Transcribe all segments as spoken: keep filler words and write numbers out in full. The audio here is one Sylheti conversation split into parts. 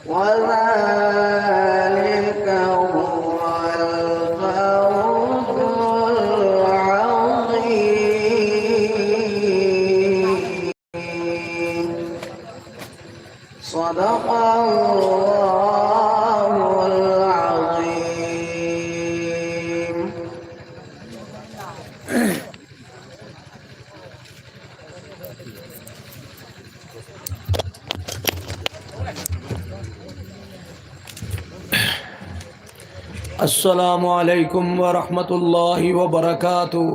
وذلك هو الفوز العظيم. صدق الله العظيم. السلام عليكم ورحمة الله وبركاته.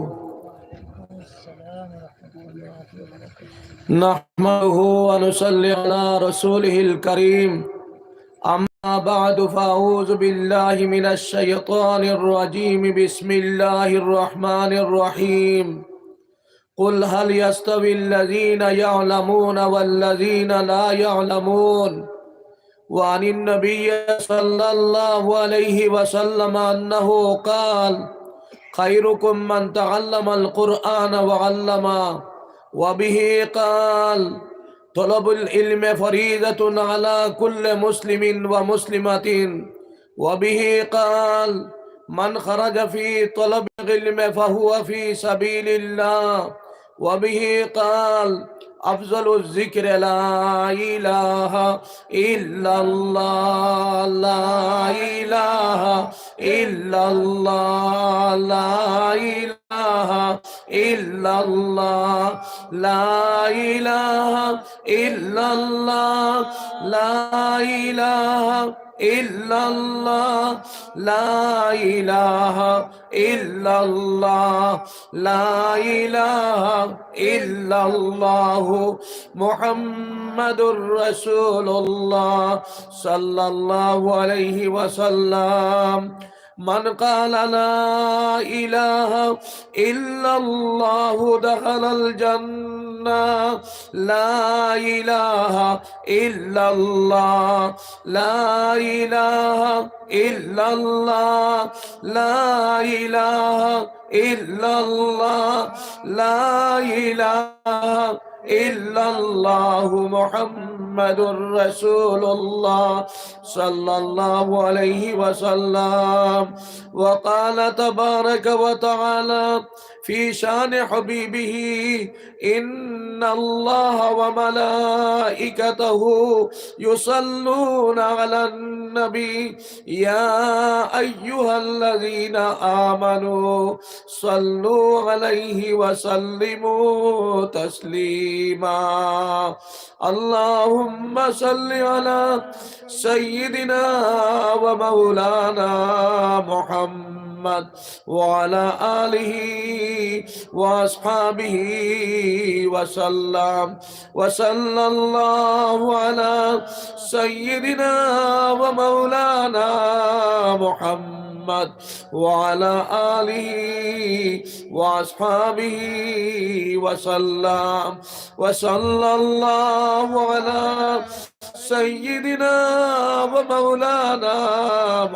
نحمده ونصلي على رسوله الكريم. أما بعد، فأعوذ بالله من الشيطان الرجيم. بسم الله الرحمن الرحيم. قل هل يستوي الذين يعلمون والذين لا يعلمون؟ وعن النبي صلى الله عليه وسلم أنه قال: خيركم من تعلم القرآن وعلمه. وبه قال: طلب العلم فريضة على كل مسلم ومسلمة. وبه قال: من خرج في طلب العلم فهو في سبيل الله. وبه قال: أفضل الذكر لا إله إلا الله، لا إله إلا الله، لا إله إلا الله، لا إله إلا الله، لا إله إلا الله، لا إله إلا الله، لا إله إلا الله، محمد رسول الله صلى الله عليه وسلم. من قال لا إله إلا الله دخل الجنة. لا إله إلا الله، لا إله إلا الله، لا إله إلا الله، لا إله إلا الله، محمد رسول الله صلى الله عليه وسلم. وقال تبارك وتعالى في شأن حبيبه: إن الله وملائكته يصلون على النبي، يا أيها الذين آمنوا صلوا عليه وسلموا تسليما. اللهم صل على سيدنا ومولانا محمد وعلى آله وأصحابه وسلم. وصلى الله على سيدنا ومولانا محمد وعلى آله وأصحابه وسلم. وصلى الله على سيدنا ومولانا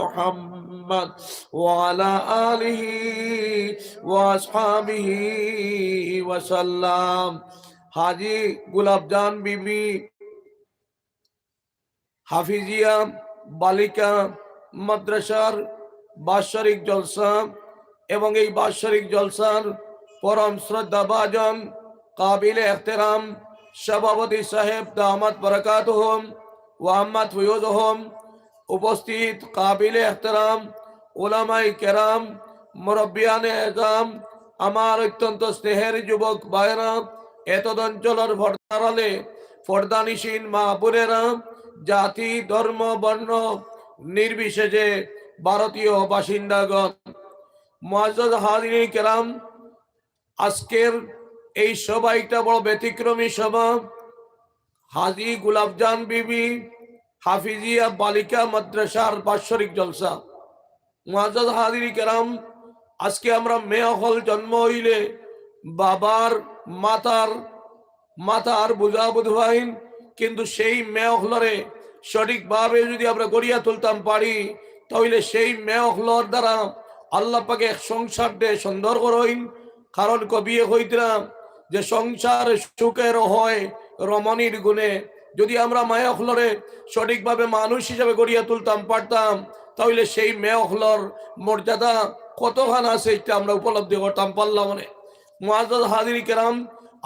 محمد وعلى آله وأصحابه وسلم. হাজী গোলাপজান বিবি হাফিজিয়া বালিকা মাদ্রাসার বাৎসরিক জলসা এবং এই বাৎসরিক জলসার পরম শ্রদ্ধাভাজন কাবিলে এহতেরাম সভাপতি সাহেব দামাত বারাকাতুহুম ওয়া আম্মাত ফুয়ুজুহুম, উপস্থিত কাবিলে এহতেরাম উলামায়ে কেরাম, মুরব্বিয়ানে এজাম, আমার অত্যন্ত স্নেহের যুবক ভাইরা, এতদ অঞ্চলর পর্দার আড়ালে পর্দানিশীন মা বোনেরা, জাতি, ধর্ম, বর্ণ নির্বিশেষে ভারতীয় বাসিন্দাগণ, মুআজ্জাজ হাজিরিন কেরাম, আজকের এই সভা একটা বড় ব্যতিক্রমী সভা। হাজী গোলাপজান বিবি হাফিজিয়া বালিকা মাদ্রাসার বাৎসরিক জলসা। মুআজ্জাজ হাজিরি কেরাম, আজকে আমরা মেয়ে অকল জন্ম অইলে বাবার মাথার, মাথার বুঝা বুঝবাইন, কিন্তু সেই মেয়ে অকলরে সঠিকভাবে যদি আমরা গড়িয়া তুলতাম পারি, তাইলে সেই মেয়ে অকলর দ্বারা আল্লাহ পাকে এক সংসাররে সুন্দর করইন। কারণ কবিয়ে কইতরা যে সংসার সুখের হয় রমণীর গুণে, যদি আমরা মায়া অকলরে সঠিকভাবে মানুষ হিসাবে গড়িয়া তুলতাম পারতাম, তাইলে সেই মেয়ে অকলর মর্যাদা কতখান আছে, এটা আমরা উপলব্ধি করতাম পারলাম অনে। মুআজ্জাজ হাজির কেরাম,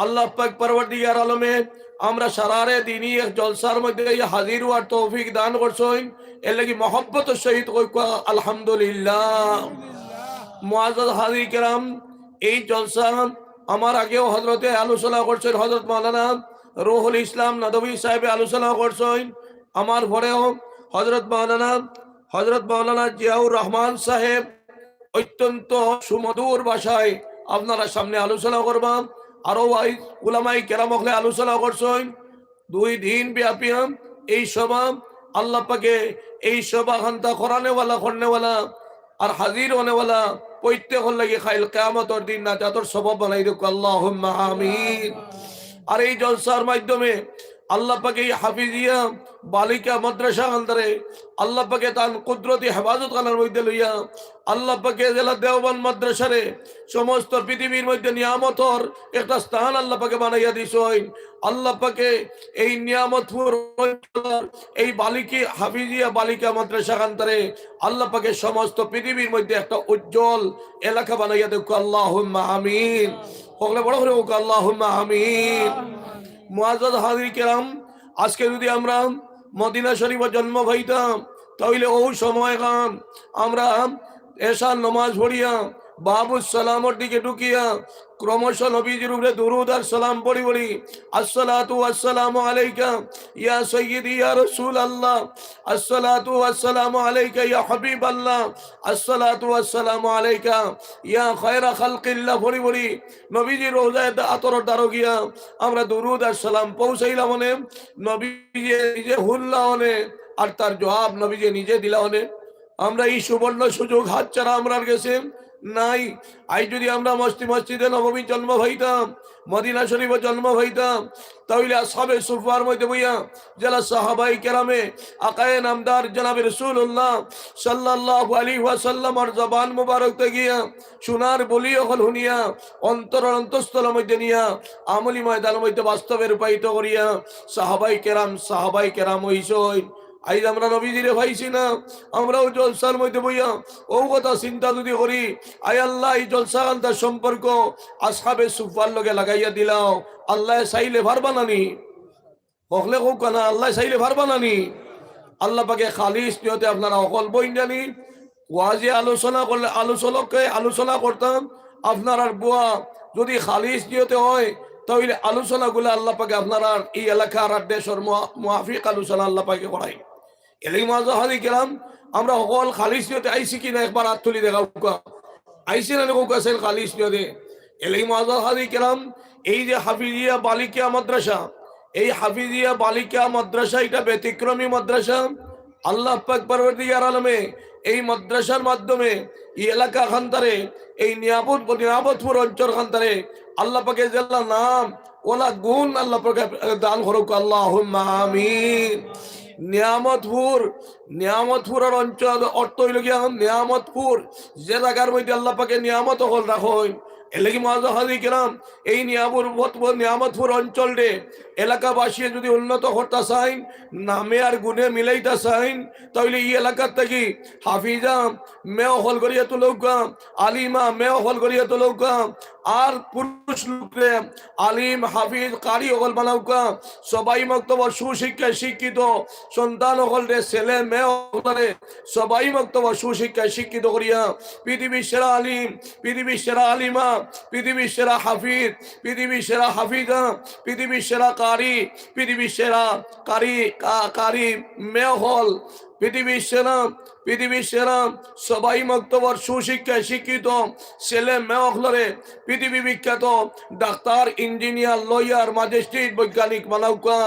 আল্লাহ পাক পরওয়ারদিগার আলমে আমরা সারারে দিনই এক জলসার মধ্যে এই হাজির হওয়ার তৌফিক দান করছইন। এর লাগি মহব্বতর সহিত কইবা আলহামদুলিল্লাহ। মুআজ্জাজ হাজির কেরাম, এই জলসা আমার আগেও হজরতে আলোচনা করছইন, হজরত মাওলানা রুহুল ইসলাম নদভী সাহেবে আলোচনা করছইন, আমার পরেও হজরত মাওলানা, হজরত মাওলানা জিয়াউর রহমান সাহেব অত্যন্ত সুমধুর ভাষায় আপনারার সামনে আলোচনা করবা। আরো ওই উলামায়ে কেরাম অকলে আলোচনা করছইন। দুই দিন ব্যাপী এই সভা, আল্লাহ পাকে এই সভা খান্তা করানেওয়ালা, করনেওয়ালা আর হাজির অনেওয়ালা প্রত্যেকর লাগি কাইল কিয়ামতর দিন নাজাতর সবব বানাই দেউক, আল্লাহুম্মা আমিন। আর এই জলসার মাধ্যমে আল্লাহ পাকে এই হাফিজিয়া বালিকা মাদ্রাসা খান্তারে আল্লাহ পাকে তান কুদরতি হেফাজত খানার মধ্যে লইয়া আল্লাহ পাকে জেলা দেওবন্দ মাদ্রাসারে সমস্ত পৃথিবীর মধ্যে নিয়ামতর একটা স্থান আল্লাহ পাকে বানাইয়া দিছইন। আল্লাহ পাকে এই নিয়ামতপুর অঞ্চলর এই বালিকি হাফিজিয়া বালিকা মাদ্রাসা খান্তারে আল্লাহ পাকে সমস্ত পৃথিবীর মধ্যে একটা উজ্জ্বল এলাকা বানাইয়া দেউক, আল্লাহুম্মা আমিন। হকলে বড় করি কউক, আল্লাহুম্মা আমিন। মুআজ্জাজ হাজির কেরাম, আজকে যদি আমরা মদিনা শরীফে জন্ম পাইতাম, তাইলে অউ সময়খান আমরা এশার নমাজ পড়িয়া বাবুস সালামর দিকে ঢুকিয়া ক্রমশ নবীজির উপরে দুরুদ আর সালাম পড়ি পড়ি, আসসালাতু ওয়াসসালামু আলাইকা ইয়া সাইয়্যিদি ইয়া রাসূলুল্লাহ, আসসালাতু ওয়াসসালামু আলাইকা ইয়া হাবিবাল্লাহ, আসসালাতু ওয়াসসালামু আলাইকা ইয়া খায়রা খালকিল্লাহ পড়ি পড়ি নবীজির রওজায়ে আতরর দ্বারো গিয়া আমরা দুরুদ আর সালাম পৌঁছাইলাম অনে, নবীজি নিজে হুনলা অনে, আর তার জবাব নবীজি নিজে দিলা অনে। আমরা এই সুবর্ণ সুযোগ হাতছাড়া আমরার গেছে নাই। আইজ যদি আমরা মসজিদ, মসজিদে নববী জন্ম পাইতাম, মদিনা শরীফে জন্ম পাইতাম, তাইলে আসহাবে সুফফার মধ্যে বইয়া যারা সাহাবায়ে কেরামে আকায়ে নামদার জনাবে রাসূলুল্লাহ সাল্লাল্লাহু আলাইহি ওয়াসাল্লামর জবান মুবারক থাকিয়া সোনার বুলি অকল হুনিয়া অন্তরর অন্তঃস্থলর মধ্যে নিয়া আমলি ময়দানর মধ্যে বাস্তবে রূপায়িত করিয়া সাহাবায়ে কেরাম সাহাবায়ে কেরাম অইছইন। আইজ আমরা নবীজিরে পাইছি না, আমরাও জলসার মধ্যে বইয়া অউ কথা চিন্তা যদি করি, আয় আল্লাহ, এই জলসা খান্তার সম্পর্ক আসহাবে সুফফার লগে লাগাইয়া দিলাও, আল্লায় চাইলে পারবা না নি? হকলে কউক্কা না, আল্লায় চাইলে পারবা না নি? আল্লাহ পাকে খালিস নিয়তে আপনারা অকল বইন জানি, ওয়াজে আলোচনা করলে আলোচককে আলোচনা করতাম, আপনারার বুয়া যদি খালিস নিয়তে হয়, তাইলে আলোচনাগুলা আল্লাহ পাকে আপনারার এই এলাকার আর দেশর মুয়া-, মুয়াফিক আলোচনা আল্লাহ পাকে করাই। এর লাগি মুআজ্জাজ হাজির কেরাম, আমরা হকল খালিস নিয়তে আইছি কিনা একবার আত তুলি দেখাউক্কা। আইছি না নি কউক্কা, আছেন খালিস নিয়তে? এর লাগি মুআজ্জাজ হাজির কেরাম, এই যে হাফিজিয়া বালিকা মাদ্রাসা, এই হাফিজিয়া বালিকা মাদ্রাসা এটা ব্যতিক্রমী মাদ্রাসা। আল্লাহ পাক পরওয়ারদিগার আলমে এই মাদ্রাসার মাধ্যমে এই এলাকা খান্তারে, এই নিয়ামত-, নিয়ামতপুর অঞ্চল খান্তারে আল্লাহ পাকে যেলা নাম, ওলা গুণ আল্লাহ পাকে দান করউক, আল্লাহুম্মা আমিন। নিয়ামতপুর, নিয়ামতপুরর অঞ্চল অর্থ অইলো গিয়া নিয়ামতপুর, যে জাগার মধ্যে আল্লাহ পাকে নিয়ামত অকল রাখইন। এর লাগি মুআজ্জাজ হাজির কেরাম, এই নিয়ামতপুর, নিয়ামতপুর অঞ্চলরে এলাকাবাসী যদি উন্নত করতা চাইন, নামে আর গুণে মিলাইতা চাইন, তাইলে এই এলাকার থাকি হাফিজা মেয়ে অকল গড়িয়া তুলউক্কা, আলিমা মেয়ে অকল গড়িয়া তুলউক্কা, আর পুরুষ লোকরে আলিম, হাফিজ, কারি অকল বানাউক্কা, সবাই মক্তবর সুশিক্ষায় শিক্ষিত সন্তান অকলরে, ছেলে মেয়ে অকলরে সবাই মক্তবর সুশিক্ষায় শিক্ষিত করিয়া পৃথিবীর সেরা আলিম, পৃথিবীর সেরা আলিমা, পৃথিবীর সেরা হাফিজ, পৃথিবীর সেরা হাফিজা, পৃথিবীর সেরা কারি, পৃথিবীর সেরা কারি, কা-, কারি মেয়ে অকল, পৃথিবীর সেরা, পৃথিবীর সেরা সবাই মক্তবর সুশিক্ষায় শিক্ষিত ছেলে মেয়ে অকলরে পৃথিবী বিখ্যাত ডাক্তার, ইঞ্জিনিয়ার, লয়ার, ম্যাজিস্ট্রেট, বৈজ্ঞানিক বানাউক্কা,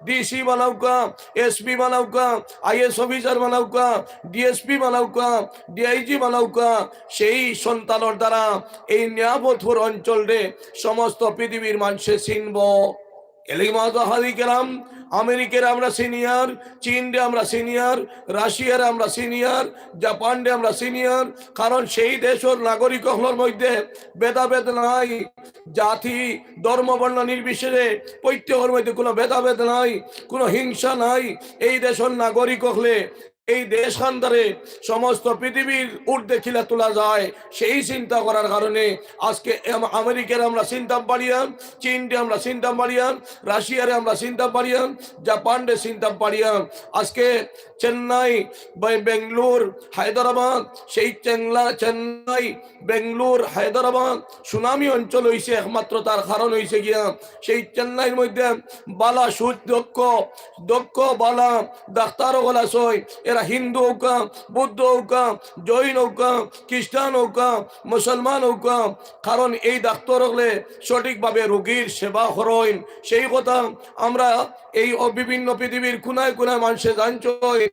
ডিসি বানাউক্কা, এসপি বানাউক্কা, আইএস অফিসার বানাউক্কা, ডিএসপি বানাউক্কা, ডিআইজি বানাউক্কা, সেই সন্তানর দ্বারা এই নিয়ামতপুর অঞ্চলরে সমস্ত পৃথিবীর মানষে চিনবো। এর লাগি মুআজ্জাজ হাজির কেরাম, আমেরিকারে আমরা সিনিয়র, চীনরে আমরা সিনিয়র, রাশিয়ারে আমরা সিনিয়র, জাপানরে আমরা সিনিয়র। কারণ সেই দেশর নাগরিক অকলর মধ্যে ভেদাভেদ নাই, জাতি, ধর্ম, বর্ণ নির্বিশেষে প্রত্যেকর মধ্যে কোনো ভেদাভেদ নাই, কোনো হিংসা নাই। এই দেশর নাগরিক অকলে এই দেশখানটারে সমস্ত পৃথিবীর ঊর্ধ্বে কিলা তোলা যায়, সেই চিন্তা করার কারণে আজকে আম-, আমেরিকারে আমরা চিনতাম পারিয়াম, চীনরে আমরা চিনতাম পারিয়াম, রাশিয়ারে আমরা চিনতাম পারিয়াম, জাপানরে চিনতাম পারিয়াম। আজকে চেন্নাই, বে-, বেঙ্গালোর, হায়দ্রাবাদ, সেই চেংলা-, চেন্নাই, বেঙ্গালোর, হায়দ্রাবাদ, সুনামি অঞ্চল অইছে একমাত্র। তার কারণ অইছে গিয়া সেই চেন্নাইর মধ্যে বালা সুদক্ষ, দক্ষ বালা ডাক্তার অকল আছইন। এরা হিন্দু অউকা, বুদ্ধ অউকা, জৈন অউকা, খ্রিস্টান অউকা, মুসলমান অউকা, কারণ এই ডাক্তার অকলে সঠিকভাবে রোগীর সেবা করইন। সেই কথা আমরা এই অ-, বিভিন্ন পৃথিবীর কোনায় কোনায় মানষে জানছইন।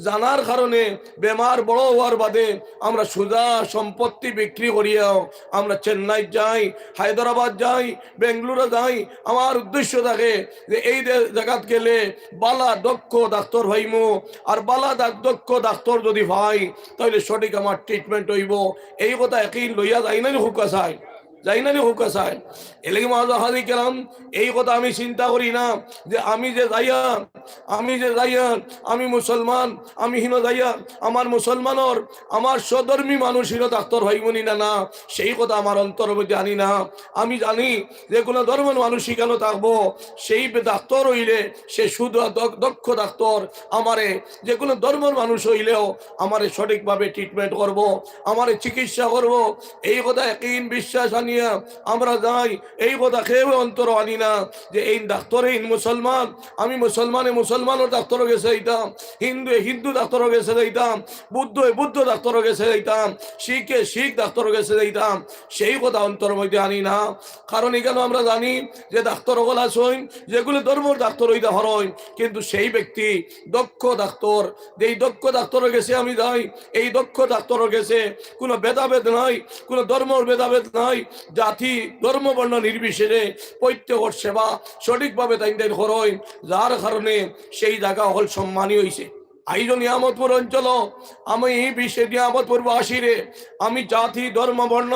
জানার কারণে বেমার বড় অওয়ার বাদে আমরা সুজা সম্পত্তি বিক্রি করিয়াও আমরা চেন্নাই যাই, হায়দ্রাবাদ যাই, বেঙ্গালুরু যাই। আমার উদ্দেশ্য থাকে যে এই দে-, জাগাত গেলে বালা দক্ষ ডাক্তার পাইমু, আর বালা ডাক-, দক্ষ ডাক্তার যদি পাই, তাইলে সঠিক আমার ট্রিটমেন্ট অইবো। এই কথা একিন লইয়া যাই না নি কউক্কা চাই? যাই না নি কউক্কা চাই? এরলাগি মাজা হাজি কেরাম, এই কথা আমি চিন্তা করি না যে আমি যে যাইয়ার, আমি যে যাইয়ার, আমি মুসলমান, আমি হিনো যাইয়ার, আমার মুসলমানর, আমার স্বধর্মী মানুষ হিনো ডাক্তার পাইমু নি না, না, সেই কথা আমার অন্তরর মধ্যে আনি না। আমি জানি যে কোনো ধর্মর মানুষ হিকানো থাকবো, সেই ডাক্তার অইলে সে সুজা দক-, দক্ষ ডাক্তার, আমারে যে কোনো ধর্মর মানুষ অইলেও আমারে সঠিকভাবে ট্রিটমেন্ট করবো, আমারে চিকিৎসা করবো। এই কথা একিন বিশ্বাস আনিয়া আমরা যাই, এই কথা কেউ অন্তরো আনি না যে এই ডাক্তার, এই মুসলমান, আমি মুসলমানে মুসলমানর ডাক্তারর গেছে যাইতাম, হিন্দুয়ে হিন্দু ডাক্তারর গেছে যাইতাম, বুদ্ধয়ে বুদ্ধ ডাক্তারর গেছে যাইতাম, শিখে শিখ ডাক্তারর গেছে যাইতাম, সেই কথা অন্তরর মধ্যে আনি না। কারণ ইকানো আমরা জানি যে ডাক্তার অকল আছইন, যেগুলো ধর্মর ডাক্তার অইতা পারইন, কিন্তু সেই ব্যক্তি দক্ষ ডাক্তার, যেই দক্ষ ডাক্তারর গেছে আমি যাই, এই দক্ষ ডাক্তারর গেছে কোনো ভেদাভেদ নাই, কোনো ধর্মর ভেদাভেদ নাই, জাতি, ধর্ম, বর্ণ নির্বিশেষে প্রত্যেকর সেবা সঠিকভাবে তাইন তাইন করইন, যার কারণে সেই জাগা অকল সম্মানী অইছে। আইজ নিয়ামতপুর অঞ্চল, আমি এই বিশেষ নিয়ামতপুরবাসীরে, আমি জাতি, ধর্ম, বর্ণ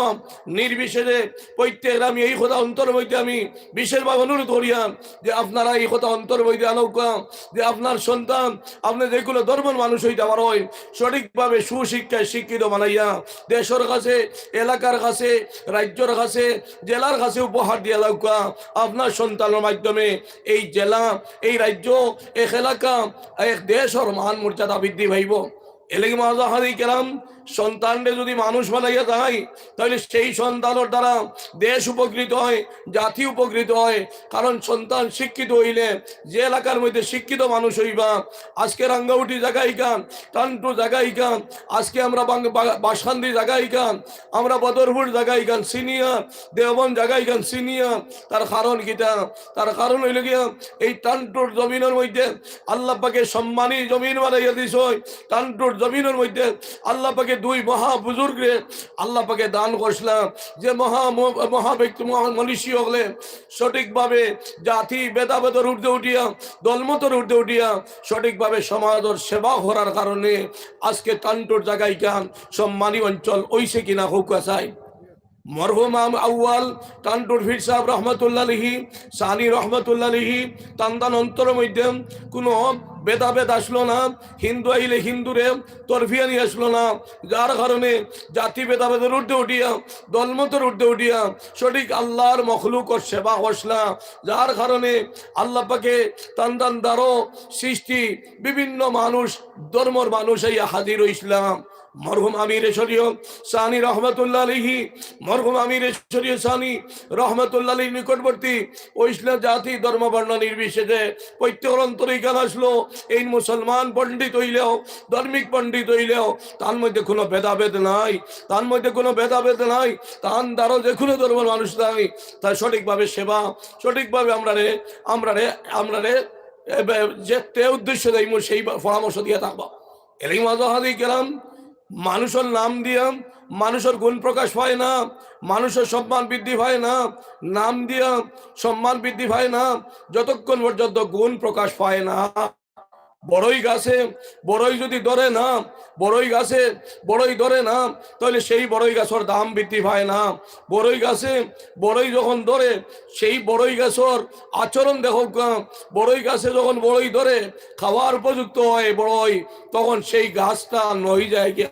নির্বিশেষে প্রত্যেকরে আমি এই কথা অন্তরর মধ্যে আমি বিশেষভাবে অনুরোধ করিয়ার যে আপনারা এই কথা অন্তরর মধ্যে আনউক্কা, যে আপনার সন্তান, আপনে যে কোনো ধর্মর মানুষ অইতা পারইন, সঠিকভাবে সুশিক্ষায় শিক্ষিত বানাইয়া দেশর কাছে, এলাকার কাছে, রাজ্যর কাছে, জেলার কাছে উপহার দিয়া যাউক্কা। আপনার সন্তানর মাধ্যমে এই জেলা, এই রাজ্য, এক এলাকা, এক দেশর মান মর্যাদা বৃদ্ধি পাইবো। এরলাগি মাজা হাজি কেরাম, সন্তানরে যদি মানুষ বানাইয়া যাই, তাইলে সেই সন্তানর দ্বারা দেশ উপকৃত হয়, জাতি উপকৃত হয়। কারণ সন্তান শিক্ষিত অইলে যে এলাকার মধ্যে শিক্ষিত মানুষ অইবা, আজকে রাঙ্গাউটি জাগা ইখান, টান্টু জাগা ইখান, আজকে আমরা বাং-, বা-, বাসকান্দি জাগা ইখান, আমরা বদরপুর জাগা ইখান সিনিয়র, দেওবন্দ জাগা ইখান সিনিয়র। তার কারণ কিতা? তার কারণ অইলো গিয়া এই টান্টুর জমিনর মধ্যে আল্লাহ পাকে সম্মানী জমিন বানাইয়া দিছইন। টান্টুর জমিনর মধ্যে আল্লাহ পাকে দুই মহা বুজুর্গরে আল্লাহ পাকে দান করছিলা, যে মহা ম-, মহা ব্যক্তি, মহা মনীষী অকলে সঠিকভাবে জাতি ভেদাভেদর ঊর্ধ্বে উঠিয়া, দলমতর ঊর্ধ্বে উঠিয়া সঠিকভাবে সমাজর সেবা করার কারণে আজকে টান্টুর জাগা ইখান সম্মানী অঞ্চল অইছে কিনা কউক্কা চাই। মরহুম আম-, আউয়াল টান্টুর পীর সাহেব রহমতুল্লাহ আলাইহি, সানি রহমতুল্লাহ আলাইহি, তান তান অন্তরর মধ্যে কোনো ভেদাভেদ আসলো না। হিন্দু আইলে হিন্দুরে তরফিয়ানি আসলো না, যার কারণে জাতি ভেদাভেদর ঊর্ধ্বে উঠিয়া, দলমতর ঊর্ধ্বে উঠিয়া সঠিক আল্লাহর মখলুকর সেবা করছিলা, যার কারণে আল্লাহ পাকে তান তান দ্বারো সৃষ্টি বিভিন্ন মানুষ, ধর্মর মানুষ আইয়া হাজির অইছিলা। মরহুম আমিরে শরীয়ত সানি রহমতুল্লাহ আলাইহি, মরহুম আমিরে শরীয়ত সানি রহমতুল্লাহ আলাইহির নিকটবর্তী অইছিলা জাতি, ধর্ম, বর্ণ নির্বিশেষে প্রত্যেকর অন্তরে ইখান আসলো। এই মুসলমান পণ্ডিত অইলেও, ধার্মিক পণ্ডিত অইলেও তান মধ্যে কোনো ভেদাভেদ নাই, তান মধ্যে কোনো ভেদাভেদ নাই। তান দ্বারো যে কোনো ধর্মর মানুষ নাই, তার সঠিকভাবে সেবা, সঠিকভাবে আমরারে, আমরারে, আমরারে, এ, বে-, যে তে উদ্দেশ্য দেইমু সেই বা-, পরামর্শ দিয়া থাকবা। এরলাগি মাজা হাজি কেরাম, মানুষর নাম দিয়া মানুষর গুণ প্রকাশ পায় না, মানুষর সম্মান বৃদ্ধি পায় না। নাম দিয়া সম্মান বৃদ্ধি পায় না, যতক্ষণ পর্যন্ত গুণ প্রকাশ পায় না। বড়ই গাছে বড়ই যদি ধরে না, বড়ই গাছে বড়ই ধরে না, তাহলে সেই বড়ই গাছর দাম বৃদ্ধি পায় না। বড়ই গাছে বড়ই যখন ধরে, সেই বড়ই গাছর আচরণ দেখউক্কা। বড়ই গাছে যখন বড়ই ধরে, খাওয়ার উপযুক্ত হয় বড়ই, তখন সেই গাছটা নই যায় গিয়া।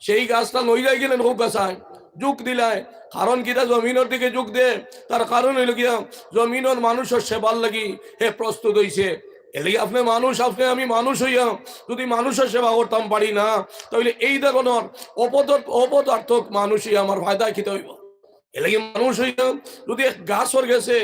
সেই গাছটা নই যায় গেলে হোক গাছায় জুক দিলায়। কারণ কিতা? জমিনর দিকে জুক দে। তার কারণ অইলো গিয়া, জমিনর মানুষর সেবার লাগি হে প্রস্তুত অইছে। এর লাগি আপনে মানুষ, আপনে আমি মানুষ অইয়া যদি মানুষর সেবা করতাম পারি না, তাইলে এই ধরনর অপদ-, অপদার্থক মানুষই আমার ফায়দা কিতা অইবো? এর লাগি মানুষ অইয়া যদি এক গাছর গেছে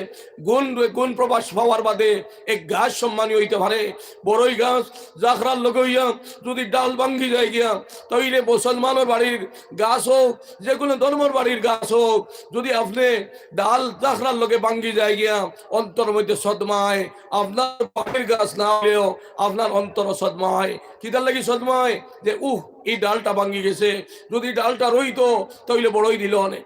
গুণ, গুণ প্রকাশ পাওয়ার বাদে এক গাছ সম্মানী অইতে পারে, বড়ই গাছ জাখরার লগে অইয়া যদি ডাল ভাঙ্গি যায় গিয়া, তাইলে মুসলমানর বাড়ির গাছ হোক, যে কোনো ধর্মর বাড়ির গাছ হোক, যদি আপনে ডাল জাখরার লগে ভাঙ্গি যায় গিয়া, অন্তরর মধ্যে সদমায়, আপনার বাড়ির গাছ না অইলেও আপনার অন্তরও সদমায়। কিতার লাগি সদমায়? যে উহ, এই ডালটা ভাঙ্গি গেছে, যদি ডালটা রইতো, তাইলে বড়ই দিলো অনে।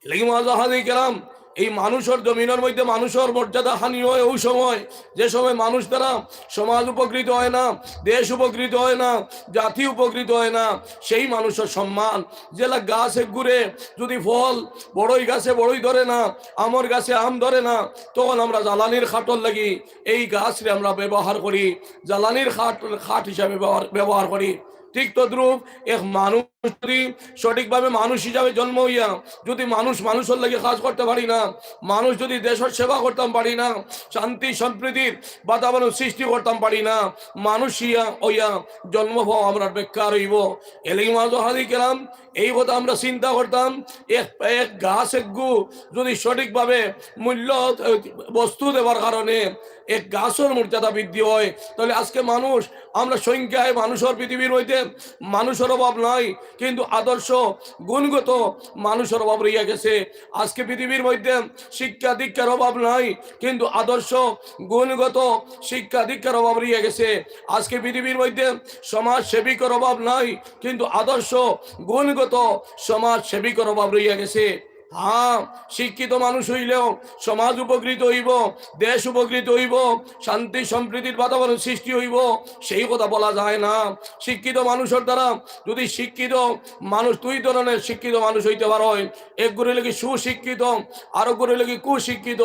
এর লাগি মুআজ্জাজ হাজির কেরাম, এই মানুষর জমিনর মধ্যে মানুষর মর্যাদা হানি হয় ওই সময়, যে সময় মানুষ দ্বারা সমাজ উপকৃত হয় না, দেশ উপকৃত হয় না, জাতি উপকৃত হয় না। সেই মানুষর সম্মান, যেলা গাছ এগুরে যদি ফল, বড়ই গাছে বড়ই ধরে না, আমর গাছে আম ধরে না, তখন আমরা জ্বালানির খাটর লাগি এই গাছরে আমরা ব্যবহার করি, জ্বালানির খাট, খাট হিসাবে ব্যবহার, ব্যবহার করি। ঠিক তদ্রূপ এক মানুষ যদি সঠিকভাবে মানুষ হিসাবে জন্ম অইয়া যদি মানুষ মানুষর লাগি কাজ করতে পারি না, মানুষ যদি দেশর সেবা করতাম পারি না, শান্তি সম্প্রীতির বাতাবরণ সৃষ্টি করতাম পারি না, মানুষ ইয়া অইয়া জন্ম পাওয়া আমরার বেকার অইবো। এর লাগি মুআজ্জাজ হাজির কেরাম, এই কথা আমরা চিন্তা করতাম, এক, এক গাছ এগু যদি সঠিকভাবে মূল্য, এ, বস্তু দেবার কারণে এক গাছর মর্যাদা বৃদ্ধি হয়, তাহলে আজকে মানুষ, আমরা সংখ্যায় মানুষর পৃথিবীর মধ্যে মানুষর অভাব নাই, কিন্তু আদর্শ গুণগত মানুষর অভাব রইয়া গেছে। আজকে পৃথিবীর মধ্যে শিক্ষা দীক্ষার অভাব নাই, কিন্তু আদর্শ গুণগত শিক্ষা দীক্ষার অভাব রইয়া গেছে। আজকে পৃথিবীর মধ্যে সমাজ সেবিকর অভাব নাই, কিন্তু আদর্শ গুণগত সমাজ সেবিকর অভাব রইয়া গেছে। হ্যাঁ, শিক্ষিত মানুষ অইলেও সমাজ উপকৃত অইবো, দেশ উপকৃত অইবো, শান্তি সম্প্রীতির বাতাবরণ সৃষ্টি অইবো, সেই কথা বলা যায় না। শিক্ষিত মানুষর দ্বারা যদি শিক্ষিত মানুষ, দুই ধরনের শিক্ষিত মানুষ অইতে পারে, এগুরে লাগি সুশিক্ষিত, আরোগুরে লাগি কুশিক্ষিত।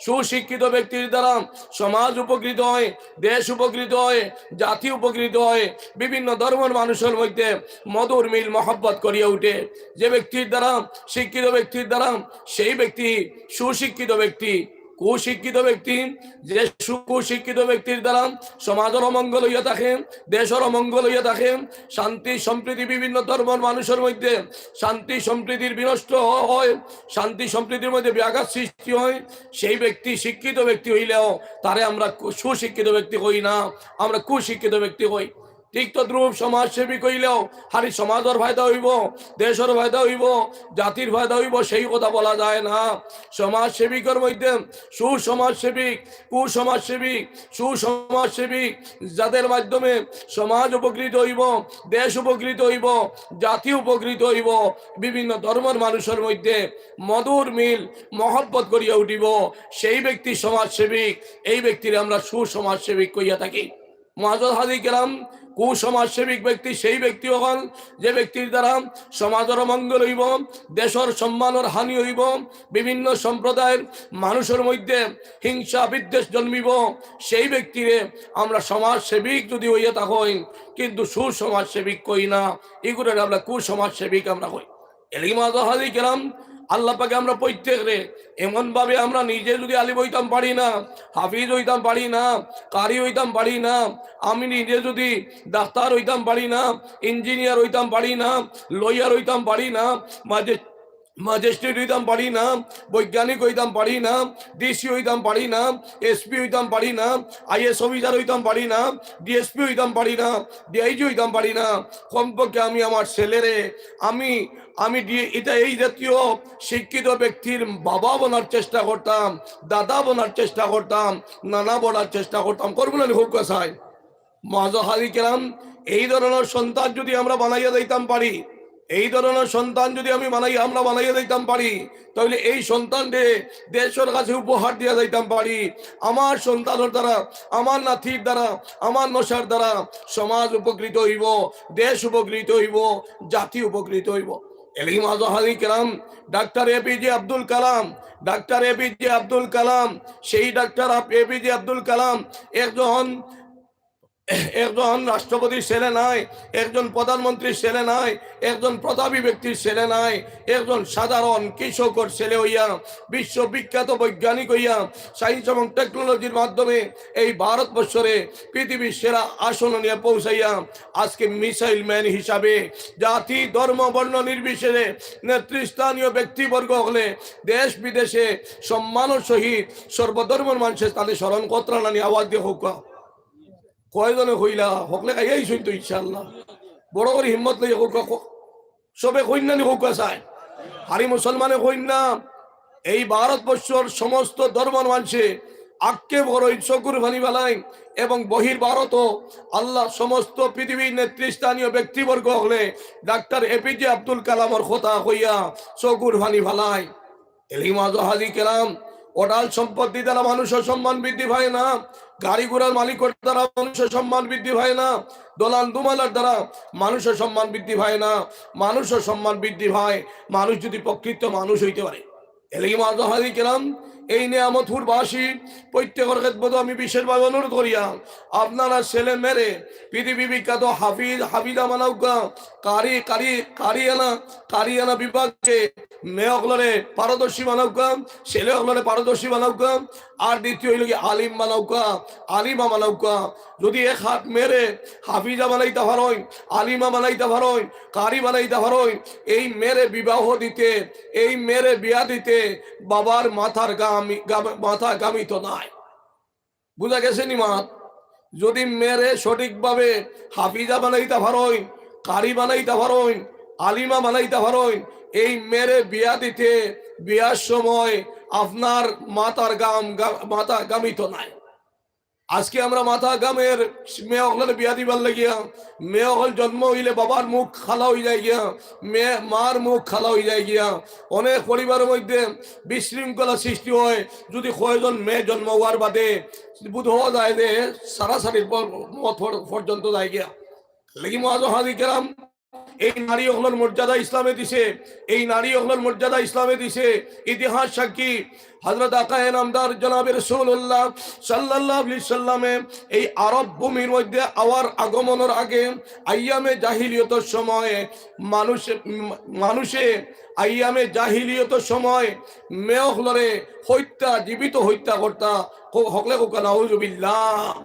সুশিক্ষিত ব্যক্তির দ্বারা সমাজ উপকৃত হয়, দেশ উপকৃত হয়, জাতি উপকৃত হয়, বিভিন্ন ধর্মর মানুষর মধ্যে মধুর মিল মহব্বত করিয়া উঠে। যে ব্যক্তির দ্বারা, শিক্ষিত ব্যক্তির দ্বারা, সেই ব্যক্তি সুশিক্ষিত ব্যক্তি। কুশিক্ষিত ব্যক্তি, যে সু-, কুশিক্ষিত ব্যক্তির দ্বারা সমাজর অমঙ্গল অইয়া থাকে, দেশর অমঙ্গল অইয়া থাকে, শান্তি সম্প্রীতি বিভিন্ন ধর্মর মানুষর মধ্যে শান্তি সম্প্রীতির বিনষ্ট হয়, শান্তি সম্প্রীতির মধ্যে ব্যাঘাত সৃষ্টি হয়। সেই ব্যক্তি শিক্ষিত ব্যক্তি অইলেও তারে আমরা কু-, সুশিক্ষিত ব্যক্তি কই না, আমরা কুশিক্ষিত ব্যক্তি কই। ঠিক তদ্রূপ সমাজসেবী কইলেও খালি সমাজর ফায়দা অইবো, দেশর ফায়দা অইবো, জাতির ফায়দা অইবো, সেই কথা বলা যায় না। সমাজসেবিকর মধ্যে সুসমাজসেবিক, কুসমাজসেবিক, সুসমাজসেবিক, যাদের মাধ্যমে সমাজ উপকৃত অইবো, দেশ উপকৃত অইবো, জাতি উপকৃত অইবো, বিভিন্ন ধর্মর মানুষর মধ্যে মধুর মিল, মহব্বত গড়িয়া উঠিবো, সেই ব্যক্তি সমাজসেবিক। এই ব্যক্তিরে আমরা সুসমাজসেবিক কইয়া থাকি। মুআজ্জাজ হাজির কেরাম, কুসমাজসেবিক ব্যক্তি সেই ব্যক্তি অকল, যে ব্যক্তির দ্বারা সমাজর অমঙ্গল অইবো, দেশর সম্মানর হানি অইবো, বিভিন্ন সম্প্রদায়র মানুষর মধ্যে হিংসা বিদ্বেষ জন্মিবো, সেই ব্যক্তিরে আমরা সমাজসেবিক যদি অইয়া থাকি, কিন্তু সুসমাজসেবিক কই না, এগুরে আমরা কুসমাজসেবিক আমরা কই। এর লাগি মুআজ্জাজ হাজির কেরাম, আল্লাহ পাকে আমরা প্রত্যেকরে এমন ভাবে আমরা নিজে যদি আলিম অইতাম পারি না, হাফিজ অইতাম পারি না, কারি অইতাম পারি না, আমি নিজে যদি ডাক্তার অইতাম পারি না, ইঞ্জিনিয়ার অইতাম পারি না, লয়ার অইতাম পারি না, ম্যাজে-, ম্যাজিস্ট্রেট অইতাম পারি না, বৈজ্ঞানিক অইতাম পারি না, ডিসি অইতাম পারি না, এসপি অইতাম পারি না, আইএস অফিসার অইতাম পারি না, ডিএসপি অইতাম পারি না, ডিআইজি অইতাম পারি না, কমপক্ষে আমি আমার ছেলেরে, আমি, আমি ডি-, এটা, এই জাতীয় শিক্ষিত ব্যক্তির বাবা বনার চেষ্টা করতাম, দাদা বনার চেষ্টা করতাম, নানা বনার চেষ্টা করতাম। করবো না নি? হোক চাই। মুআজ্জাজ হাজির কেরাম, এই ধরনের সন্তান যদি আমরা বানাইয়া যাইতাম পারি, এই ধরনের সন্তান যদি আমি বানাই, আমরা বানাইয়া যাইতাম পারি, তাহলে এই সন্তানরে দেশর কাছে উপহার দিয়া যাইতাম পারি। আমার সন্তানর দ্বারা, আমার নাতির দ্বারা, আমার নসার দ্বারা সমাজ উপকৃত হইব, দেশ উপকৃত হইব, জাতি উপকৃত হইব। এলিম আজহারি কেরাম, doctor APJ Abdul Kalam, doctor APJ Abdul কালাম, সেই ডাক্তার আপ-, এপিজে আব্দুল কালাম একজন একজন রাষ্ট্রপতির ছেলে নায়, একজন প্রধানমন্ত্রীর ছেলে নায়, একজন প্রতাপী ব্যক্তির ছেলে নায়, একজন সাধারণ কৃষকর ছেলে হইয়া, বিশ্ববিখ্যাত বৈজ্ঞানিক হইয়া, সায়েন্স এবং টেকনোলজির মাধ্যমে এই ভারতবর্ষরে পৃথিবীর সেরা আসন নিয়ে পৌঁছাইয়া আজকে মিসাইল ম্যান হিসাবে জাতি, ধর্ম, বর্ণ নির্বিশেষে নেতৃস্থানীয় ব্যক্তিবর্গ হকলে দেশ বিদেশে সম্মানর সহিত সর্বধর্মর মানুষের তাদের স্মরণ করতরা নানি আওয়াজ দিয়া কউক্কা। কয়জনে কইলা? হকলে খাইয়াই শুনতো ইনশাআল্লাহ। বড় করি হিম্মত লইয়া কউক্কা, ক-, সবে কইন না নি কউক্কা চাই? হারি মুসলমানে কইন না? এই ভারতবর্ষর সমস্ত ধর্মর মানষে আক্ষেপ করইন, চকুর পানি ফালাইন, এবং বহির ভারতও আল্লাহ সমস্ত পৃথিবীর নেতৃস্থানীয় ব্যক্তিবর্গ হকলে ডাক্তার এপিজে আব্দুল কালামর কথা কইয়া চকুর পানি ফালাইন। এলিম আজহারি কেরাম, অঢাল সম্পত্তি দ্বারা মানুষর সম্মান বৃদ্ধি পায় না, গাড়ি ঘোড়ার মালিকর দ্বারা মানুষর সম্মান বৃদ্ধি পায় না, দোলান দুমালার দ্বারা মানুষর সম্মান বৃদ্ধি পায় না। মানুষর সম্মান বৃদ্ধি পায় মানুষ যদি প্রকৃত মানুষ হইতে পারে। এলিম আজহারি কেরাম, এই নিয়ামতপুরবাসী প্রত্যেকর খেদমতো আমি বিশেষভাবে অনুরোধ করিয়া আপনারা ছেলে মেয়েরে পৃথিবী বিখ্যাত হাফিজ, হাফিজা বানাউক্কা, কারি, কারি, কারিয়ানা, কারিয়ানা বিভাগে মেয়ে অকলরে পারদর্শী বানাউক্কা, ছেলে অকলরে পারদর্শী বানাউক্কা, আর দ্বিতীয় হইল কি আলিম বানাউক্কা, আলিমা বানাউক্কা। যদি এক হাত মেয়েরে হাফিজা বানাইতা পারইন, আলিমা বানাইতা পারইন, কারি বানাইতা পারইন, এই মেয়েরে বিবাহ দিতে, এই মেয়েরে বিয়া দিতে বাবার মাথার গামি-, গাম-, মাথা গামিত নায়। বুঝা গেছে নি মাত? যদি মেয়েরে সঠিকভাবে হাফিজা বানাইতা পারইন, কারি বানাইতা পারইন, আলিমা বানাইতা পারইন, এই মেয়েরে বিয়া দিতে, বিয়ার সময় আপনার মাথার গাম, গা-, মাথা গামিত নায়। আজকে আমরা মাথা গামের মেয়ে অকলরে বিয়া দিবার লাগিয়া, মেয়ে অকল জন্ম হইলে বাবার মুখ কালা হই যায় গিয়া, মেয়ে, মার মুখ কালা হই যায় গিয়া। অনেক পরিবারের মধ্যে বিশৃঙ্খলা সৃষ্টি হয়, যদি কয়জন মেয়ে জন্ম হওয়ার বাদে বুধ হওয়া যায় যে সারাসারির পর-, মত পর-, পর্যন্ত যায় গিয়া। লেকিন মুআজ্জাজ হাজি কেরাম, এই নারী অকলর মর্যাদা ইসলামে দিছে, এই নারী অকলর মর্যাদা ইসলামে দিছে। ইতিহাস সাক্ষী, হযরত আকায়ে নামদার জনাবে রাসূলুল্লাহ সাল্লাল্লাহু আলাইহি সাল্লামে এই আরব ভূমির মধ্যে আওয়ার আগমনর আগে আইয়ামে জাহিলিয়তর সময় মানুষে, উম, মানুষে আইয়ামে জাহিলিয়তর সময় মেয়ে অকলরে হত্যা, জীবিত হত্যা করতা। হ-, হকলে কউক্কা নাউজুবিল্লাহ।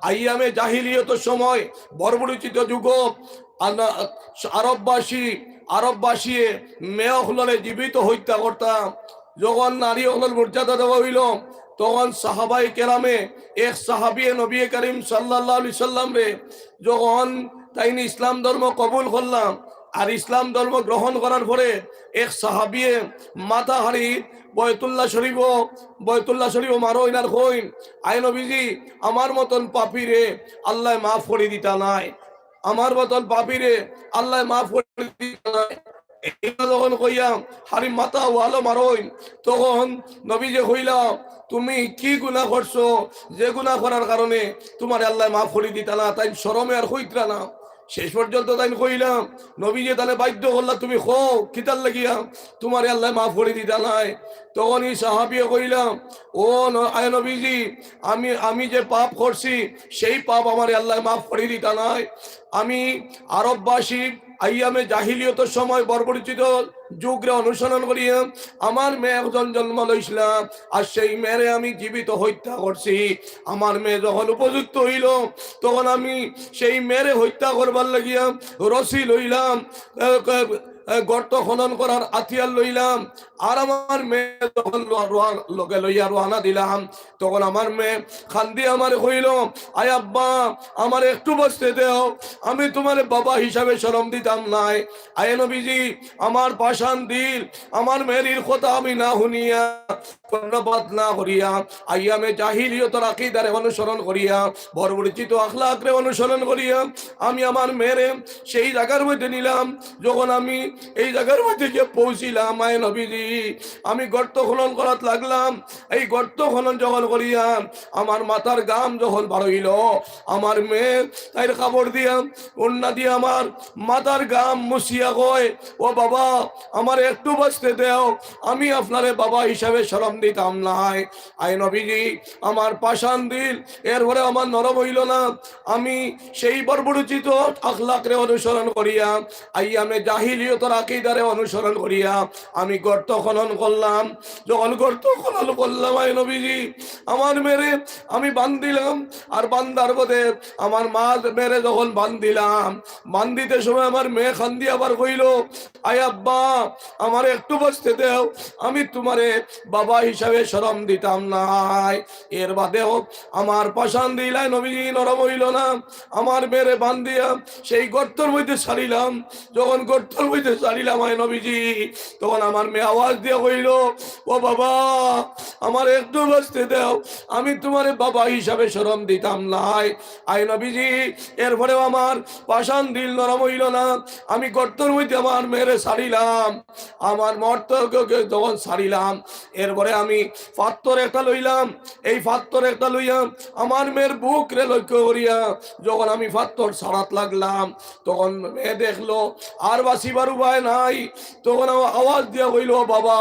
আইয়ামে জাহিলিয়তর সময়, বর্বরোচিত যুগ, আনা-, আরববাসী, আরববাসীয়ে মেয়ে অকলরে জীবিত হত্যা করতা। যখন নারী অকলর মর্যাদা দেওয়া হইল, তখন সাহাবায়ে কেরামে, এক সাহাবিয়ে নবী করিম সাল্লাল্লাহু আলাইহি সাল্লামরে যখন তাইন ইসলাম ধর্ম কবুল করলা, আর ইসলাম ধর্ম গ্রহণ করার পরে এক সাহাবিয়ে মাথা হারি বয়তুল্লাহ শরীফ, বয়তুল্লাহ শরীফ মারইন আর কইন, "আয় নবীজি, আমার মতন পাপীরে আল্লায় মাফ করি দিতা নায়, আমার মতন পাপীরে আল্লায় মাফ করি দিতা নায়।" এই কথা যখন কইয়া হারি মাথা ওয়ালো মারইন, তখন নবীজি কইলা, "তুমি কি গুনাহ করছো, যে গুনাহ করার কারণে তুমারে আল্লায় মাফ করি দিতা না?" তাইন শরমে আর কইতরা না। শেষ পর্যন্ত তাইন কইলা, নবীজি তাইলে বাধ্য করলা, "তুমি কও, কিতার লাগিয়া তুমারে আল্লায় মাফ করি দিতা নায়?" তখন এই সাহাবিয়ে কইলা, "ও ন-, আয় নবীজি, আমি, আমি যে পাপ করছি, সেই পাপ আমারে আল্লায় মাফ করি দিতা নায়। আমি আরববাসী আইয়ামে জাহিলিয়তর সময় বর্বরোচিত যুগরে অনুসরণ করিয়া আমার মেয়ে একজন জন্ম লইছিলাম, আর সেই মেয়েরে আমি জীবিত হত্যা করছি। আমার মেয়ে যখন উপযুক্ত হইল, তখন আমি সেই মেয়েরে হত্যা করবার লাগিয়া রশি লইলাম, এ, এ, এ, গর্ত খনন করার হাতিয়ার লইলাম, আর আমার মেয়ে যখন লো-, রোয়া-, লগে লইয়া রওয়ানা দিলাম, তখন আমার মেয়ে কান্দি আমারে কইল, "আয় আব্বা, আমার একটু বাঁচতে দেও, আমি তোমারে বাবা হিসাবে শরম দিতাম নায়।" আয় নবীজি, আমার পাষাণ দিল, আমার মেয়ের কথা আমি না শুনিয়া, কর্ণপাত না করিয়া, আইয়ামে জাহিলিয়তর আকিদারে অনুসরণ করিয়া, বর্বরচিত আখলাকরে অনুসরণ করিয়া, আমি আমার মেয়েরে সেই জাগার মধ্যে নিলাম। যখন আমি এই জাগার মধ্যে গিয়া পৌঁছিলাম, আয় নবীজি, আমি গর্ত খনন করাত লাগলাম। এই গর্ত খনন যখন করিয়া আমার মাথার ঘাম যখন বারইল, আমার মেয়ে তাইর কাপড় দিয়া, ওড়না দিয়া আমার মাথার ঘাম মুছিয়া কয়, "ও বাবা, আমার একটু বাঁচতে দেও, আমি আপনারে বাবা হিসাবে শরম দিতাম নায়।" আয় নবীজি, আমার পাষাণ দিল এরপরে আমার নরম অইল না। আমি সেই বর্বরচিত আখলাকরে অনুসরণ করিয়া, আইয়ামে জাহিলিয়তর আকিদারে অনুসরণ করিয়া আমি গর্ত খনন করলাম। যখন গর্ত খনন করলাম, আয় নবীজি, আমার মেয়েরে আমি বান্ধিলাম, আর বান্ধার পথে আমার মা মেয়েরে যখন বান্ধিলাম, বান্ধিতে সময় আমার মেয়ে কান্দি আবার কইল, "আয় আব্বা, আমার একটু বাঁচতে দেও, আমি তোমারে বাবা হিসাবে শরম দিতাম নায়।" এর বাদেও আমার পাষাণ দিল, আয় নবীজি, নরম অইল না। আমার মেয়েরে বান্ধিয়া সেই গর্তর মধ্যে ছাড়িলাম। যখন গর্তর মধ্যে ছাড়িলাম, আয় নবীজি, তখন আমার মেয়ে আওয়াজ দিয়া কইল, "ও বাবা, আমার একটু বাঁচতে দেও, আমি তোমারে বাবা হিসাবে শরম দিতাম নায়।" আয় নবীজি, এরপরেও আমার পাষাণ দিল নরম অইল না। আমি গর্তর মধ্যে আমার মেয়েরে ছাড়িলাম। আমার মর্তকে যখন ছাড়িলাম, এরপরে আমি পাত্তর একটা লইলাম। এই পাত্তর একটা লইয়া আমার মেয়ের বুকরে লক্ষ্য করিয়া যখন আমি পাত্তর ছাড়াত লাগলাম, তখন মেয়ে দেখলো আর বাঁচিবার উপায় নাই। তখন আ-, আওয়াজ দিয়া কইল, "বাবা,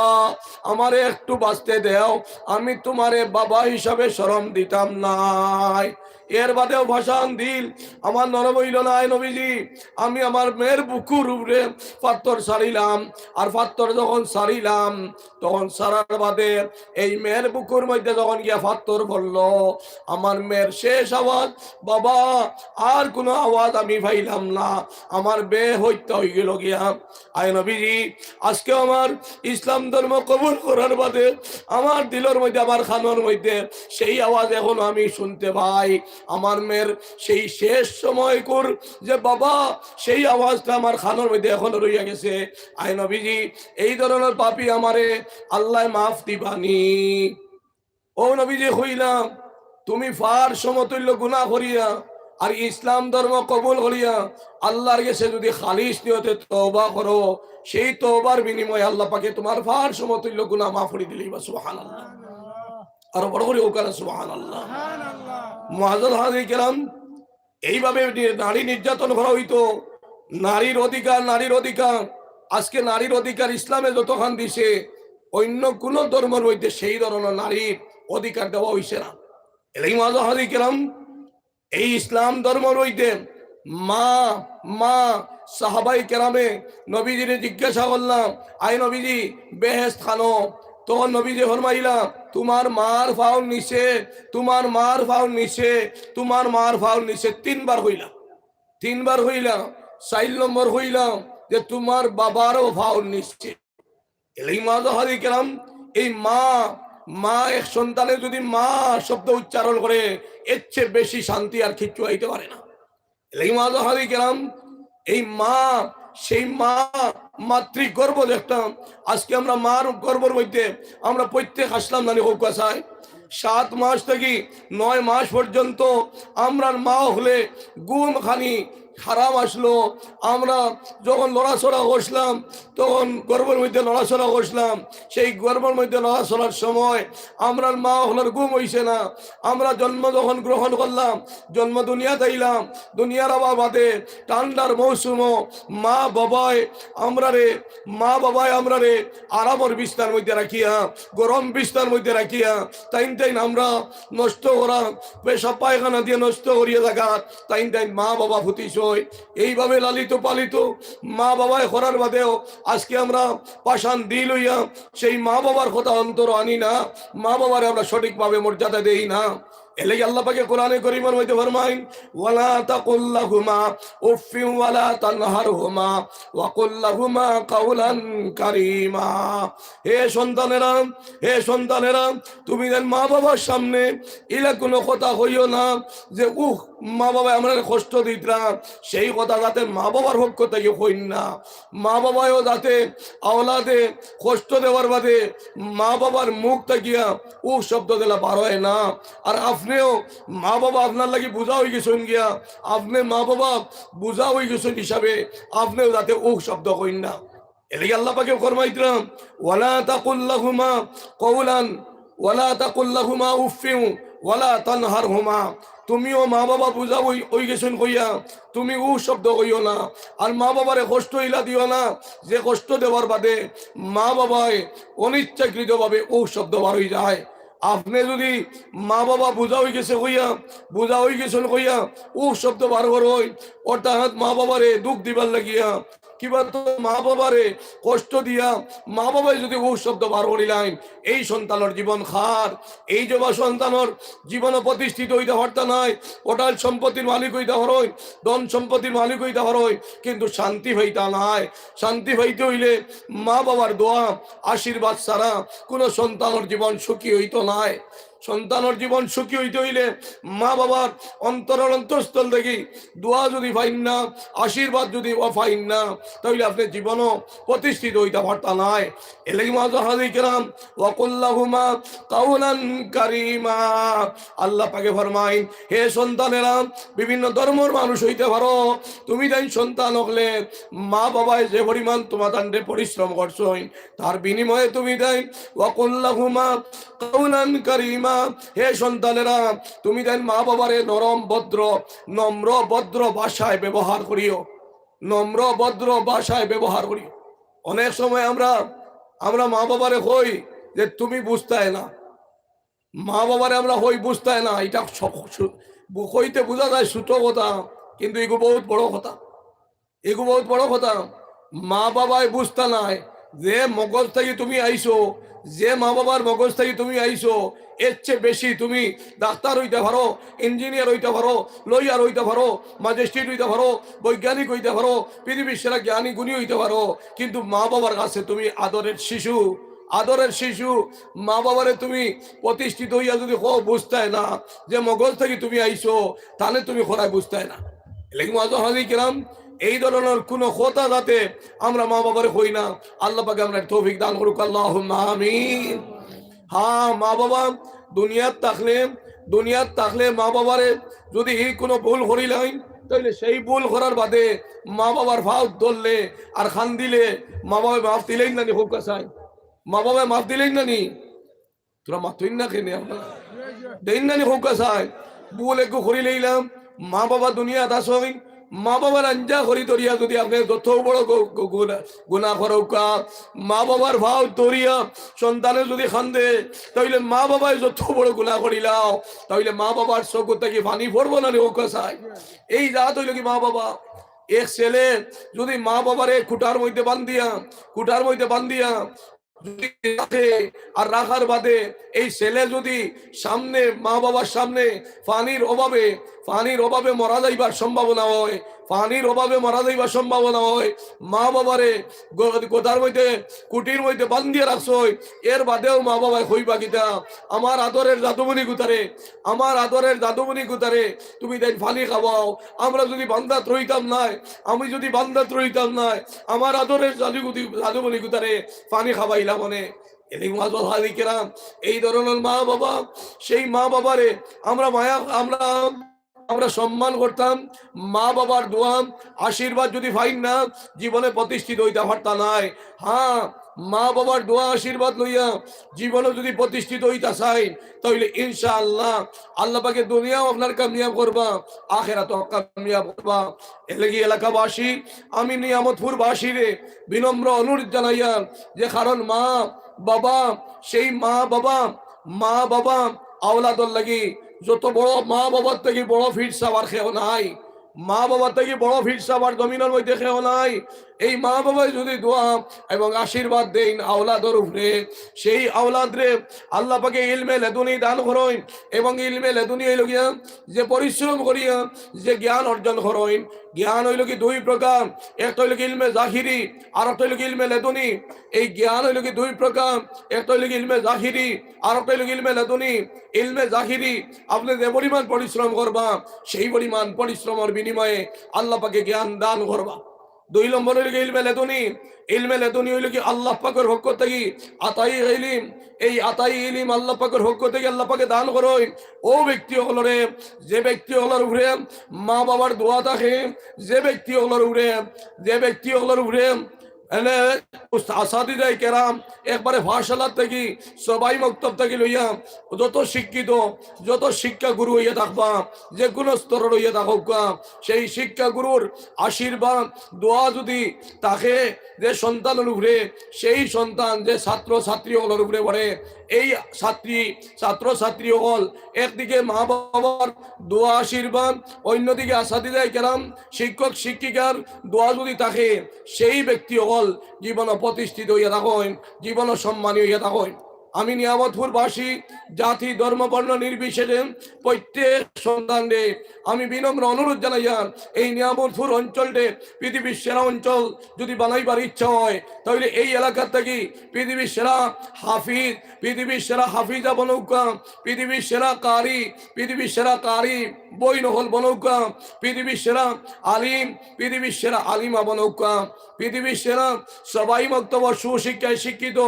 আমারে একটু বাঁচতে দেও, আমি তোমারে বাবা হিসাবে শরম দিতাম নায়।" এর বাদেও পাষাণ দিল আমার নরম অইল না, আয় নবীজি। আমি আমার মেয়ের বুকুর উপরে পাত্তর ছাড়িলাম, আর পাত্তর যখন ছাড়িলাম, তখন ছাড়ার বাদে এই মেয়ের বুকুর মধ্যে যখন গিয়া পাত্তর পড়লো, আমার মেয়ের শেষ আওয়াজ, "বাবা, আর কোনো আওয়াজ আমি পাইলাম না।" আমার মেয়ে হত্যা অই গেল গিয়া। আয় নবীজি, আজকে আমার ইসলাম ধর্ম কবুল করার বাদে আমার দিলর মধ্যে, আমার কানর মধ্যে সেই আওয়াজ এখনো আমি শুনতে পাই। আমার মেয়ের সেই শেষ সময়কুর যে "বাবা", সেই আওয়াজটা আমার কানর মধ্যে এখনো রইয়া গেছে। আয় নবীজি, এই ধরনের পাপী আমারে আল্লায় মাফ দিবানি? ও নবীজি কইলাম, তুমি পাহাড় সমতুল্য গুনাহ করিয়া আর ইসলাম ধর্ম কবুল করিয়া আল্লাহর গেছে যদি খালিস নিয়তে তওবা করো, সেই তওবার বিনিময়ে আল্লাহ পাকে তোমার পাহাড় সমতুল্য গুনাহ মাফ করি দিলাইবা। সুবহানাল্লাহ। আরো বড় করি কউক্কা না, সুবহানাল্লাহ। মুআজ্জাজ হাজির কেরাম, এইভাবে যে নারী নির্যাতন করা হইতো, নারীর অধিকার, নারীর অধিকার। আজকে নারীর অধিকার ইসলামে যতখান দিছে, অন্য কোনো ধর্মর মধ্যে সেই ধরনের নারীর অধিকার দেওয়া হইছে না। এলাই মুআজ্জাজ হাজির কেরাম, এই ইসলাম ধর্মর মধ্যে মা, মা, সাহাবাই কেরামে নবীজিরে জিজ্ঞাসা করলাম, "আই নবীজি, বেহেস্ত খানো?" তখন নবীজি ফরমাইলা, "তোমার মার পাওর নিচে, তোমার মার পাওর নিচে, তোমার মার পাওর নিচে।" তিনবার কইলা, তিনবার কইলা। চাইর নম্বর কইলা যে, "তোমার বাবারও পাওর নিচে।" এলাই মুআজ্জাজ হাজির কেরাম, এই মা, মা এক সন্তানে যদি মা শব্দ উচ্চারণ করে, এর চেয়ে বেশি শান্তি আর কিচ্ছু হইতে পারে না। এলাই মুআজ্জাজ হাজির কেরাম, এই মা, সেই মা, মাতৃগর্ভ দেখতাম। আজকে আমরা মার গর্ভর মধ্যে আমরা প্রত্যেক আসলাম নানি কউক্কা চাই। সাত মাস থাকি নয় মাস পর্যন্ত আমরার মা অকলে ঘুম খানি হারাম আসলো। আমরা যখন লড়াচড়া করছিলাম, তখন গর্ভর মধ্যে লড়াচড়া করছিলাম। সেই গর্ভর মধ্যে লড়াচড়ার সময় আমরার মা অকলর ঘুম হইছে না। আমরা জন্ম যখন গ্রহণ করলাম, জন্ম দুনিয়াত আইলাম, দুনিয়ার আবার বাদে ঠান্ডার মৌসুমও মা বাবায় আমরারে, মা বাবায় আমরারে আরামর বিছনার মধ্যে রাখিয়া, গরম বিছনার মধ্যে রাখিয়া, তাইন তাইন আমরা নষ্ট করা, পেশাব পায়খানা দিয়া নষ্ট করিয়া জাগাত, তাইন তাইন মা বাবা ফুতিছয়। এইভাবে লালিত পালিত মা বাবায় করার বাদেও আজকে আমরা পাষাণ দিল অইয়া সেই মা বাবার কথা অন্তর আনি না, মা বাবারে আমরা সঠিকভাবে মর্যাদা দেই না। এর লাগি আল্লাহ পাকে কোরআনে করিমর মধ্যে ফরমাইন, "ওয়ালা তাকুল লাহুমা উফফিন ওয়ালা তানহারহুমা ওয়া কুল লাহুমা কাওলান কারীমা।" হে সন্তানেরা, হে সন্তানেরা, তুমি যেন মা বাবার সামনে ইলা কোনো কথা কইও না যে, "উহ, মা বাবায় আমরারে কষ্ট দিতরা", সেই কথা যাতে মা বাবার পক্ষ থাকি কইন না। মা বাবায়ও যাতে আওলাদে কষ্ট দেওয়ার বাদে মা বাবার মুখ থাকিয়া উহ শব্দ দিলা বার অয় না। আর আপনেও, মা বাবা আপনার লাগি বুঝা অইগেছইন গিয়া, আপনে মা বাবা বুঝা অইগেছইন হিসাবে আপনেও যাতে উহ শব্দ কইন না। এর লাগি আল্লাহ পাকে ফরমাইতরা, "ওয়ালা তাকুল লাহুমা কাওলান, ওয়ালা তাকুল লাহুমা উফফিন ওয়ালা তানহারহুমা।" তুমিও মা বাবা বুঝা অই-, অইগেছইন কইয়া তুমি উহ শব্দ কইও না, আর মা বাবারে কষ্ট ইলা দিও না, যে কষ্ট দেওয়ার বাদে মা বাবায় অনিচ্ছাকৃতভাবে উহ শব্দ বার অই যায়। আপনে যদি মা বাবা বুঝা অইগেছে কইয়া, বুঝা অইগেছইন কইয়া উহ শব্দ বার করইন, অর্থাৎ মা বাবারে দুখ দিবার লাগিয়া, কিবা তো মা বাবারে কষ্ট দিয়া মা বাবায় যদি উহ শব্দ বার করিলাইন, এই সন্তানর জীবন খার। এই যে বা সন্তানর জীবনে প্রতিষ্ঠিত অইতা পারতা নায়, অঢাল সম্পত্তির মালিক অইতা পারইন, ধন সম্পত্তির মালিক অইতা পারইন, কিন্তু শান্তি পাইতা নায়। শান্তি পাইতে অইলে মা বাবার দোয়া, আশীর্বাদ ছাড়া কোনো সন্তানর জীবন সুখী অইতো নায়। সন্তানর জীবন সুখী অইতে অইলে মা বাবার অন্তরর অন্তঃস্থল থাকি দোয়া যদি পাইন না, আশীর্বাদ যদি ও পাইন না, তাইলে আপনে জীবনও প্রতিষ্ঠিত অইতা পারতা নায়। এর লাগি মুআজ্জাজ হাজির কেরাম, "ওয়া কুল লাহুমা কাওলান কারীমা।" আল্লাহ পাকে ফরমাইন, "হে সন্তানেরা, বিভিন্ন ধর্মর মানুষ অইতে পারো, তুমি তাইন সন্তান অকলে মা বাবায় যে পরিমাণ তুমাতানরে পরিশ্রম করছইন, তার বিনিময়ে তুমি তাইন, ওয়া কুল লাহুমা কাওলান কারীমা, হে সন্তানেরা, তুমি তাইন মা বাবারে নরম ভদ্র, নম্র ভদ্র ভাষায় ব্যবহার করিও, নম্র ভদ্র ভাষায় ব্যবহার করিও।" অনেক সময় আমরা, আমরা মা বাবারে কই যে, "তুমি বুঝতায় না।" মা বাবারে আমরা কই, "বুঝতায় না।" ইটা স-, স-, বু-, কইতে বুঝা যায় ছোট কথা, কিন্তু ইগু বহুত বড় কথা। ইগু বহুত বড় কথা। মা বাবায় বুঝতা নায়, যে মগজ থাকি তুমি আইছো, যে মা বাবার মগজ থাকি তুমি আইছো, এর চেয়ে বেশি তুমি ডাক্তার অইতা পারো, ইঞ্জিনিয়ার অইতা পারো, লয়ার অইতা পারো, ম্যাজিস্ট্রেট অইতা পারো, বৈজ্ঞানিক অইতা পারো, পৃথিবীর সেরা জ্ঞানী গুণী অইতা পারো, কিন্তু মা বাবার কাছে তুমি আদরের শিশু, আদরের শিশু। মা বাবারে তুমি প্রতিষ্ঠিত অইয়া যদি কও বুঝতায় না, যে মগজ থাকি তুমি আইছো, তাইলে তুমি করায় বুঝতায় না। এর লাগি মুআজ্জাজ হাজির কেরাম, এই ধরনর কোনো কথা যাতে আমরা মা বাবারে কই না। আল্লাহ পাকে আমরারে তৌফিক দান করুক, আল্লাহুম্মা আমিন। হ্যাঁ, মা বাবা দুনিয়াত থাকলে, দুনিয়াত থাকলে মা বাবারে যদি ই কোনো ভুল করিলাইন, তাইলে সেই ভুল করার বাদে মা বাবার পাও ধরলে আর কান্দিলে মা বাবায় মাফ দিলাইন না নি কউক্কা চাই? মা বাবায় মাফ দিলাইন না নি? তুমরা মাতইন না কেনে আপনারা? দেইন না নি কউক্কা চাই? ভুল এগু করিলাইলাম, মা বাবা দুনিয়াত আছইন, মা বাবার আঞ্জা করি ধরিয়া যদি আপনে যত বড় গু-, গু-, গুনা, গুনা করউক্কা, মা বাবার পাও ধরিয়া সন্তানে যদি কান্দে, তাইলে মা বাবায় যত বড় গুনা করিলাও, তাইলে মা বাবার চকু থাকি পানি পড়বো না নি কউক্কা চাই? এই জাত অইলো কি মা বাবা? এক ছেলে যদি মা বাবারে খুটার মধ্যে বান্ধিয়া, খুটার মধ্যে বান্ধিয়া যদি রাখে, আর রাখার বাদে এই ছেলে যদি সামনে, মা বাবার সামনে পানির অভাবে, পানির অভাবে মারা যাইবার সম্ভাবনা অয়, পানির অভাবে মারা যাইবার সম্ভাবনা অয়, মা বাবারে গ-, গদার মধ্যে, খুটির মধ্যে বান্ধিয়া রাখছইন, এর বাদেও মা বাবায় কইবা কিতা, "আমার আদরের দাদুমণি গুতারে, আমার আদরের দাদুমণি গুতারে, তুমি তাইন পানি খাওয়াও।" আমরা যদি বান্দাত রইতাম নায়, আমি যদি বান্দাত রইতাম নায়, আমার আদরের দাদু গুতি-, দাদুমণি গুতারে পানি খাওয়াইলাম অনে। এর লাগি মুআজ্জাজ হাজির কেরাম, এই ধরনর মা বাবা, সেই মা বাবারে আমরা মায়া, আমরা, আমরা সম্মান করতাম। মা বাবার দোয়া, আশীর্বাদ যদি পাইন না, জীবনে প্রতিষ্ঠিত অইতা পারতা নায়। হ্যাঁ, মা বাবার দোয়া, আশীর্বাদ লইয়া জীবনে যদি প্রতিষ্ঠিত অইতা চাইন, তাইলে ইনশাআল্লাহ আল্লাহ পাকে দুনিয়াও আপনার কামিয়াব করবা, আখেরাতও কামিয়াব করবা। এর লাগি এলাকাবাসী, আমি নিয়ামতপুরবাসীরে বিনম্র অনুরোধ জানাইয়ার যে, কারণ মা বাবা, সেই মা বাবা, মা বাবা আওলাদর লাগি যত বড়, মা বাবার থাকি বড় পীর সাব আর কেউ নাই। মা বাবা থাকি বড় পীর সাব আর জমিনর মধ্যে কেউ নাই। এই মা বাবায় যদি দোয়া এবং আশীর্বাদ দেইন আওলাদর উপরে, সেই আওলাদরে আল্লাহ পাকে ইলমে লেদুনি দান করইন। এবং ইলমে লেদুনি অইল গিয়া যে পরিশ্রম করিয়া যে জ্ঞান অর্জন করইন, জ্ঞান অইল কি দুই প্রকার, একটা অইল কি ইলমে জাহিরি, আর একটা অইল কি ইলমে লেদুনি। এই জ্ঞান অইল কি দুই প্রকার, একটা অইল কি ইলমে জাহিরি, আর একটা অইল কি ইলমে লেদুনি। ইলমে জাহিরি, আপনি যে পরিমাণ পরিশ্রম করবা, সেই পরিমাণ পরিশ্রমর বিনিময়ে আল্লাহ পাকে জ্ঞান দান করবা। দুই নম্বর অইল কি ইলমে লেদুনি। ইলমে লেদুনি অইল কি আল্লাহ পাকর পক্ষ থাকি আতাই ইলিম। এই আতাই ইলিম আল্লাহ পাকর পক্ষ থাকি আল্লাহ পাকে দান করইন ও ব্যক্তি অকলরে, যে ব্যক্তি অকলর উপরে মা বাবার দোয়া থাকে, যে ব্যক্তি অকলর উপরে, যে ব্যক্তি অকলর উপরে এনে উস্তা-, আসাদিদাই কেরাম একবারে ফাশালা থাকি, সবাই মক্তব থাকি লইয়া যত শিক্ষিত, যত শিক্ষা গুরু অইয়া থাকবা, যে কোনো স্তরর অইয়া থাকউক্কা, সেই শিক্ষা গুরুর আশীর্বাদ, দোয়া যদি থাকে যে সন্তানর উপরে, সেই সন্তান যে ছাত্র ছাত্রী অকলর উপরে পড়ে, এই ছাত্রী ছাত্র ছাত্রী অকল একদিকে মা বাবার দোয়া আশীর্বাদ, অন্যদিকে আসাদিদাই কেরাম শিক্ষক শিক্ষিকার দোয়া যদি থাকে, সেই ব্যক্তি অকল জীবন প্রতিষ্ঠিত অইয়া থাকইন, জীবন সম্মানী অইয়া থাকইন। আমি নিয়ামতপুরবাসী জাতি ধর্ম বর্ণ নির্বিশেষে প্রত্যেক সন্তানরে আমি বিনম্র অনুরোধ জানাইয়ার, এই নিয়ামতপুর অঞ্চলরে পৃথিবীর সেরা অঞ্চল যদি বানাইবার ইচ্ছা হয়, তাহলে এই এলাকার থাকি পৃথিবীর সেরা হাফিজ, পৃথিবীর সেরা হাফিজা বনউক্কা, পৃথিবীর সেরা কারি, পৃথিবীর সেরা কারি বইন অকল বনউক্কা, পৃথিবীর সেরা আলিম, পৃথিবীর সেরা আলিমা বনউক্কা, পৃথিবীর সেরা সবাই মক্তবর সুশিক্ষায় শিক্ষিত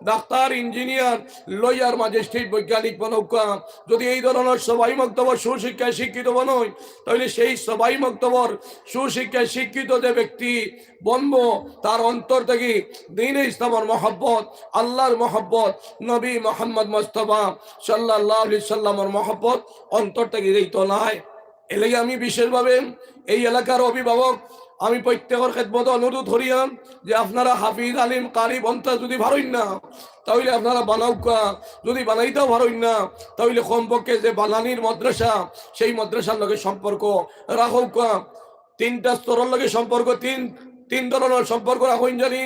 ডাক্তার, ইঞ্জিনিয়ার, লয়ার, ম্যাজিস্ট্রেট, বৈজ্ঞানিক বনউক্কা। যদি এই ধরনের সবাই মক্তবর সুশিক্ষায় শিক্ষিত বনই, তাহলে সেই সবাই মক্তবর সুশিক্ষায় শিক্ষিত যে ব্যক্তি বনবো, তার অন্তর থাকি দ্বীনে ইসলামর মহব্বত, আল্লাহর মহব্বত, নবী মোহাম্মদ মুস্তাফা সাল্লাল্লাহু আলাইহি সাল্লামর মহব্বত অন্তর থাকি যাইতো নায়। এর লাগি আমি বিশেষভাবে এই এলাকার অভিভাবক, আমি প্রত্যেকর খেদমতে অনুরোধ করিয়ার যে আপনারা হাফিজ, আলিম, কারি বনতা যদি পারইন না, তাহলে আপনারা বানাউক্কা, যদি বানাইতাও পারইন না, তাহলে কমপক্ষে যে বানানির মাদ্রাসা, সেই মাদ্রাসার লগে সম্পর্ক রাখউক্কা। তিনটা স্তরর লগে সম্পর্ক, তিন, তিন ধরনের সম্পর্ক রাখইন জানি।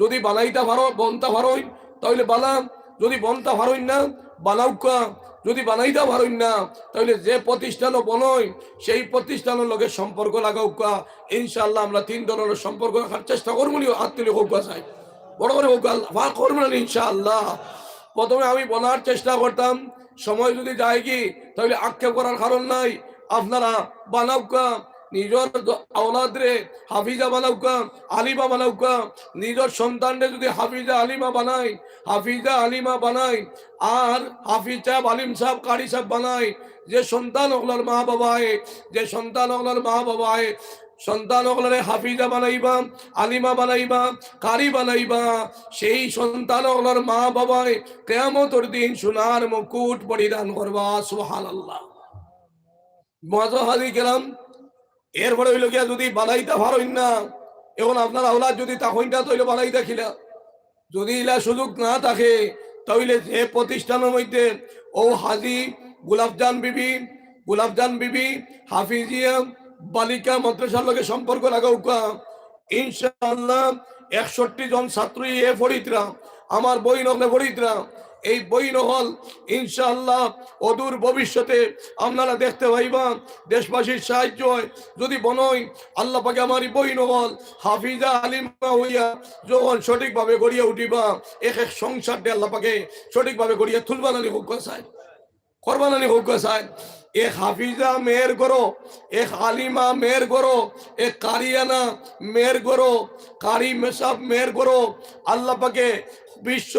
যদি বানাইতা পারো, বনতা পারইন, তাহলে বানান। যদি বনতা পারইন না, বানাউক্কা। যদি বানাইতা পারইন না, তাহলে যে প্রতিষ্ঠানও বনইন, সেই প্রতিষ্ঠানর লগে সম্পর্ক লাগাউক্কা। ইনশাআল্লাহ আমরা তিন ধরনের সম্পর্ক রাখার চেষ্টা করমু নি, আত তুলি কউক্কা চাই। বড় করি কউক্কা, আল্লাহ পাক করমু না নি ইনশাআল্লাহ। প্রথমে আমি বনার চেষ্টা করতাম, সময় যদি যায়গি, তাহলে আক্ষেপ করার কারণ নাই। আপনারা বানাউক্কা, নিজর দ-, আওলাদরে হাফিজা বানাউক্কা, আলিমা বানাউক্কা। নিজর সন্তানরে যদি হাফিজা আলিমা বানাই, হাফিজা আলিমা বানাই, আর হাফিজ সাহেব, আলিম সাহেব, কারি সাহেব বানাই, যে সন্তান অকলর মা বাবায়, যে সন্তান অকলর মা বাবায় সন্তান অকলরে হাফিজা বানাইবা, আলিমা বানাইবা, কারি বানাইবা, সেই সন্তান অকলর মা বাবায় কিয়ামতর দিন সোনার মুকুট পরিধান করবা। সুবহানাল্লাহ। মুআজ্জাজ হাজির কেরাম, এরপরে অইল গিয়া যদি বানাইতা পারইন না, এখন আপনার আওলাদ যদি থাকইন না, তাইলে বানাইতা কিলা? যদি ইলা সুযোগ না থাকে, তাইলে যে প্রতিষ্ঠানর মধ্যে ও হাজি গোলাপজান বিবি, গোলাপজান বিবি হাফিজিয়া বালিকা মাদ্রাসার লগে সম্পর্ক লাগাউক্কা, ইনশাআল্লাহ একষট্টি জন ছাত্রী এ পড়িতরা, আমার বইন অকলে পড়িতরা। এই বইন অকল ইনশাআল্লাহ অদূর ভবিষ্যতে আপনারা দেখতে পাইবা, দেশবাসীর সাহায্য হয় যদি বনই, আল্লাহ পাকে আমার এই বইন অকল হাফিজা আলিমা হইয়া যখন সঠিকভাবে গড়িয়া উঠিবা, এক এক সংসারটা আল্লাহ পাকে সঠিকভাবে গড়িয়া তুলবা না নি কউক্কা চাই। করবা না নি কউক্কা চাই। এক হাফিজা মেয়ের ঘরো, এক আলিমা মেয়ের ঘরো, এক কারিয়ানা মেয়ের ঘরো, কারি মেসাব মেয়ের ঘরো, আল্লাহ পাকে বিশ্ব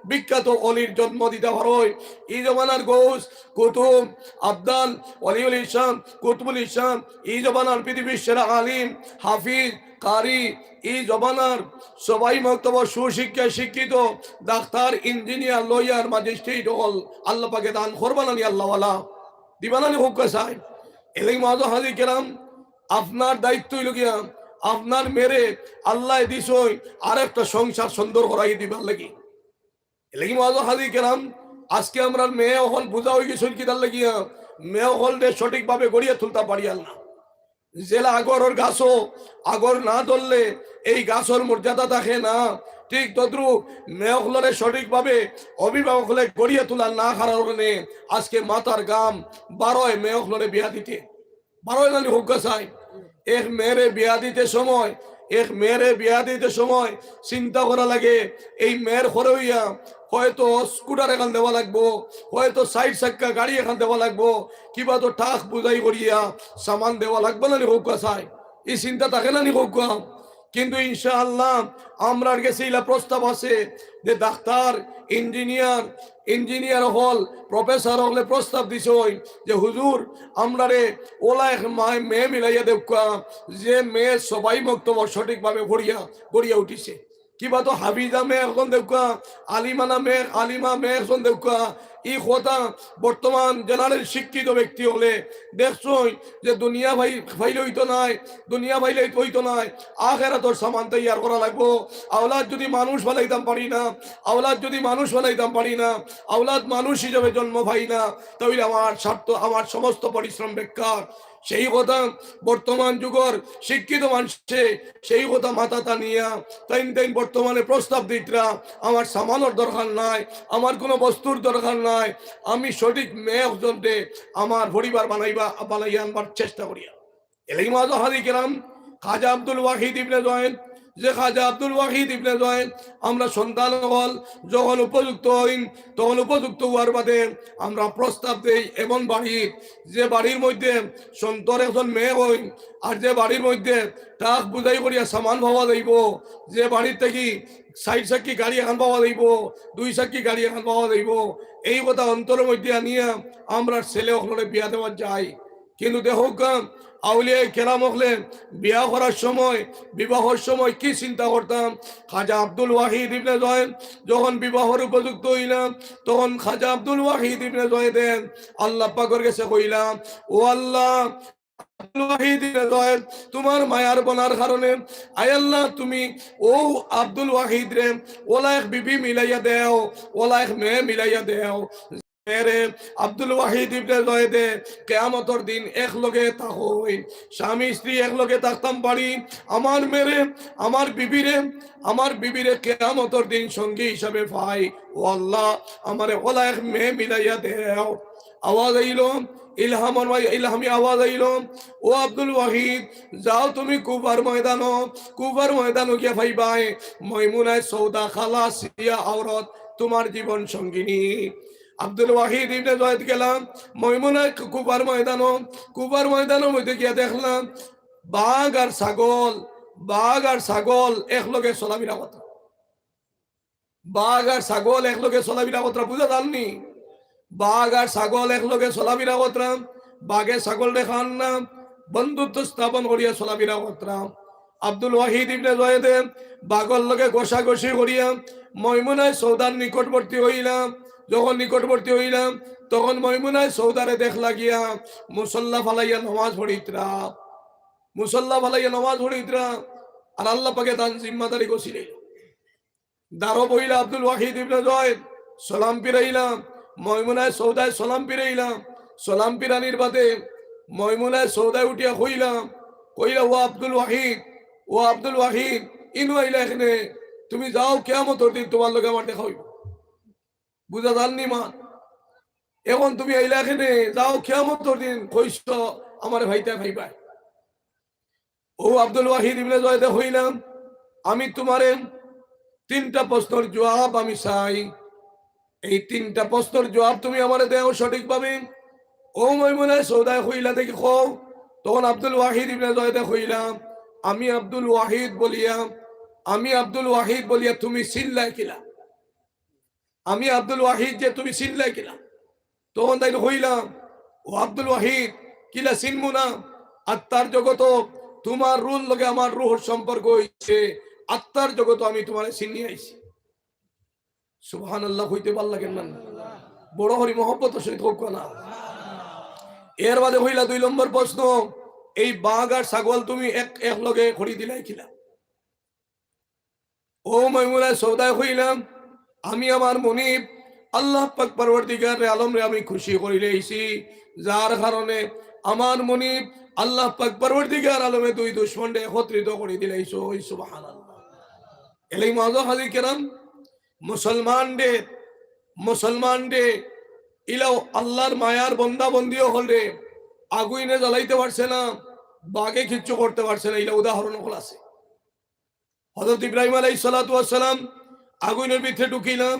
বিখ্যাত অলির জন্ম দিতা পারইন। ই জমানার গৌস, কুতুব, আবদাল, অলিউল ইসলাম, কুতুবুল ইসলাম, ই জমানার পৃথিবীর সেরা আলিম, হাফিজ, কারি, ই জমানার সবাই মক্তবর সুশিক্ষায় শিক্ষিত ডাক্তার, ইঞ্জিনিয়ার, লয়ার, ম্যাজিস্ট্রেট অকল আল্লাহ পাকে দান করবা না নি আল্লাহওয়ালা, দিবা না নি কউক্কা চাই। এর লাগি মুআজ্জাজ হাজির কেরাম, আপনার দায়িত্ব অইল গিয়া আপনার মেয়েরে আল্লায় দিছইন আরেকটা সংসার সুন্দর করাই দিবার লাগি। এর লাগি মুআজ্জাজ হাজির কেরাম, আজকে আমরার মেয়ে অকল বুঝা অইগেছইন কিতার লাগিয়া? মেয়ে অকলরে সঠিকভাবে গড়িয়া তুলতা পারিয়ার না। যেলা আগরর গাছও আগর না ধরলে এই গাছর মর্যাদা থাকে না, ঠিক তদ্রূপ মেয়ে অকলরে সঠিকভাবে অভিভাবক অকলে গড়িয়া তুলার না কারণে আজকে মাথার ঘাম বারয় মেয়ে অকলরে বিয়া দিতে। বারয় নানি কউক্কা চাই। এক মেয়েরে বিয়া দিতে সময়, এক মেয়েরে বিয়া দিতে সময় চিন্তা করা লাগে, এই মেয়ের ঘরে অইয়া হয়তো স্কুটার এখান দেওয়া লাগবো, হয়তো চাইর চাক্কা গাড়ি এখান দেওয়া লাগবো, কিবা তো টাক বুঝাই করিয়া সামান দেওয়া লাগবো নানি কউক্কা চাই। ই চিন্তা থাকে নানি কউক্কা? কিন্তু ইনশাআল্লাহ আমরার গেছে ইলা প্রস্তাব আছে যে ডাক্তার, ইঞ্জিনিয়ার, ইঞ্জিনিয়ার অকল, প্রফেসর অকলে প্রস্তাব দিছইন যে হুজুর, আমরারে অলা এক মায়-, মেয়ে মিলাইয়া দেউক্কা, যে মেয়ে সবাই মক্তবর সঠিকভাবে পড়িয়া গড়িয়া উঠিছে। কিবা তো হাফিজা মেয়ে একজন দেউক্কা, আলিমানা মেয়ে, আলিমা মেয়ে একজন দেউক্কা। ই কথা বর্তমান জেনারেল শিক্ষিত ব্যক্তি অকলে দেখছইন যে দুনিয়া পাই-, পাইলে অইতো নায়, দুনিয়া পাইলে অইতো নায়, আখেরাতর সামান তৈয়ার করা লাগবো। আওলাদ যদি মানুষ বানাইতাম পারি না, আওলাদ যদি মানুষ বানাইতাম পারি না, আওলাদ মানুষ হিসাবে জন্ম পাই না, তাইলে আমার স্বার্থ, আমার সমস্ত পরিশ্রম বেকার। সেই কথা বর্তমান যুগর শিক্ষিত মানষে সেই কথা মাথাত আনিয়া তাইন তাইন বর্তমানে প্রস্তাব দিতরা, আমার সামানর দরকার নাই, আমার কোনো বস্তুর দরকার নাই, আমি সঠিক মেয়ে একজনরে আমার পরিবার বানাইবা, বানাইয়া আনবার চেষ্টা করিয়া। এলাই মাঝে হাজি কেরাম খাজা আব্দুল ওয়াহিদ ইবনে জয়েদ, যে খাজা আব্দুল ওয়াহিদ ইবনে জয়েদ, আমরা সন্তান অকল যখন উপযুক্ত অইন, তখন উপযুক্ত অওয়ার বাদে আমরা প্রস্তাব দেই এমন বাড়িত, যে বাড়ির মধ্যে সন্তর একজন মেয়ে অইন, আর যে বাড়ির মধ্যে টাক বুঝাই করিয়া সামান পাওয়া যাইবো, যে বাড়ির থাকি চাইর চাক্কি গাড়ি এখান পাওয়া যাইবো, দুই চাক্কি গাড়ি এখান পাওয়া যাইবো, এই কথা অন্তরর মধ্যে আনিয়া আমরা ছেলে অকলরে বিয়া দেওয়ার যাই। কিন্তু দেখউক্কা, আউলিয়ায়ে কেরাম অকলে বিয়া করার সময়, বিবাহর সময় কি চিন্তা করতা? খাজা আব্দুল ওয়াহিদ ইবনে জয়েদ যখন বিবাহর উপযুক্ত অইলা, তখন খাজা আব্দুল ওয়াহিদ ইবনে জয়েদে আল্লাহ পাকর গেছে কইলা, "ও আল্লাহ, আব্দুল ওয়াহিদ ইবনে জয়েদ, তুমার মায়ার বনার কারণে, আয় আল্লাহ, তুমি অউ আব্দুল ওয়াহিদরে অলা এক বিবি মিলাইয়া দেও, অলা এক মেয়ে মিলাইয়া দেও।" মেয়েরে আব্দুল ওয়াহিদ ইবনে জয়েদে কিয়ামতর দিন একলগে থাকইন, স্বামী স্ত্রী একলগে থাকতাম পারি। আমার মেয়েরে, আমার বিবিরে, আমার বিবিরে কিয়ামতর দিন সঙ্গী হিসাবে পাই। ও আল্লাহ, আমারে অলা এক মেয়ে মিলাইয়া দেও। আওয়াজ আইলো, ইলহামর মাই-, ইলহামি আওয়াজ আইলো, "ও আব্দুল ওয়াহিদ, যাও তুমি কুফার ময়দানো, কুফার ময়দানো গিয়া পাইবায় ময়মুনায়ে সৌদা খালাসিয়া আওরত, তুমার জীবন সঙ্গিনী।" আব্দুল ওয়াহিদ ইবনে জয়েদ গেলা ময়মুনায়ে কুফার ময়দানো, কুফার ময়দানর মধ্যে গিয়া দেখলা বাঘ আর ছাগল, বাঘ আর ছাগল একলগে চলাফিরা করতা। বাঘ আর ছাগল একলগে চলাফিরা করতরা, বুঝা যারনি? বাঘ আর ছাগল একলগে চলাফিরা করতরা, বাঘে ছাগলরে খার না, বন্ধুত্ব স্থাপন করিয়া চলাফিরা করতরা। আব্দুল ওয়াহিদ ইবনে জয়েদে বাঘর লগে ঘষাঘষি করিয়া ময়মুনায়ে সৌদার নিকটবর্তী অইলা। যখন নিকটবর্তী অইলা, তখন ময়মুনায়ে সৌদারে দেখলা গিয়া মুসল্লা ফালাইয়া নমাজ পড়িতরা, মুসল্লা ফালাইয়া নমাজ পড়িতরা। আর আল্লাহ পাকে তান জিম্মাদারি গছিলাইলা। দারো বইলা আব্দুল ওয়াহিদ ইবনে জয়েদ, সালাম ফিরাইলা। ময়মুনায়ে সৌদায় সালাম ফিরাইলা। সালাম ফিরানির বাদে ময়মুনায়ে সৌদায় উঠিয়া কইলা, কইলা, "ও আব্দুল ওয়াহিদ, ও আব্দুল ওয়াহিদ, ইনো আইলা কেনে? তুমি যাও, কিয়ামতর দিন তুমার লগে আমার দেখা অইবো।" বুঝা যারনি মা? এখন তুমি আইলা কেনে? যাও, কিয়ামতর দিন কইছো আমারে পাইতায় পাইবায়। অউ আব্দুল ওয়াহিদ ইবনে জয়েদে কইলা, "আমি তুমারে তিনটা প্রশ্নর জুয়াব আমি চাই, এই তিনটা প্রশ্নর জুয়াব তুমি আমারে দেও সঠিকভাবে।" অউ ময়মুনায়ে সৌদায় কইলা, "দেখি কও।" তখন আব্দুল ওয়াহিদ ইবনে জয়েদে কইলা, "আমি আব্দুল ওয়াহিদ বলিয়া, আমি আব্দুল ওয়াহিদ বলিয়া তুমি চিনলায় কিলা?" আমি আব্দুল ওয়াহিদ যে তুমি চিনলায় কিলা? তখন তাইন কইলা, "ও আব্দুল ওয়াহিদ, কিলা চিনমু না? আত্মার জগতো তুমার রুহর লগে আমার রুহর সম্পর্ক অইছে, আত্মার জগতো আমি তুমারে চিনি আইছি।" সুবহানাল্লাহ কইতে ভালা লাগের না? বড় করি মহব্বতর সহিত কউক্কা না। এর বাদে কইলা দুই নম্বর প্রশ্ন, "এই বাঘ আর ছাগল তুমি এক, একলগে করি দিলায় কিলা?" অউ ময়মুনায়ে সৌদায় কইলা, "আমি আমার মুনিব আল্লাহ পাক পরওয়ারদিগারে আলমরে আমি খুশি করিলাইছি, যার কারণে আমার মুনিব আল্লাহ পাক পরওয়ারদিগার আলমে দুই দুশমনরে একত্রিত করি দিলাইছইন। সুবহানাল্লাহ। এলাই মুআজ্জাজ হাজির কেরাম, মুসলমানরে, মুসলমানরে, ইলাও আল্লাহর মায়ার বন্দা বন্দি অকলরে আগুইনে জ্বালাইতে পারছে না, বাঘে কিচ্ছু করতে পারছে না, ইলা উদাহরণ অকল আছে। হযরত ইব্রাহিম আলাইহিস সালাতু ওয়াস সালাম আগুইনর ভিতরে ঢুকিলা,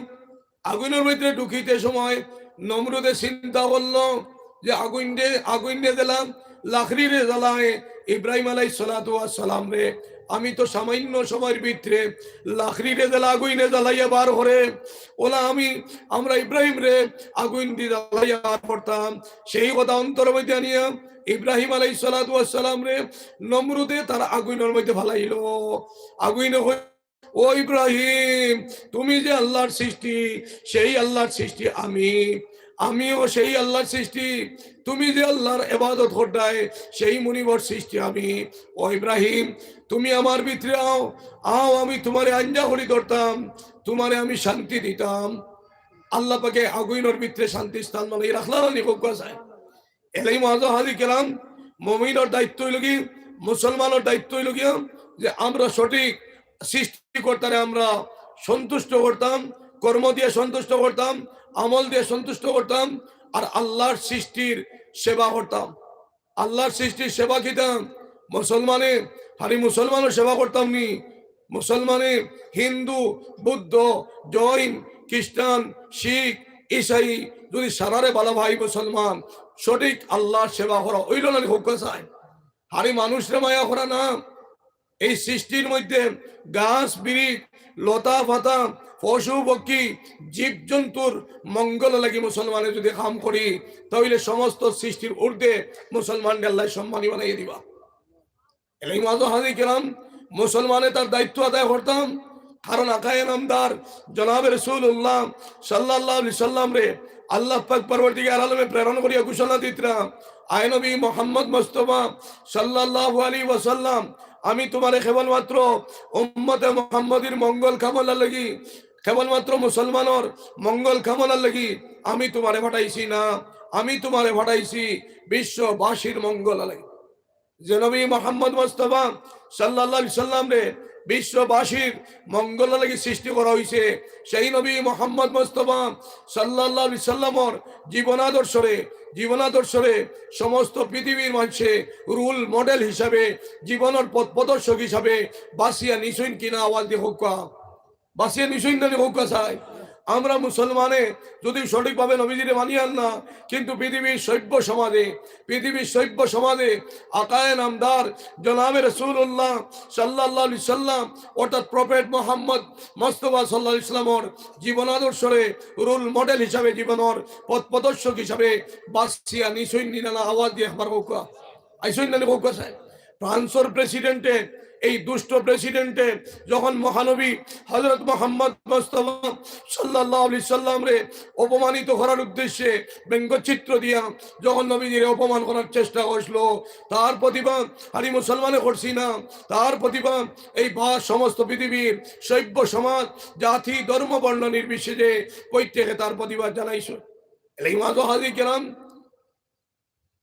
আগুইনর ভিতরে ঢুকিতে সময় নমরুদে চিন্তা করলো যে আগুইনরে, আগুইনরে জ্বালা, লাকড়িরে জ্বালায়, ইব্রাহিম আলাইহিস সালাতু ওয়াস সালামরে, আমি তো সামান্য সময়র ভিতরে লাকড়িরে জ্বালা, আগুইনে জ্বালাইয়া বার করে, অলা আমি, আমরা ইব্রাহিমরে আগুইন দি জ্বালাইয়া বার করতাম। সেই কথা অন্তরর মধ্যে আনিয়া ইব্রাহিম আলাইহিস সালাতু ওয়াস সালামরে নমরুদে তার আগুইনর মধ্যে ফালাইলো। আগুইনে কই, "ও ইব্রাহিম, তুমি যে আল্লাহর সৃষ্টি, সেই আল্লাহর সৃষ্টি আমি, আমিও সেই আল্লাহর সৃষ্টি। তুমি যে আল্লাহর ইবাদত কররায়, সেই মুনিবর সৃষ্টি আমি। ও ইব্রাহিম, তুমি আমার ভিতরে আও, আও, আমি তুমারে আঞ্জা করি ধরতাম, তুমারে আমি শান্তি দিতাম।" আল্লাহ পাকে আগুইনর ভিতরে শান্তি স্থান বানাই রাখলা না নি, কউক্কা চাই। এলাই মুআজ্জাজ হাজির কেরাম, মুমিনর দায়িত্ব অইলো কি, মুসলমানর দায়িত্ব অইলো কি, যে আমরা সঠিক সৃষ্টিকর্তারে আমরা সন্তুষ্ট করতাম, কর্ম দিয়া সন্তুষ্ট করতাম, আমল দিয়া সন্তুষ্ট করতাম, আর আল্লাহর সৃষ্টির সেবা করতাম। আল্লাহর সৃষ্টির সেবা কিতা? মুসলমানে, খালি মুসলমানর সেবা করতাম নি? মুসলমানে হিন্দু, বুদ্ধ, জৈন, খ্রিস্টান, শিখ, ইসাই, যদি সারারে বালা ভাই মুসলমান, সঠিক আল্লাহর সেবা করা অইলো না নি, কউক্কা চাই। খালি মানুষরে মায়া করা না, এই সৃষ্টির মধ্যে গাছ, বিরিখ, লতা, পাতা, পশু, পক্ষী, জীবজন্তুর মঙ্গল লাগি মুসলমানে যদি কাম করি, তাইলে সমস্ত সৃষ্টির ঊর্ধ্বে মুসলমানরে আল্লাহ সম্মানী বানাইয়া দিবা। এলাই মুআজ্জাজ হাজির কেরাম, মুসলমানে তার দায়িত্ব আদায় করতাম, কারণ আকায়ে নামদার জনাবে রাসূলুল্লাহ সাল্লাল্লাহু আলাইহি সাল্লামরে আল্লাহ পাক পরওয়ারদিগার আলমে প্রেরণ করিয়া ঘোষণা দিতরা, "আয় নবী মোহাম্মদ মুস্তাফা সাল্লাল্লাহু আলাইহি ওয়াসাল্লাম, আমি তুমারে কেবলমাত্র উম্মতে মুহাম্মদীর মঙ্গল কামনার লাগি, কেবলমাত্র মুসলমানর মঙ্গল কামনার লাগি আমি তুমারে পাঠাইছি না, আমি তুমারে পাঠাইছি বিশ্ববাসীর মঙ্গল লাগি।" যে নবী মোহাম্মদ মুস্তাফা সাল্লাল্লাহু আলাইহি সাল্লামরে বিশ্ববাসীর মঙ্গল লাগি সৃষ্টি করা অইছে, সেই নবী মোহাম্মদ মুস্তাফা সাল্লাল্লাহু আলাইহি সাল্লামর জীবনাদর্শরে, জীবনাদর্শরে সমস্ত পৃথিবীর মানষে রোল মডেল হিসাবে, জীবনর পথ প্রদর্শক হিসাবে বাছিয়া নিছইন কিনা, আওয়াজ দি কউক্কা। বাছিয়া নিছইন না নি, কউক্কা চাই। আমরা মুসলমানে যদি সঠিকভাবে নবীজিরে মানিয়ার না, কিন্তু পৃথিবীর সভ্য সমাজে, পৃথিবীর সভ্য সমাজে আকায়ে নামদার জনাবে রাসূলুল্লাহ সাল্লাল্লাহু আলাইহি সাল্লাম, অর্থাৎ প্রফেট মোহাম্মদ মুস্তাফা সাল্লাল্লাহু আলাইহি সাল্লামর জীবনাদর্শরে রোল মডেল হিসাবে, জীবনর পথ প্রদর্শক হিসাবে বাছিয়া নিছইন নি না, আওয়াজ দি একবার কউক্কা। আইছইন না নি, কউক্কা চাই। ফ্রান্সর প্রেসিডেন্টে, এই দুষ্ট প্রেসিডেন্টে যখন মহানবী হযরত মোহাম্মদ মুস্তাফা সাল্লাল্লাহু আলাইহি সাল্লামরে অপমানিত করার উদ্দেশ্যে ব্যঙ্গচিত্র দিয়া যখন নবীজিরে অপমান করার চেষ্টা করছিল, তার প্রতিবাদ খালি মুসলমানে করছি না, তার প্রতিবাদ এই বা সমস্ত পৃথিবীর সভ্য সমাজ, জাতি, ধর্ম, বর্ণ নির্বিশেষে প্রত্যেকে তার প্রতিবাদ জানাইছে। এলাই মুআজ্জাজ হাজির কেরাম,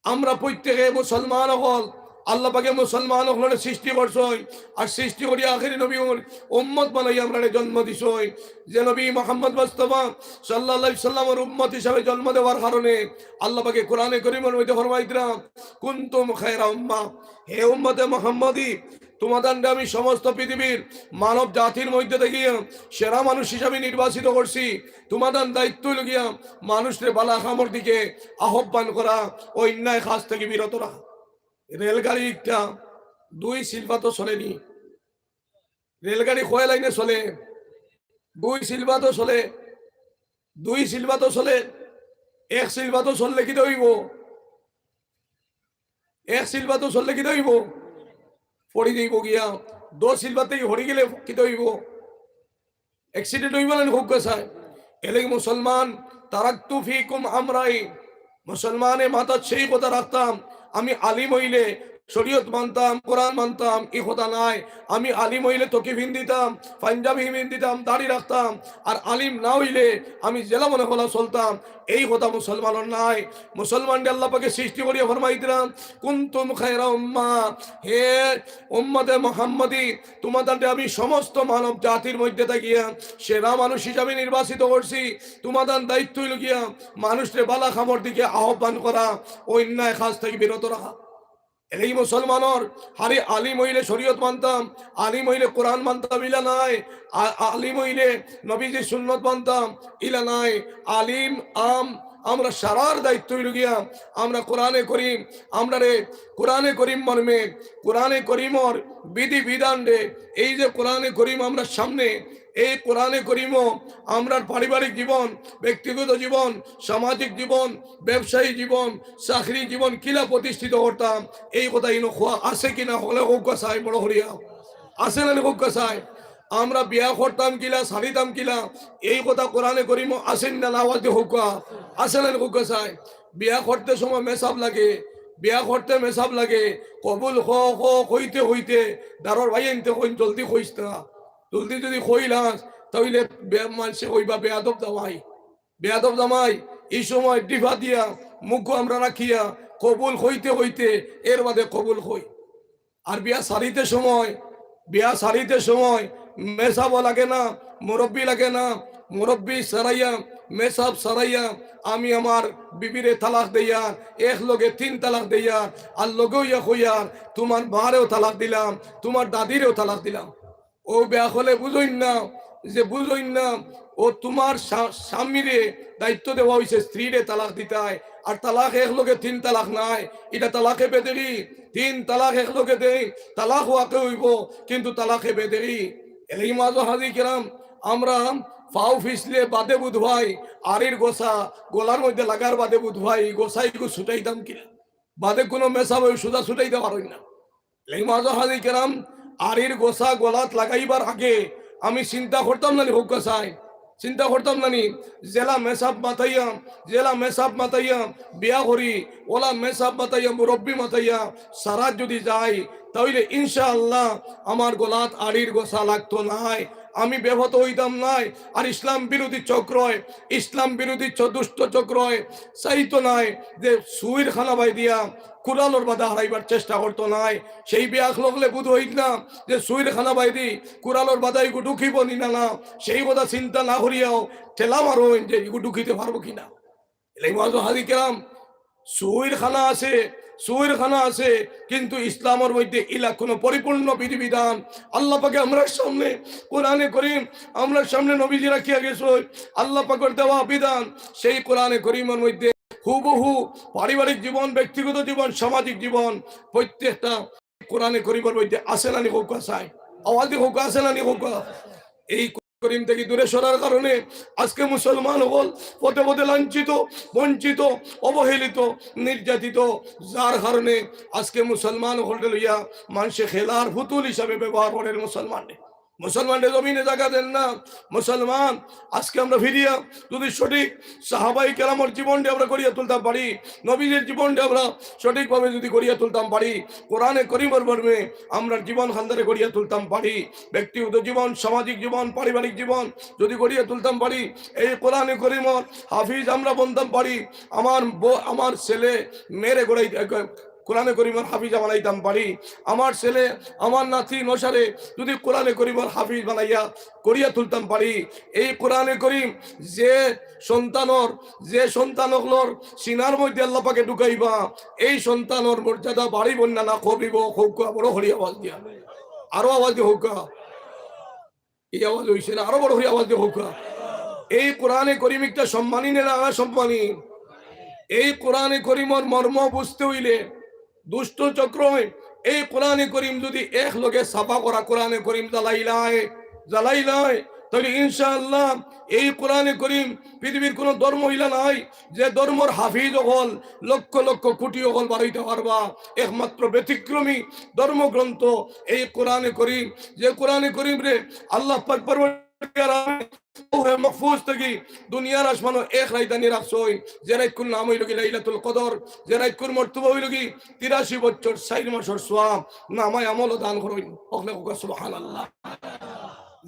আমরা প্রত্যেকে মুসলমান অকল, আল্লাহ পাকে মুসলমান অকলরে সৃষ্টি করছইন, আর সৃষ্টি করি আখেরি নবীর উম্মত বানাই আমরারে জন্ম দিছইন। যে নবী মোহাম্মদ মুস্তাফা সাল্লাল্লাহু আলাইহি সাল্লামর উম্মত হিসাবে জন্ম দেওয়ার কারণে আল্লাহ পাকে কোরআনে করিমর মধ্যে ফরমাইতরা, "কুনতুম খায়রা উম্মাহ", হে উম্মতে মোহাম্মদী, তুমাদানরে আমি সমস্ত পৃথিবীর মানব জাতির মধ্যে থাকিয়া সেরা মানুষ হিসাবে নির্বাচিত করছি। তুমাদান দায়িত্ব অইলো গিয়া মানুষরে বালা কামর দিকে আহ্বান করা, অন্যায় কাজ থাকি বিরত রাখা। রেলগাড়ি একটা দুই সিলপাতো চলে নি, রেলগাড়ি কয় লাইনে চলে? দুই সিলপাতো চলে, দুই সিলপাতো চলে। এক সিলপাতো চললে কিতা অইবো? এক সিলপাতো চললে কিতা অইবো? পড়ি যাইবো গিয়া। দশ সিলপাত থাকি পড়ি গেলে কিতা অইবো? অ্যাক্সিডেন্ট অইবো না নি, কউক্কা চাই। এরলাগি মুসলমান, তারাকতু ফিকুম আমরাইন, মুসলমানে মাথাত সেই কথা রাখতাম, আমি আলিম অইলে শরীয়ত মানতাম, কোরআন মানতাম, ই কথা নায়। আমি আলিম অইলে টুপি পিন্দিতাম, পাঞ্জাবি পিন্দিতাম, দাড়ি রাখতাম, আর আলিম না অইলে আমি যেলা মনে অয় অলা চলতাম, এই কথা মুসলমানর নায়। মুসলমানরে আল্লাহ পাকে সৃষ্টি করিয়া ফরমাইতরা, "কুনতুম খায়রা উম্মাহ", হে উম্মতে মুহাম্মদী, তুমাদেররে আমি সমস্ত মানব জাতির মধ্যে থাকিয়া সেরা মানুষ হিসাবে নির্বাচিত করছি। তুমাদের দায়িত্ব অইলো গিয়া মানুষরে বালা কামর দিকে আহ্বান করা, অন্যায় কাজ থাকি বিরত রাখা। এই মুসলমানর, আরে আলিম অইলে শরীয়ত মানতাম, আলিম অইলে কোরআন মানতাম, ইলা নায়। আ-, আলিম অইলে নবীজির সুন্নত মানতাম, ইলা নায়। আলিম, আম, আমরা সারার দায়িত্ব অইলো গিয়া, আমরা কোরআনে করিম, আমরারে কোরআনে করিম মর্মে, কোরআনে করিমর বিধি বিধানরে, এই যে কোরআনে করিম আমরার সামনে, এই কোরআনে করিমও আমরার পারিবারিক জীবন, ব্যক্তিগত জীবন, সামাজিক জীবন, ব্যবসায়ী জীবন, চাকরি জীবন কিলা প্রতিষ্ঠিত করতাম, এই কথা ইনো কওয়া আছে কিনা, হকলে কউক্কা চাই, বড় করিয়া। আছে না নি কউক্কা চাই? আমরা বিয়া করতাম কিলা, ছাড়িতাম কিলা, এই কথা কোরআনে করিমও আছে নি না, আওয়াজ দি কউক্কা, আছে না নি কউক্কা চাই? বিয়া করতে সময় মেসাব লাগে, বিয়া করতে মেসাব লাগে, কবুল ক, ক, কইতে কইতে দারর ভাইয়াইন্তে কইন, "জলদি কইস না, জলদি যদি কইলাস, তাইলে বে-, মানষে কইবা বেয়াদব জামাই।" বেয়াদব জামাই, ই সময় ডিফা দিয়া, মুখো আমরা রাখিয়া, কবুল কইতে কইতে, এর বাদে কবুল কই। আর বিয়া ছাড়িতে সময়, বিয়া ছাড়িতে সময় মেসাবও লাগে না, মুরব্বি লাগে না, মুরব্বি ছাড়াইয়া, মেসাব ছাড়াইয়া, আমি আমার বিবিরে তালাক দেইয়ার, এক লগে তিন তালাক দেইয়ার, আর লগে অইয়া কইয়ার, "তুমার মারেও তালাক দিলাম, তুমার দাদিরেও তালাক দিলাম।" ও বেয়াকলে বুঝইন না, যে বুঝইন না, ও তুমার স্বা-, স্বামীরে দায়িত্ব দেওয়া অইছে স্ত্রীরে তালাক দিতায়, আর তালাক এক লগে তিন তালাক নায়, ইটা তালাকে বেদেরি, তিন তালাক এক লগে দেই, তালাক ওয়াকে অইবো, কিন্তু তালাকে বেদেরি। এর মাঝে হাজি কেরাম, আমরা ফাও ফিসলে বাদে বুধ ভাই, আড়ির গোসা গলার মধ্যে লাগার বাদে বুধ ভাই, গোসাইগু ছুটাইতাম কিলা? বাদে কুনু মেসাব অউ সুজা ছুটাইতা পারইন না। এই মাঝে হাজি কেরাম, আড়ির গোসা গলাত লাগাইবার আগে আমি চিন্তা করতাম না নি, কউক্কা চাই? চিন্তা করতাম না নি? যেলা মেসাব মাতাইয়া, যেলা মেসাব মাতাইয়া বিয়া করি, অলা মেসাব মাতাইয়া, মুরব্বি মাতাইয়া, ছাড়াত যদি যাই, তাইলে ইনশাআল্লাহ আমার গলাত আড়ির গোসা লাগতো নায়, আমি বেপথো অইতাম নায়। আর ইসলাম বিরোধী চক্রয়, ইসলাম বিরোধী চ-, দুষ্ট চক্রয় চাইতো নায় যে সুইর খানা বায়দিয়া কুড়ালর বাদা হারাইবার চেষ্টা করতো নায়। সেই বেয়াকলে বুঝইন না যে সুইর খানা বায়দি কুড়ালর বাদা ইগু ঢুকিবো নি না, না, সেই কথা চিন্তা না করিয়াও ঠেলা মারইন যে ইগু ঢুকিতে পারবো কিনা। এলাই মাঝে হাজি কেরাম, সুইর খানা আছে, সুইর খানা আছে, কিন্তু ইসলামর মধ্যে ইলা কুনু পরিপূর্ণ বিধিবিধান আল্লাহ পাকে আমরার সামনে, কোরআনে করিম আমরার সামনে নবীজি রাখিয়া গেছে, আল্লাহ পাকর দেওয়া বিধান, সেই কোরআনে করিমর মধ্যে হুবহু পারিবারিক জীবন, ব্যক্তিগত জীবন, সামাজিক জীবন, প্রত্যেকটা কোরআনে করিমর মধ্যে আছে না নি, কউক্কা চাই? আওয়াজ দি কউক্কা, আছে না নি, কউক্কা? এই করিম থাকি দূরে সরার কারণে আজকে মুসলমান অকল পথে পথে লাঞ্ছিত, বঞ্চিত, অবহেলিত, নির্যাতিত, যার কারণে আজকে মুসলমান অকলরে লইয়া মানষে খেলার পুতুল হিসাবে ব্যবহার করের মুসলমানরে। মুসলমানরে জমিনে জাগা দেন না। মুসলমান, আজকে আমরা ফিরিয়া যদি সঠিক সাহাবাই কেরামর জীবনটা আমরা গড়িয়া তুলতাম পারি, নবীজির জীবনটা আমরা সঠিকভাবে যদি গড়িয়া তুলতাম পারি, কোরআনে করিমর মর্মে আমরা জীবন খান্দারে গড়িয়া তুলতাম পারি, ব্যক্তিগত জীবন, সামাজিক জীবন, পারিবারিক জীবন যদি গড়িয়া তুলতাম পারি, এই কোরআনে করিমর হাফিজ আমরা বনতাম পারি, আমার বউ, আমার ছেলে, মেয়েরে গড়াই, কোরআনে করিমর হাফিজা বানাইতাম পারি, আমার ছেলে, আমার নাতি নসারে যদি কোরআনে করিমর হাফিজ বানাইয়া করিয়া তুলতাম পারি, এই কোরআনে করিম যে সন্তানর, যে সন্তান অকলর সিনার মধ্যে আল্লাহ পাকে ঢুকাইবা, এই সন্তানর মর্যাদা বাড়িবো না, না কমিবো? কউক্কা, বড় করি আওয়াজ দিয়া, আরো আওয়াজ দিয়া কউক্কা। এই আওয়াজ অইছে না, আরো বড় করি আওয়াজ দিয়া কউক্কা। এই কোরআনে করিম একটা সম্মানী না, না সম্মানী? এই কোরআনে করিমর মর্ম বুঝতে অইলে দুষ্ট চক্রয় এই কোরআনে করিম যদি এক লগে ছাপা করা কোরআনে করিম জ্বালাইলায়, জ্বালাইলায়, তাইলে ইনশাআল্লাহ এই কোরআনে করিম পৃথিবীর কুনু ধর্ম ইলা নাই যে ধর্মর হাফিজ অকল লক্ষ লক্ষ কোটি অকল বাড়াইতা পারবা। একমাত্র ব্যতিক্রমী ধর্মগ্রন্থ এই কোরআনে করিম, যে কোরআনে করিমরে আল্লাহ পাক পরওয়ার লৌহে মাহফুজ থাকি দুনিয়ার আসমানো এক রাইত আনি রাখছইন, যে রাইতকুর নাম অইলো গি লাইলাতুল কদর, যে রাইতকুর মর্তবা অইলো গি তিরাশি বছর চাইর মাসর সওয়াব, নামায় আমলও দান করইন। হকলে কউক্কা সুবহানাল্লাহ।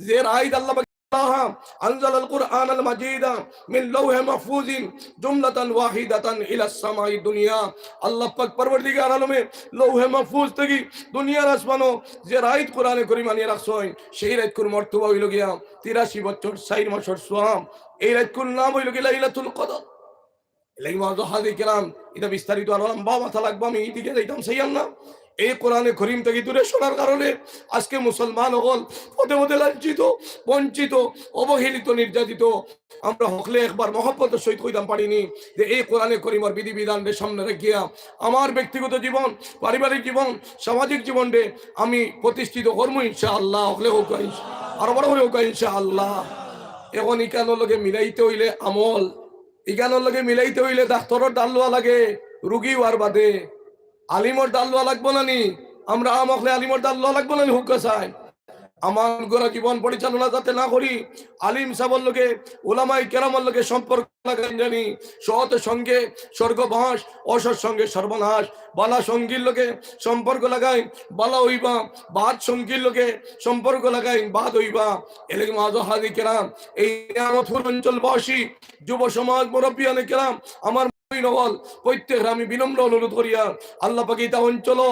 যে রাইত আল্লাহ পাক, আল্লাহ আনজালাল কুরআনাল মাজিদা মিন লাউহে মাহফুজিন জুমলাতান ওয়াহিদাতান ইলাস সামাই দুনিয়া। আল্লাহ পাক পরওয়ারদিগার আলমে লৌহে মাহফুজ থাকি দুনিয়ার আসমানো যে রাইত কোরআনে করিম আনিয়া রাখছইন, সেই রাইতকুর মর্তবা অইলো গিয়া তিরাশি বছর চাইর মাসর সওয়াব। এই রাইতকুর নাম অইলো গি লাইলাতুল কদর। এর লাগি মুআজ্জাজ হাজির কেরাম, ইটা বিস্তারিত আরো লম্বা মাতা লাগবো, আমি ইদিকে যাইতাম চাইয়ার না। এই কোরআনে করিম থাকি দূরে সরার কারণে আজকে মুসলমান অকল পদে পদে লাঞ্ছিত, বঞ্চিত, অবহেলিত, নির্যাতিত। আমরা হকলে একবার মহব্বতর সহিত কইতাম পারিনি যে এই কোরআনে করিমর বিধিবিধানরে সামনে রাখিয়া আমার ব্যক্তিগত জীবন, পারিবারিক জীবন, সামাজিক জীবনরে আমি প্রতিষ্ঠিত করমু ইনশাআল্লাহ। হকলে কউক্কা ইনশা-, আরো বড় করি কউক্কা ইনশাআল্লাহ। এখন ইখানর লগে মিলাইতে অইলে আমল, ইখানর লগে মিলাইতে অইলে ডাক্তরর দান লওয়া লাগে, রুগী অওয়ার বাদে আলিমর দান লওয়া লাগবো না নি? আমরা আম অকলে আলিমর দান লওয়া লাগবো না নি? কউক্কা চাই। আমার গোটা জীবন পরিচালনা যাতে না করি, আলিম সাবর লগে, উলামায়ে কেরামর লগে সম্পর্ক লাগাইন জানি, সৎ সঙ্গে স্বর্গবাস, অসৎ সঙ্গে সর্বনাশ। বালা সঙ্গীর লগে সম্পর্ক লাগাইন, বালা অইবা, বাদ সঙ্গীর লগে সম্পর্ক লাগাইন, বাদ অইবা। এর লাগি মুআজ্জাজ হাজির কেরাম, এই নিয়ামতপুর অঞ্চলবাসী, যুব সমাজ, মুরব্বিয়ানে কেরাম, আমার মুমিন অকল, প্রত্যেকরে আমি বিনম্র অনুরোধ করিয়ার, আল্লাহ পাকে ইতা অঞ্চলো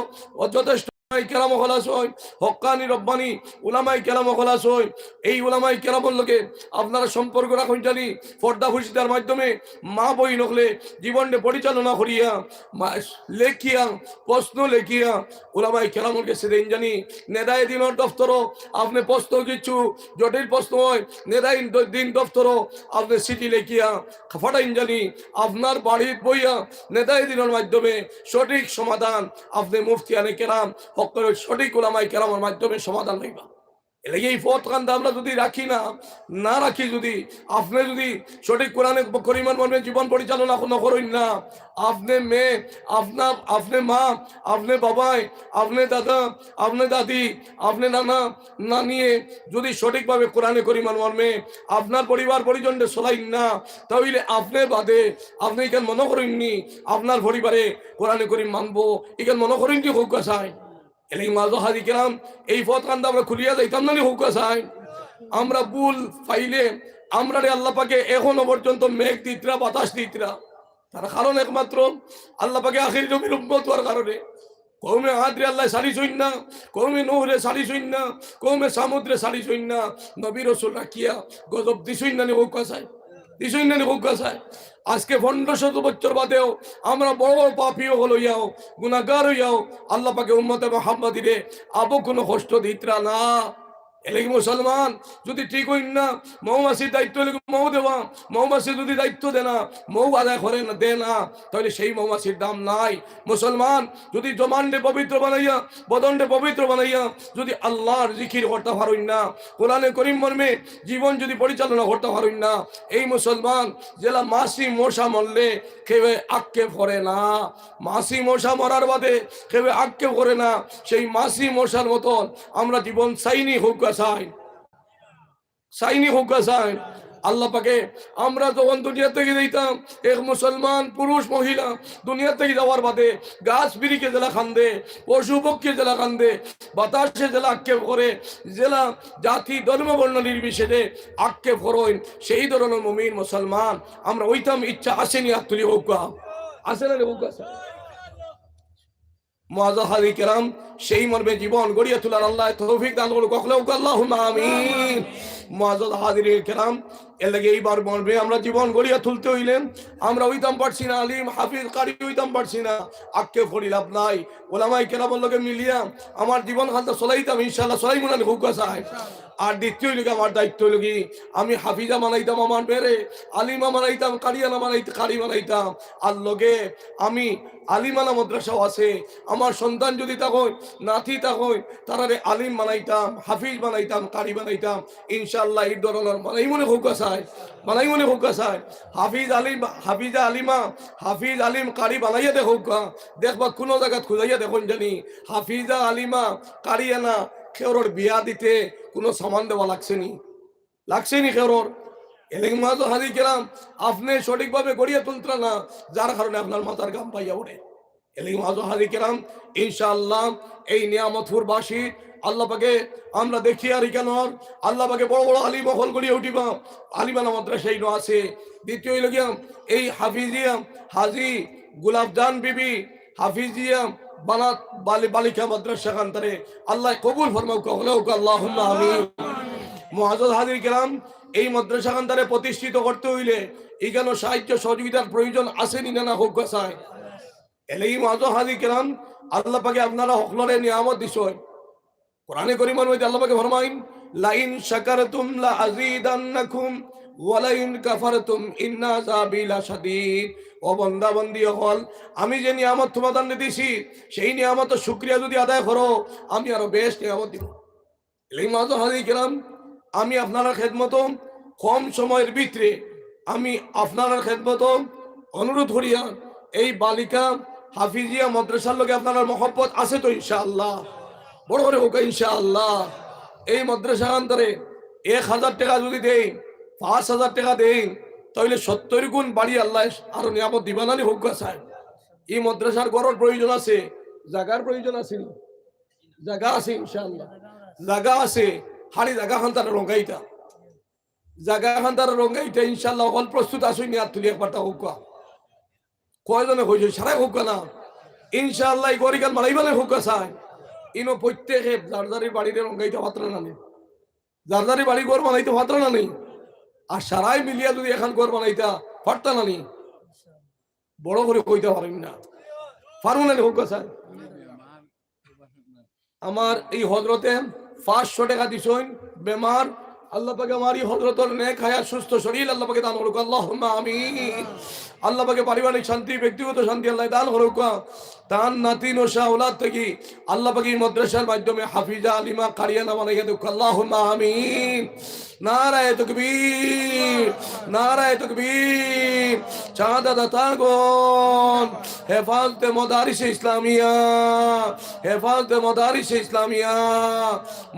যথেষ্ট উলামায়ে কেরাম অকল আছইন, হক্কানি রব্বানি উলামায়ে কেরাম অকল আছইন। এই উলামায়ে কেরামর লগে আপনারা সম্পর্ক রাখইন জানি, পর্দা পুর্দার মাধ্যমে মা বইন অকলে জীবনরে পরিচালনা করিয়া, মা-, লেখিয়া, প্রশ্ন লেখিয়া উলামায়ে কেরামর গেছে দেইন জানি। নেদায়ে দ্বীনর দপ্তরো আপনে প্রশ্ন কিছু জটিল প্রশ্ন অয়, নেদায়ে দ্বীন দপ্তরো আপনে চিঠি লেখিয়া পাঠাইন জানি। আপনার বাড়িত বইয়া নেদায়ে দ্বীনর মাধ্যমে সঠিক সমাধান আপনে মুফতিয়ানে কেরাম, হক্কলে সঠিক উলামায়ে কেরামর মাধ্যমে সমাধান অইবা। এর লাগি এই পথ কান্দা আমরা যুদি রাখি না, না রাখি যুদি, আপনে যুদি সঠিক কোরআনে করিমর মর্মে জীবন পরিচালনা না করইন না, আপনে মেয়ে, আপনা, আপনে মা, আপনে বাবায়, আপনে দাদা, আপনে দাদি, আপনে নানা, নানিয়ে যুদি সঠিকভাবে কোরআনে করিমর মর্মে আপনার পরিবার পরিজনরে চলাইন না, তাইলে আপনে বাদে, আপনে ইখান মনো করইন নি আপনার পরিবারে কোরআনে করিম মানবো, ইখান মনো করইন নি? কউক্কা চাই। এর লাগি মুআজ্জাজ হাজির কেরাম, এই পথ কান্দা আমরা খুলিয়া যাইতাম না নি? কউক্কা চাই। আমরা ভুল পাইলে আমরারে আল্লাহ পাকে এখনো পর্যন্ত মেঘ দিতরা, বাতাস দিতরা। তার কারণ একমাত্র আল্লাহ পাকে আখিরি নবীর উম্মত অওয়ার কারণে। কওমে আদরে আল্লায় ছাড়িছইন না, কওমে নূহরে ছাড়িছইন না, কওমে সামুদরে ছাড়িছইন না, নবী রসুল রাখিয়া গজব দিছইন না নি? কউক্কা চাই, দিছইন না নি? কউক্কা চাই। আজকে পনেরো শত বছর বাদেও আমরা বড় বড় পাপী অকল অইয়াও, গুনাহগার অইয়াও আল্লাহ পাকে উম্মতে মুহাম্মাদিরে আবো কুনু কষ্ট দিতরা না। এর লাগি মুসলমান যুদি ঠিক অইন না, মৌমাছির দায়িত্ব অইলো মৌ দেওয়া, মৌমাছি যুদি দায়িত্ব দেয় না, মৌ আদায় করে না, দেয় না, তাইলে সেই মৌমাছির দাম নাই। মুসলমান যুদি জবানরে পবিত্র বানাইয়া, বদনরে পবিত্র বানাইয়া যুদি আল্লাহর জিকির করতা পারইন না, কোরআনে করিম মর্মে জীবন যুদি পরিচালনা করতা পারইন না, এই মুসলমান যেলা মাছি মশা মরলে কেউ আক্ষেপ করে না, মাছি মশা মরার বাদে কেউ আক্ষেপ করে না, সেই মাছি মশার মতন আমরা জীবন চাইনি? কউক্কা চাই, চাইনি? কউক্কা চাই। আল্লাহ পাকে আমরা যখন দুনিয়া থাকি যাইতাম, এক মুসলমান পুরুষ মহিলা দুনিয়া থাকি যাওয়ার বাদে গাছ বিরিখে যেলা কান্দে, পশু পক্ষী যেলা কান্দে, বাতাসে যেলা আক্ষেপ করে, যেলা জাতি ধর্ম বর্ণ নির্বিশেষে আক্ষেপ করইন, সেই ধরনর মুমিন মুসলমান আমরা অইতাম, ইচ্ছা আছে নি? আত তুলি কউক্কা। আছে না রে? কউক্কা আছে। মুআজ্জাজ হাজির কেরাম, সেই মর্মে জীবন গড়িয়া তুলার আল্লায় তৌফিক দান করুক। হকলে কউক্কা আল্লাহুম্মা আমিন। মুআজ্জাজ হাজির কেরাম, এর লাগি এইবার মর্মে আমরা জীবন গড়িয়া তুলতে অইলে আমরা অইতাম পারছি না আলিম, হাফিজ, কারি অইতাম পারছি না, আক্ষেপ করি লাভ নাই। উলামায়ে কেরামর লগে মিলিয়া আমার জীবন খানটা চলাইতাম, ইনশাআল্লাহ চলাইমু না নি? কউক্কা চাই। আর দ্বিতীয় অইলো গি, আমার দায়িত্ব অইলো গি, আমি হাফিজা বানাইতাম আমার মেয়েরে, আলিমা বানাইতাম, কারিয়ানা বানাইত-, কারি বানাইতাম। আর লগে আমি আলিমানা মাদ্রাসাও আছে, আমার সন্তান যুদি থাকইন, নাতি থাকইন, তারারে আলিম বানাইতাম, হাফিজ বানাইতাম, কারি বানাইতাম। ইনশাআল্লাহ এই ধরনর বানাইমু নি? কউক্কা চাই, বানাইমু নি? কউক্কা চাই। হাফিজ আলিম, হাফিজা আলিমা, হাফিজ আলিম কারি বানাইয়া দেখউক্কা, দেখবা কুনু জাগাত খুজাইয়া দেখইন জানি হাফিজা আলিমা কারিয়ানা কেউরর বিয়া দিতে কুনু সামান দেওয়া লাগছে নি? লাগছে নি কেউরর? এর লাগি মুআজ্জাজ হাজির কেরাম, আপনে সঠিকভাবে গড়িয়া তুলতরা না, যার কারণে আপনার মাথার ঘাম পাইয়া উঠে। এর লাগি মুআজ্জাজ হাজির কেরাম, ইনশাআল্লাহ এই নিয়ামতপুরবাসী আল্লাহ পাকে আমরা দেখি আর ইখানোর আল্লাহ পাকে বড় বড় আলিম অকল গড়িয়া উঠিবা। আলিমানা মাদ্রাসা ইনো আছে। দ্বিতীয় অইল গিয়া এই হাফিজিয়া হাজি গোলাপজান বিবি হাফিজিয়া বানাত বালি-, বালিকা মাদ্রাসা খানতারে আল্লাহ কবুল ফরমাউক্কা, হকলে কউক্কা আল্লাহুম্মা আমিন। মুআজ্জাজ হাজির কেরাম, এই মাদ্রাসা খানতারে প্রতিষ্ঠিত করতে অইলে ইখানো সাহায্য সহযোগিতার প্রয়োজন আছে নি না, না কউক্কা চাই? এর লাগি মুআজ্জাজ হাজির কেরাম, আল্লাহ পাকে আপনারা হকলরে নিয়ামত দিছইন। কোরআনে করিমর মধ্যে আল্লাহ পাকে ফরমাইন, "লাইন শাকারতুম লা আযীদান্নাকুম ওয়া লাইন কাফারতুম ইন্না আযাবি লাশাদীদ।" ও বান্দা বান্দি অকল, আমি যে নিয়ামত তোমাদের দিছি, সেই নিয়ামতর শুকরিয়া যদি আদায় করো, আমি আরো বেশ নিয়ামত দিব। এর লাগি মুআজ্জাজ হাজির কেরাম, আমি আপনারার খেদমতো কম সময়ের ভিতরে আমি আপনারার খেদমতো অনুরোধ করিয়া এই বালিকা হাফিজিয়া মাদ্রাসার লগে আপনারার মহব্বত আছে তো ইনশাআল্লাহ? বড় করি কউক্কা ইনশাআল্লাহ। এই মাদ্রাসা খানতারে এক হাজার টেকা যদি দেই, পাঁচ হাজার টেকা দেই, তাইলে সত্তইর গুণ বাড়ি আল্লায় আরো নিয়ামত দিবা না নি কউক্কা চাই? এই মাদ্রাসার ঘরর প্রয়োজন আছে, জাগার প্রয়োজন আছে নি? জাগা আছে ইনশাআল্লাহ, জাগা আছে। খালি জাগা খানতারে রঙ্গাইতা, জাগা খানতারে রঙ্গাইতা ইনশাআল্লাহ। অকল প্রস্তুত আছইন নি? আত তুলি একবার তা কউক্কা। কয়জনে কইছইন? সারায় কউক্কা না। ইনশাআল্লাহ এই ঘর ইখান বানাইবা না নি কউক্কা চাই? ইনো প্রত্যেকে যার যার বাড়িরে রঙ্গাইতা পারতরা না নি? যার যার বাড়ি ঘর বানাইতা পারতরা না নি? আর সারায় মিলিয়া যদি এখান ঘর বানাইতা পারতা না নি? বড় করি কইতা পারইন না, পারমু না নি কউক্কা চাই? আমার এই হজরতে পাঁচশো টেকা দিছইন, বেমার। আল্লাহ পাকে আমার এই হজরতর নেক হায়াত, সুস্থ শরীর আল্লাহ পাকে দান করউক্কা, আল্লাহুম্মা আমিন। আল্লাহ পাকে পারিবারিক শান্তি, ব্যক্তিগত শান্তি আল্লাহ দান করউক্কা। তান নাতি নশা আওলাদ থাকি আল্লাহ পাকে এই মাদ্রাসার মাধ্যমে হাফিজা আলিমা কারিয়ানা বানাইয়া দেউক্কা, আল্লাহুম্মা আমিন। নারায়ে তাকবীর, নারায়ে তাকবীর। চাঁদা দাতাগণ, হেফাজতে মদারিসে ইসলামিয়া, হেফাজতে মদারিসে ইসলামিয়া।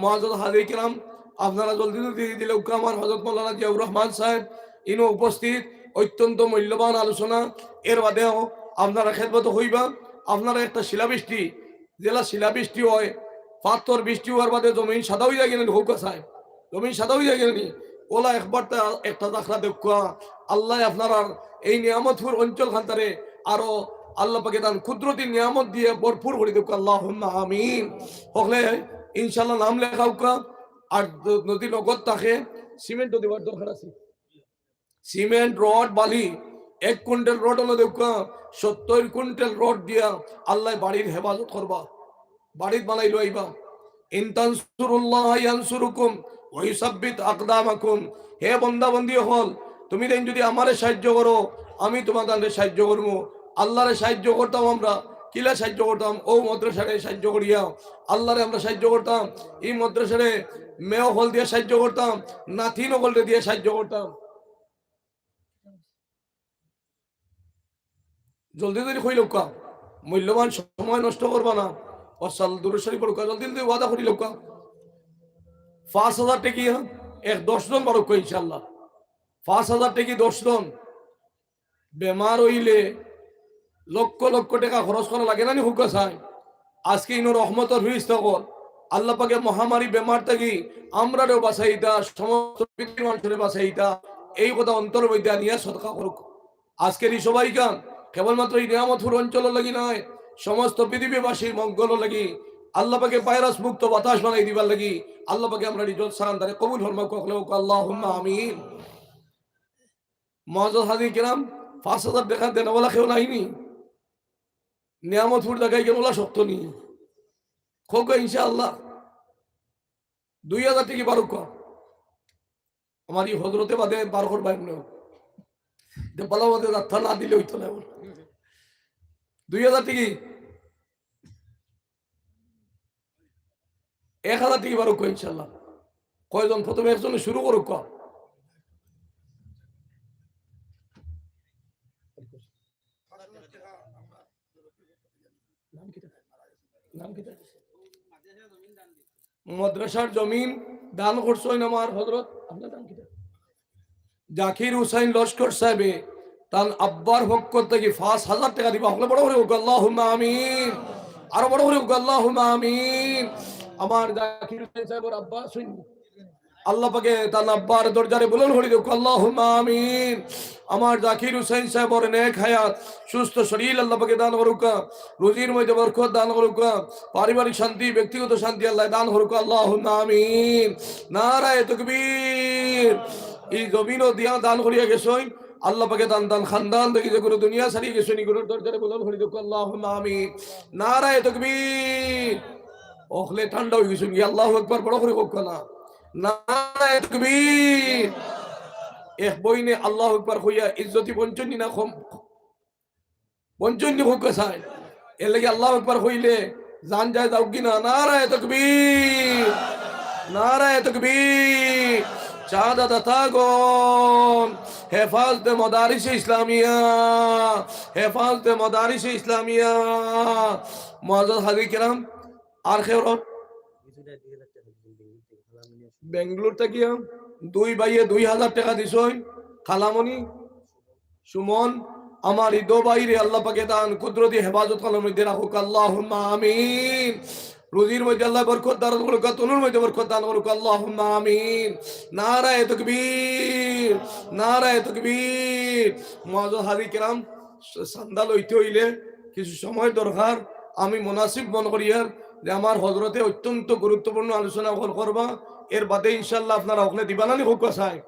মুআজ্জাজ হাজির কিরাম, আপনারা জলদি জলদি দিলাউক্কা, আমার হজরত মাওলানা জিয়াউর রহমান সাহেব ইনো উপস্থিত, অত্যন্ত মূল্যবান আলোচনা। এর বাদেও আপনারা খেদমত অইবা, আপনারা একটা শিলাবৃষ্টি, যেলা শিলাবৃষ্টি অয়, পাথর বৃষ্টি অওয়ার বাদে জমিন সাদা অইযায় গি না নি, কউক্কা চাই, জমিন সাদা অইযায় গি না নি, অউলা একবার তা একটা দেখরা দেউক্কা। আল্লায় আপনারার এই নিয়ামতপুর অঞ্চল খানতারে আরো আল্লাহ পাকে তান কুদরতি নিয়ামত দিয়া ভরপুর করি দেউক্কা, আল্লাহুম্মা আমিন। হকলে ইনশাআল্লাহ নাম লেখাউক্কা। আর য-, যদি নগদ থাকে, সিমেন্টও দিবার দরকার আছে। সিমেন্ট, রড, বালি, এক কুইন্টাল রড অইলো দেউক্কা, সত্তইর কুইন্টাল রড দিয়া আল্লায় বাড়ির হেফাজত করবা, বাড়িত বানাইলো আইবা। ইন তানসুরুল্লাহা ইয়ানসুরুকুম ওয়া ইউসাব্বিত আকদামাকুম। হে বন্দা বন্দি অকল, তুমি যেইন যদি আমারে সাহায্য করো, আমি তোমাদেররে সাহায্য করমু। আল্লারে সাহায্য করতাম আমরা, কিলা সাহায্য করতাম? অউ মাদ্রাসারে সাহায্য করিয়া আল্লারে আমরা সাহায্য করতাম, ই মাদ্রাসারে মেয়ে অকল দিয়া সাহায্য করতাম, নাতিন অকলরে দিয়া সাহায্য করতাম। জলদি জলদি কইলাউক্কা, মূল্যবান সময় নষ্ট করবা না। ওয়াসাল দুরুদ শরীফ পড়উক্কা, জলদি জলদি ওয়াদা করিলাউক্কা। পাঁচ হাজার টেকি, হ্যাঁ, এক দশ জন বারউক্কা ইনশাআল্লাহ। পাঁচ হাজার টেকি দশ জন। বেমার অইলে লক্ষ লক্ষ টেকা খরচ করা লাগে না নি, কউক্কা চাই? আজকে ইনো রহমতর ফিরিস্তা অকল, আল্লাহ পাকে মহামারী বেমার থাকি আমরারেও বাঁচাইতা, সমস্ত পৃথিবীর মানুষরে বাঁচাইতা, এই কথা অন্তরর মধ্যে আনিয়া সদকা করউক। আজকের ই সভাখান কেবলমাত্র ই নিয়ামতপুর অঞ্চলর লাগি নায়, সমস্ত পৃথিবীবাসীর মঙ্গলর লাগি, আল্লাহ পাকে ভাইরাস মুক্ত বাতাস বানাই দিবার লাগি। আল্লাহ পাকে আমরার ই জলসা আন্দারে কবুল ফরমাউক, হকলে কউক আল্লাহুম্মা আমিন। মুআজ্জাজ হাজির কিরাম, পাঁচ হাজার টেকা দেনেওয়ালা কেউ নাই নি? নিয়ামতপুর জাগায় কেন অলা শক্ত নি? কউক্কা ইনশাআল্লাহ। দুই হাজার টেকি বারউক্কা। আমার ই হজরতে বাদে বার করবা এমনেও। দে বালা বাদে যাত্রা না দিলে অইতো না। দুই হাজার টেকি। এক হাজার টেকি বারউক্কা ইনশাআল্লাহ। কয়জন? প্রথমে একজনে শুরু করউক্কা। নাম কিতা? নাম কিতা? মাদ্রাসার জমিন দান করছইন আমার হজরত। আপনার নাম কিতা? জাকির হুসাইন লস্কর সাহেবে তান আব্বার পক্ষ থাকি পাঁচ হাজার টেকা দিবা। হকলে বড় করি কউক্কা, আল্লাহুম্মা আমিন। আরো বড় করি কউক্কা, আল্লাহুম্মা আমিন। আমার জাকির হুসাইন সাহেবর আব্বা আছইন, আল্লাহ পাকে তান আব্বার দরজারে বুলন্দ করি দেউক্কা, আল্লাহুম্মা আমিন। আমার জাকির হুসাইন সাহেবর নেক হায়াত, সুস্থ শরীর আল্লাহ পাকে দান করউক্কা, রুজির মধ্যে বরকত দান করউক্কা, পারিবারিক শান্তি, ব্যক্তিগত শান্তি আল্লায় দান করউক্কা, আল্লাহুম্মা আমিন। নারায়ে তাকবীর। ই জমিনো দিয়া দান করিয়া গেছইন, আল্লাহ পাকে তান তান খান্দান থাকি যেগুইন দুনিয়া ছাড়িয়া গেছইন, ইগুইনর দরজারে বুলন্দ করি দেউক্কা, আল্লাহুম্মা আমিন। নারায়ে তাকবীর। হকলে ঠান্ডা অইগেছইন গি, আল্লাহু আকবার বড় করি কউক্কা না। নারায়ে তাকবীর। এক বইনে আল্লাহু আকবার কইয়া ইজ্জতি বঞ্চন নি না কম? বঞ্চন নি কউক্কা চাই। এরলাগি আল্লাহু আকবার কইলে জান যায় যাউক গি না? নারায়ে তাকবীর, নারায়ে তাকবীর। চাঁদা দাতাগণ, হেফাজতে মদারিসে ইসলামিয়া, হেফাজতে মদারিসে ইসলামিয়া। মুআজ্জাজ হাজির কেরাম, আর কেউ রন? বেঙ্গালুর থাকিয়া দুই ভাইয়ে দুই হাজার টেকা দিছইন। খালামণি, সুমন, আমার ই দো ভাইরে আল্লাহ পাকে তান কুদরতি হেফাজত খানার মধ্যে রাখউক্কা, আল্লাহুম্মা আমিন। রুজির মধ্যে আল্লাহ বরকত দান করউক্কা, তনুর মধ্যে বরকত দান করউক্কা, আল্লাহুম্মা আমিন। নারায়ে তাকবীর, নারায়ে তাকবীর। মুআজ্জাজ হাজির কেরাম, চান্দা লইতে অইলে কিছু সময় দরকার। আমি মুনাসিব মনে করিয়ার যে আমার হজরতে অত্যন্ত গুরুত্বপূর্ণ আলোচনা অকল করবা, এর বাদে ইনশাআল্লাহ আপনারা হকলে দিবা না নি কউক্কা চাই।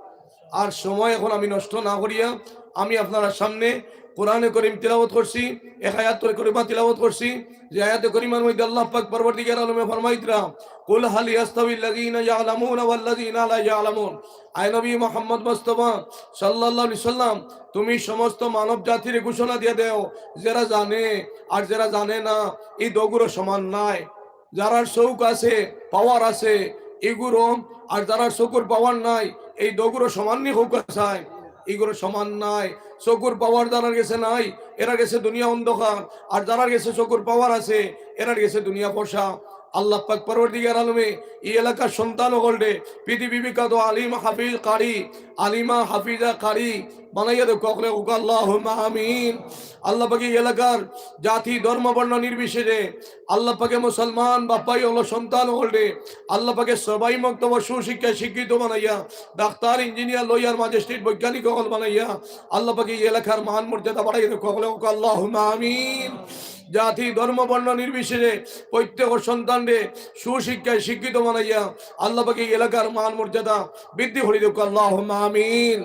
আর সময় এখন আমি নষ্ট না করিয়া আমি আপনারার সামনে কোরআনে করিম তিলাওয়াত করছি, এক আয়াতে করিমা তিলাওয়াত করছি, যে আয়াতে করিমার মধ্যে আল্লাহ পাক পরওয়ারদিগার আলমে ফরমাইতরা, "কুল হাল ইয়াস্তাবিল্লাযীনা ইয়ালামুনা ওয়াল্লাযীনা লা ইয়ালামুন।" আয় নবী মুহাম্মদ মুস্তাফা সাল্লাল্লাহু আলাইহি সাল্লাম, তুমি সমস্ত মানব জাতিরে ঘোষণা দিয়া দেও, যেরা জানে আর যেরা জানে না, ই দুগুইন সমান নায়। যারার চউখ আছে, পাওয়ার আছে, ইগুইন, আর যারার চকুর পাওয়ার নাই, এই দুগুইন সমান নি কউক্কা চাই? ইগুইন সমান নায়। চকুর পাওয়ার যারার গেছে নাই, এরার গেছে দুনিয়া অন্ধকার, আর যারার গেছে চকুর পাওয়ার আছে, এরার গেছে দুনিয়া ফর্সা। আল্লাহ পাক পরওয়ারদিগার আলমে ই এলাকার সন্তান অকলরে পৃথিবী বিখ্যাত আলিম হাফিজ কারি, আলিমা হাফিজা কারি বানাইয়া দেউক্কা, হকলে কউক্কা, আল্লাহুম্মা আমিন। আল্লাহ পাকে ই এলাকার জাতি, ধর্ম, বর্ণ নির্বিশেষে আল্লাহ পাকে মুসলমান বাপ ভাই অকলর সন্তান অকলরে আল্লাহ পাকে সবাই মক্তব সুশিক্ষায় শিক্ষিত বানাইয়া, ডাক্তার, ইঞ্জিনিয়ার, লয়ার, ম্যাজিস্ট্রেট, বৈজ্ঞানিক অকল বানাইয়া আল্লাহ পাকে ই এলাকার মান মর্যাদা বাড়াইয়া দেউক্কা, হকলে কউক্কা, আল্লাহুম্মা আমিন। জাতি, ধর্ম, বর্ণ নির্বিশেষে প্রত্যেক সন্তানরে সুশিক্ষায় শিক্ষিত বানাইয়া আল্লাহ পাকে ই এলাকার মান মর্যাদা বৃদ্ধি করি দেউক্কা, আল্লাহুম্মা আমিন।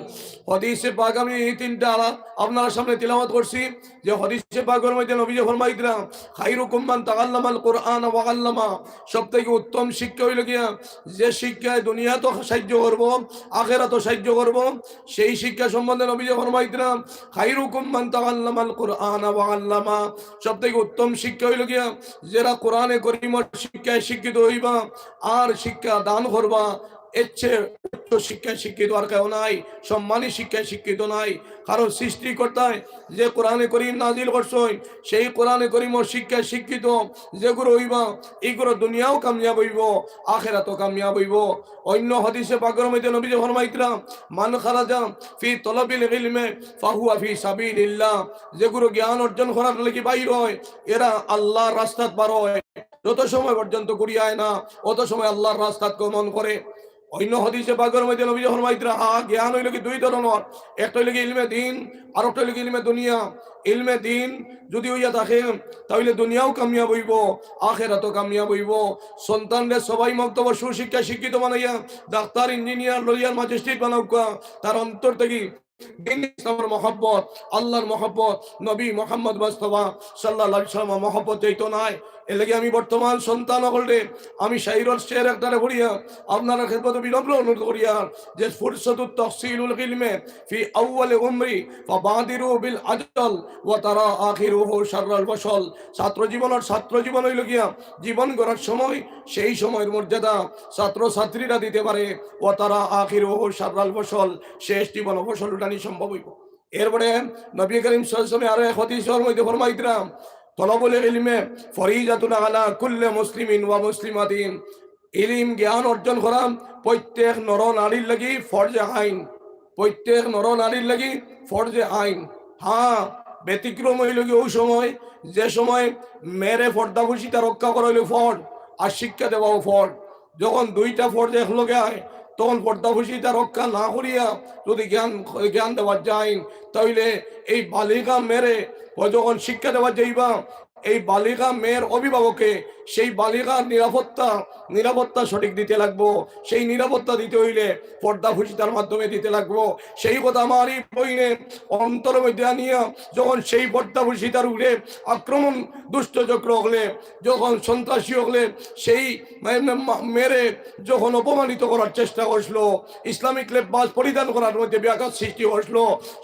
হাদিসে পাক আমি এই তিনটা আলা-, আপনারার সামনে তিলাওয়াত করছি, যে হাদিসে পাকর মধ্যে নবীজি ফরমাইতরা, "খাইরুকুম মান তাআল্লামাল কুরআনা ওয়া আল্লামা।" সব থাকি উত্তম শিক্ষা অইলো গিয়া যে শিক্ষায় দুনিয়াত সাহায্য করবো, আখেরাতও সাহায্য করবো, সেই শিক্ষা সম্বন্ধে নবীজি ফরমাইতরা, "খাইরুকুম মান তাআল্লামাল কুরআনা ওয়া আল্লামা।" সব থাকি উত্তম শিক্ষা অইলো গিয়া যেরা কোরআনে করিমর শিক্ষায় শিক্ষিত অইবা আর শিক্ষা দান করবা, এর চেয়ে উচ্চ শিক্ষায় শিক্ষিত আর কেউ নাই, সম্মানী শিক্ষায় শিক্ষিত নাই। কারণ সৃষ্টিকর্তায় যে কোরআনে করিম নাজিল করছইন, সেই কোরআনে করিমর শিক্ষায় শিক্ষিত যেগুইন অইবা, ইগুইন দুনিয়াও কামিয়াব অইবো, আখেরাতও কামিয়াব অইবো। অন্য হাদিসে পাকর মধ্যে নবীজি ফরমাইতরা, "মান খারাজা ফি তলবিল ইলমে ফাহুয়া ফি সাবিলিল্লাহ।" যেগুইন জ্ঞান অর্জন করার লাগি বাইর অয়, এরা আল্লাহর রাস্তাত বার অয়। যত সময় পর্যন্ত ঘুরি আয় না, অত সময় আল্লাহর রাস্তাত গমন করে। অন্য হাদিসে পাকর মধ্যে নবীজি ফরমাইতরা, হ্যাঁ, জ্ঞান অইলো কি দুই ধরনর, একটা অইলো কি ইলমে দিন, আর একটা অইলো কি ইলমে দুনিয়া। ইলমে দিন যুদি অইয়া থাকে, তাইলে দুনিয়াও কামিয়াব অইবো, আখেরাতও কামিয়াব অইবো। সন্তানরে সবাই মক্তব সুশিক্ষায় শিক্ষিত বানাইয়া ডাক্তার, ইঞ্জিনিয়ার, লয়ার, ম্যাজিস্ট্রেট বানাউক্কা, তার অন্তর থাকি দিন ইসলামর মহব্বত, আল্লাহর মহব্বত, নবী মুহাম্মদ মুস্তাফা সাল্লাল্লাহু আলাইহি ওয়াসাল্লামর মহব্বত যাইতো নায়। এরলাগি আমি বর্তমান সন্তান অকলরে আমি শাইরর শের একটারে পড়িয়া আপনারার খেদমতো বিনম্র অনুরোধ করিয়ার যে ফুরসাতুত তাহসিলুল ইলমে ফি আউয়ালি উমরি ফাবাদিরু বিল আজাল ওয়া তারা আখিরুহু শাররাল ফসল। ছাত্র জীবন আর ছাত্র জীবন অইলো গিয়া জীবন গড়ার সময়, সেই সময়র মর্যাদা ছাত্র ছাত্রীরা দিতে পারে। ওয়া তারা আখিরুহু শাররাল ফসল, শেষ জীবন ফসল উঠানি সম্ভব অইবো। এরপরে নবী করিম সাল্লাল্লাহু আলাইহি ওয়াসাল্লাম আরো এক হাদিসর মধ্যে ফরমাইতরা, "তলবুল ইলমে ফরিজাতুন আলা কুল্লি মুসলিমিন ওয়া মুসলিমাতিন।" ইলিম জ্ঞান অর্জন করা প্রত্যেক নর নারীর লাগি ফরজে আইন। প্রত্যেক নর নারীর লাগি ফরজে আইন। হ্যাঁ, ব্যতিক্রম অইলো গি ওই সময়, যে সময় মেয়েরে পর্দাফুশিতা রক্ষা করা অইলো ফরজ, আর শিক্ষা দেওয়াও ফরজ। যখন দুইটা ফরজ একলগে আয়, তখন পর্দাফুশিতা রক্ষা না করিয়া যদি জ্ঞান, জ্ঞান দেওয়া যায়, তাইলে এই বালিগা মেয়েরে ও যখন শিক্ষা দেওয়া যাইবা, এই বালিগা মেয়ের অভিভাবকে সেই বালিগার নিরাপত্তা, নিরাপত্তা সঠিক দিতে লাগবো। সেই নিরাপত্তা দিতে অইলে পর্দাফুশিতার মাধ্যমে দিতে লাগবো। সেই কথা আমার এই বইনে অন্তরের মধ্যে আনিয়া যখন সেই পর্দাফুশিতার উপরে আক্রমণ দুষ্ট চক্র অকলে, যখন সন্ত্রাসী অকলে সেই মে-, মে-, মা-, মেয়েরে যখন অপমানিত করার চেষ্টা করছিল, ইসলামিক লেবাস পরিধান করার মধ্যে ব্যাঘাত সৃষ্টি করছিল,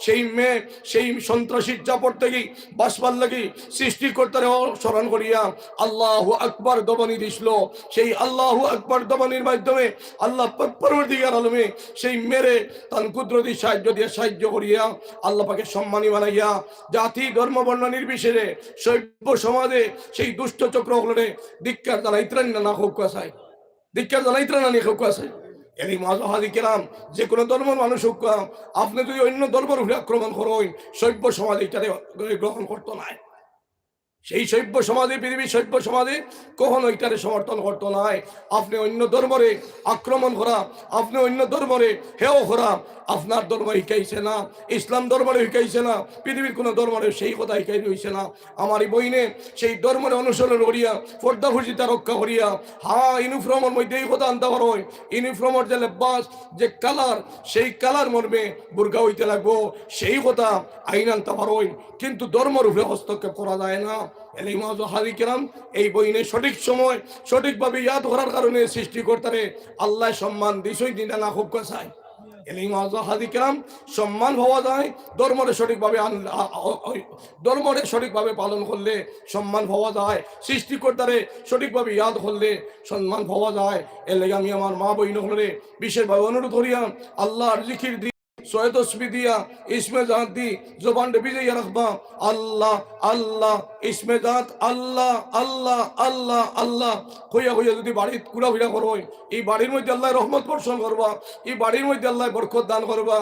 সেই মেয়ে সেই সন্ত্রাসীর চাপড় থাকি বাঁচবার লাগি সৃষ্টিকর্তারে স্মরণ করিয়া আল্লাহু আকবার দবানি দিছিল। সেই আল্লাহু আকবার দবানির মাধ্যমে আল্লাহ পাক পরওয়ারদিগার আলমে সেই মেয়েরে তান কুদরতি সাহায্য দিয়া সাহায্য করিয়া আল্লাহ পাকে সম্মানী বানাইয়া জাতি, ধর্ম, বর্ণ নির্বিশেষে সভ্য সমাজে সেই দুষ্ট চক্র অকলরে ধিক্কার জানাইতরা নি না, না কউক্কা চাই? ধিক্কার জানাইতরা না নি কউক্কা চাই? এর মাঝে হাজি কেরাম, যে কোনো ধর্মর মানুষ অউক্কা, আপনে যদি অন্য ধর্মর উপরে আক্রমণ করইন, সভ্য সমাজে ইটারে গ্রহণ করতো নায়। সেই সভ্য সমাজে, পৃথিবীর সভ্য সমাজে কখনো ইটারে সমর্থন করতো নায়। আপনে অন্য ধর্মরে আক্রমণ করা, আপনে অন্য ধর্মরে হেয় করা, আপনার ধর্ম হিকাইছে না, ইসলাম ধর্মরে হিকাইছে না, পৃথিবীর কোনো ধর্মরে সেই কথা হিকাই রইছে না। আমার এই বইনে সেই ধর্মরে অনুসরণ করিয়া, পর্দাফুশিতা রক্ষা করিয়া, হ্যাঁ, ইউনিফর্মর মধ্যে এই কথা আনতা পারইন, ইউনিফর্মর যে লেবাস, যে কালার, সেই কালার মর্মে বুরকা অইতে লাগবো, সেই কথা আইন আনতা পারইন, কিন্তু ধর্মর উপরে হস্তক্ষেপ করা যায় না। এর মাঝে হাজি কেরাম, এই বইনে সঠিক সময় সঠিকভাবে ইয়াদ করার কারণে সৃষ্টিকর্তারে আল্লায় সম্মান দিছইন নি না, না কউক্কা চাই? এর মাঝে হাজি কেরাম, সম্মান পাওয়া যায় ধর্মরে সঠিকভাবে আন-, আ-, অ-, অ-, ধর্মরে সঠিকভাবে পালন করলে সম্মান পাওয়া যায়, সৃষ্টিকর্তারে সঠিকভাবে ইয়াদ করলে সম্মান পাওয়া যায়। এর লাগি আমি আমার মা বইন অকলরে বিশেষভাবে অনুরোধ করিয়া আল্লাহর জিকির দি, ছয় তসবি দিয়া, ইসমে জাত দি, জবানরে ভিজাইয়া রাখবা। আল্লাহ, আল্লাহ, ইসমে জাত, আল্লাহ, আল্লাহ, আল্লাহ, আল্লাহ কইয়া কইয়া যদি বাড়িত ঘুরাফিরা করইন, এই বাড়ির মধ্যে আল্লায় রহমত বর্ষণ করবা, এই বাড়ির মধ্যে আল্লায় বরকত দান করবা।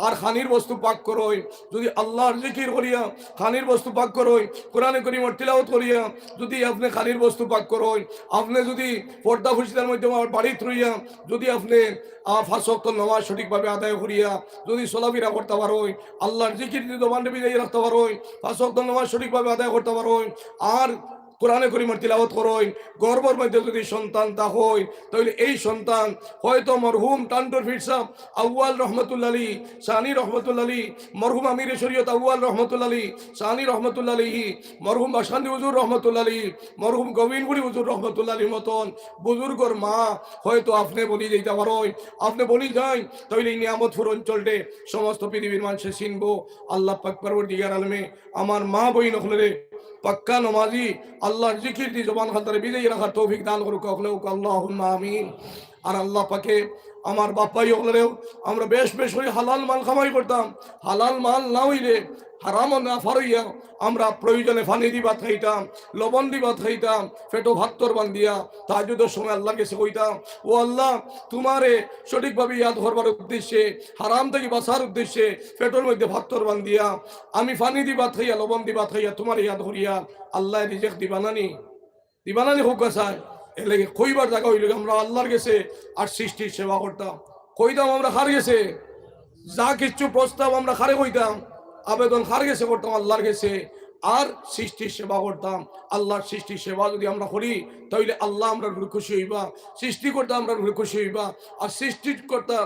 আর খানির বস্তু পাক করইন, যদি আল্লাহর জিকির করিয়া খানির বস্তু পাক করইন, কোরআনে করিমর তিলাওয়াত করিয়া যদি আপনে খানির বস্তু পাক করইন, আপনে যদি পর্দাফুশিতার মধ্যে আমার বাড়িত রইয়া যদি আপনে, আহ, পাঁচ ওয়াক্ত নামাজ সঠিকভাবে আদায় করিয়া যদি চলাফিরা করতা পারইন, আল্লাহর জিকির যদি জবানরে ভিজাইয়া রাখতা পারইন, পাঁচ ওয়াক্ত নামাজ সঠিকভাবে আদায় করতা পারইন, আর কোরআনে করিমর তিলাওয়াত করইন, গর্ভর মধ্যে যদি সন্তান থাকইন, তাইলে এই সন্তান হয়তো মরহুম টান্টুর পীর সাব আউয়াল রহমতুল্লাহ আলী, সানি রহমতুল্লাহ আলী, মরহুম আমিরে শরীয়ত আউয়াল রহমতুল্লাহ আলী, সানি রহমতুল্লাহ আলাইহি, মরহুম বাসকান্দি হুজুর রহমতুল্লাহ আলাইহি, মরহুম গোবিন্দপুরী হুজুর রহমতুল্লাহ আলাইহির মতন বুজুর্গর মা হয়তো আপনে বনি যাইতা পারইন, আপনে বনি যাইন, তাইলে এই নিয়ামতপুর অঞ্চলটে সমস্ত পৃথিবীর মানষে চিনবো। আল্লাহ পাক পরওয়ারদিগার আলমে আমার মা বইন অকলরে পাক্কা নমাজি, আল্লাহর জিকির দি জবান খানতারে ভিজাইয়া রাখার তৌফিক দান করুক, অকলে কউক্কা আল্লাহুম্মা আমিন। আর আল্লাহ পাকে আমার বাপ ভাই অকলরেও আমরা বেশ বেশ করি হালাল মাল কামাই করতাম, হালাল মাল না অইলে হারামো না ফারইয়া আমরা প্রয়োজনে পানি দি ভাত খাইতাম, লবণ দি ভাত খাইতাম, পেটো ফাত্তর বান্ধিয়া তাহাজ্জুদর সময় আল্লাহর গেছে কইতাম, "ও আল্লাহ, তুমারে সঠিকভাবে ইয়াদ করবার উদ্দেশ্যে, হারাম থাকি বাঁচার উদ্দেশ্যে পেটোর মধ্যে ফাত্তর বান্ধিয়া আমি পানি দি ভাত খাইয়া, লবণ দি ভাত খাইয়া তুমারে ইয়াদ করিয়ার।" আল্লায় রিজেক দিবা না নি? দিবা না নি কউক্কা চাই? এর লাগি কইবার জাগা অইলো গি আমরা আল্লাহর গেছে আর সৃষ্টির সেবা করতাম। কইতাম আমরা কার গেছে? যা কিচ্ছু প্রস্তাব আমরা কারে কইতাম, আবেদন কার গেছে করতাম? আল্লাহর গেছে। আর সৃষ্টির সেবা করতাম। আল্লাহর সৃষ্টির সেবা যদি আমরা করি, তাইলে আল্লাহ আমরার উপরে খুশি অইবা, সৃষ্টিকর্তা আমরার উপরে খুশি অইবা। আর সৃষ্টিকর্তা,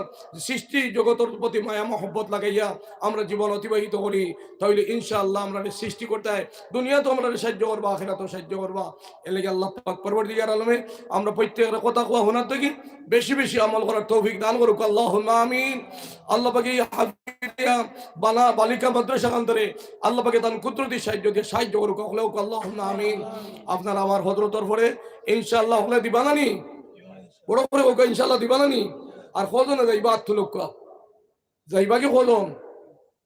সৃষ্টি জগতর প্রতি মায়া মহব্বত লাগাইয়া আমরা জীবন অতিবাহিত করি, তাইলে ইনশাআল্লাহ আমরারে সৃষ্টিকর্তায় দুনিয়াত আমরারে সাহায্য করবা, আখিরাতও সাহায্য করবা। এর লাগি আল্লাহ পাক পরওয়ারদিগার আলমে আমরা প্রত্যেকর কথা কওয়া হুনার থাকি বেশি বেশি আমল করার তৌফিক দান করুক, আল্লাহুম্মা আমিন। আল্লাহ পাকে এই হাফিজিয়া বালা বালিকা মাদ্রাসা খানতারে আল্লাহ পাকে তান কুদরতি সাহায্য দিয়া সাহায্য করুক, অকলে কউক্কা আল্লাহুম্মা আমিন। আপনারা আমার হজরতর পরে ইনশাআল্লাহ অকলে দিবা না নি? বড় করি কউক্কা ইনশাআল্লাহ দিবা না নি? আর কয়জনে যাইবা আত তুলউক্কা? যাইবা কি কয়জন?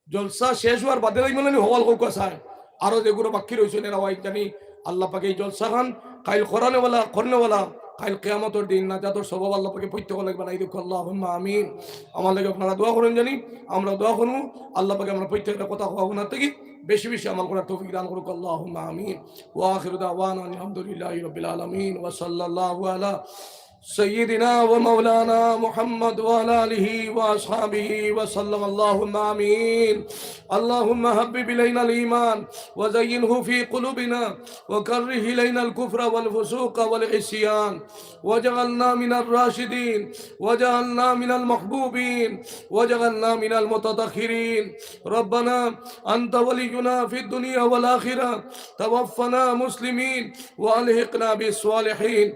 জলসা শেষ অওয়ার বাদে যাইবা না নি? হকল কউক্কা চাই। আরো যেগুইন বাকি রইছইন এরাও আইতা নি। আল্লাহ পাকে এই জলসা খান কাইল করানেওয়ালা, করনেওয়ালা, কাইল কিয়ামতর দিন নাজাতর সবাব আল্লাহ পাকে প্রত্যেক লাগি বানাই দেউক্কা, আল্লাহুম্মা আমিন। আমার লাগি আপনারা দোয়া করইন জানি, আমরা দোয়া করমু, আল্লাহ পাকে আমরা প্রত্যেকটা কথা কওয়া হুনার থাকি বেশি বেশি আমল করার তৌফিক দান করুক, আল্লাহুম্মা আমিন। ওয়া আখিরু দাওয়ানা আলহামদুলিল্লাহি রাব্বিল আলামিন। ওয়া সাল্লাল্লাহু আলা سيدنا ومولانا محمد وعلى آله وأصحابه وسلم. اللهم آمين. اللهم حبب إلينا الإيمان وزينه في قلوبنا وكره إلينا الكفر والفسوق والعصيان واجعلنا من الراشدين واجعلنا من المحبوبين واجعلنا من المتطهرين. ربنا أنت ولينا في الدنيا والآخرة توفنا مسلمين وألحقنا بالصالحين.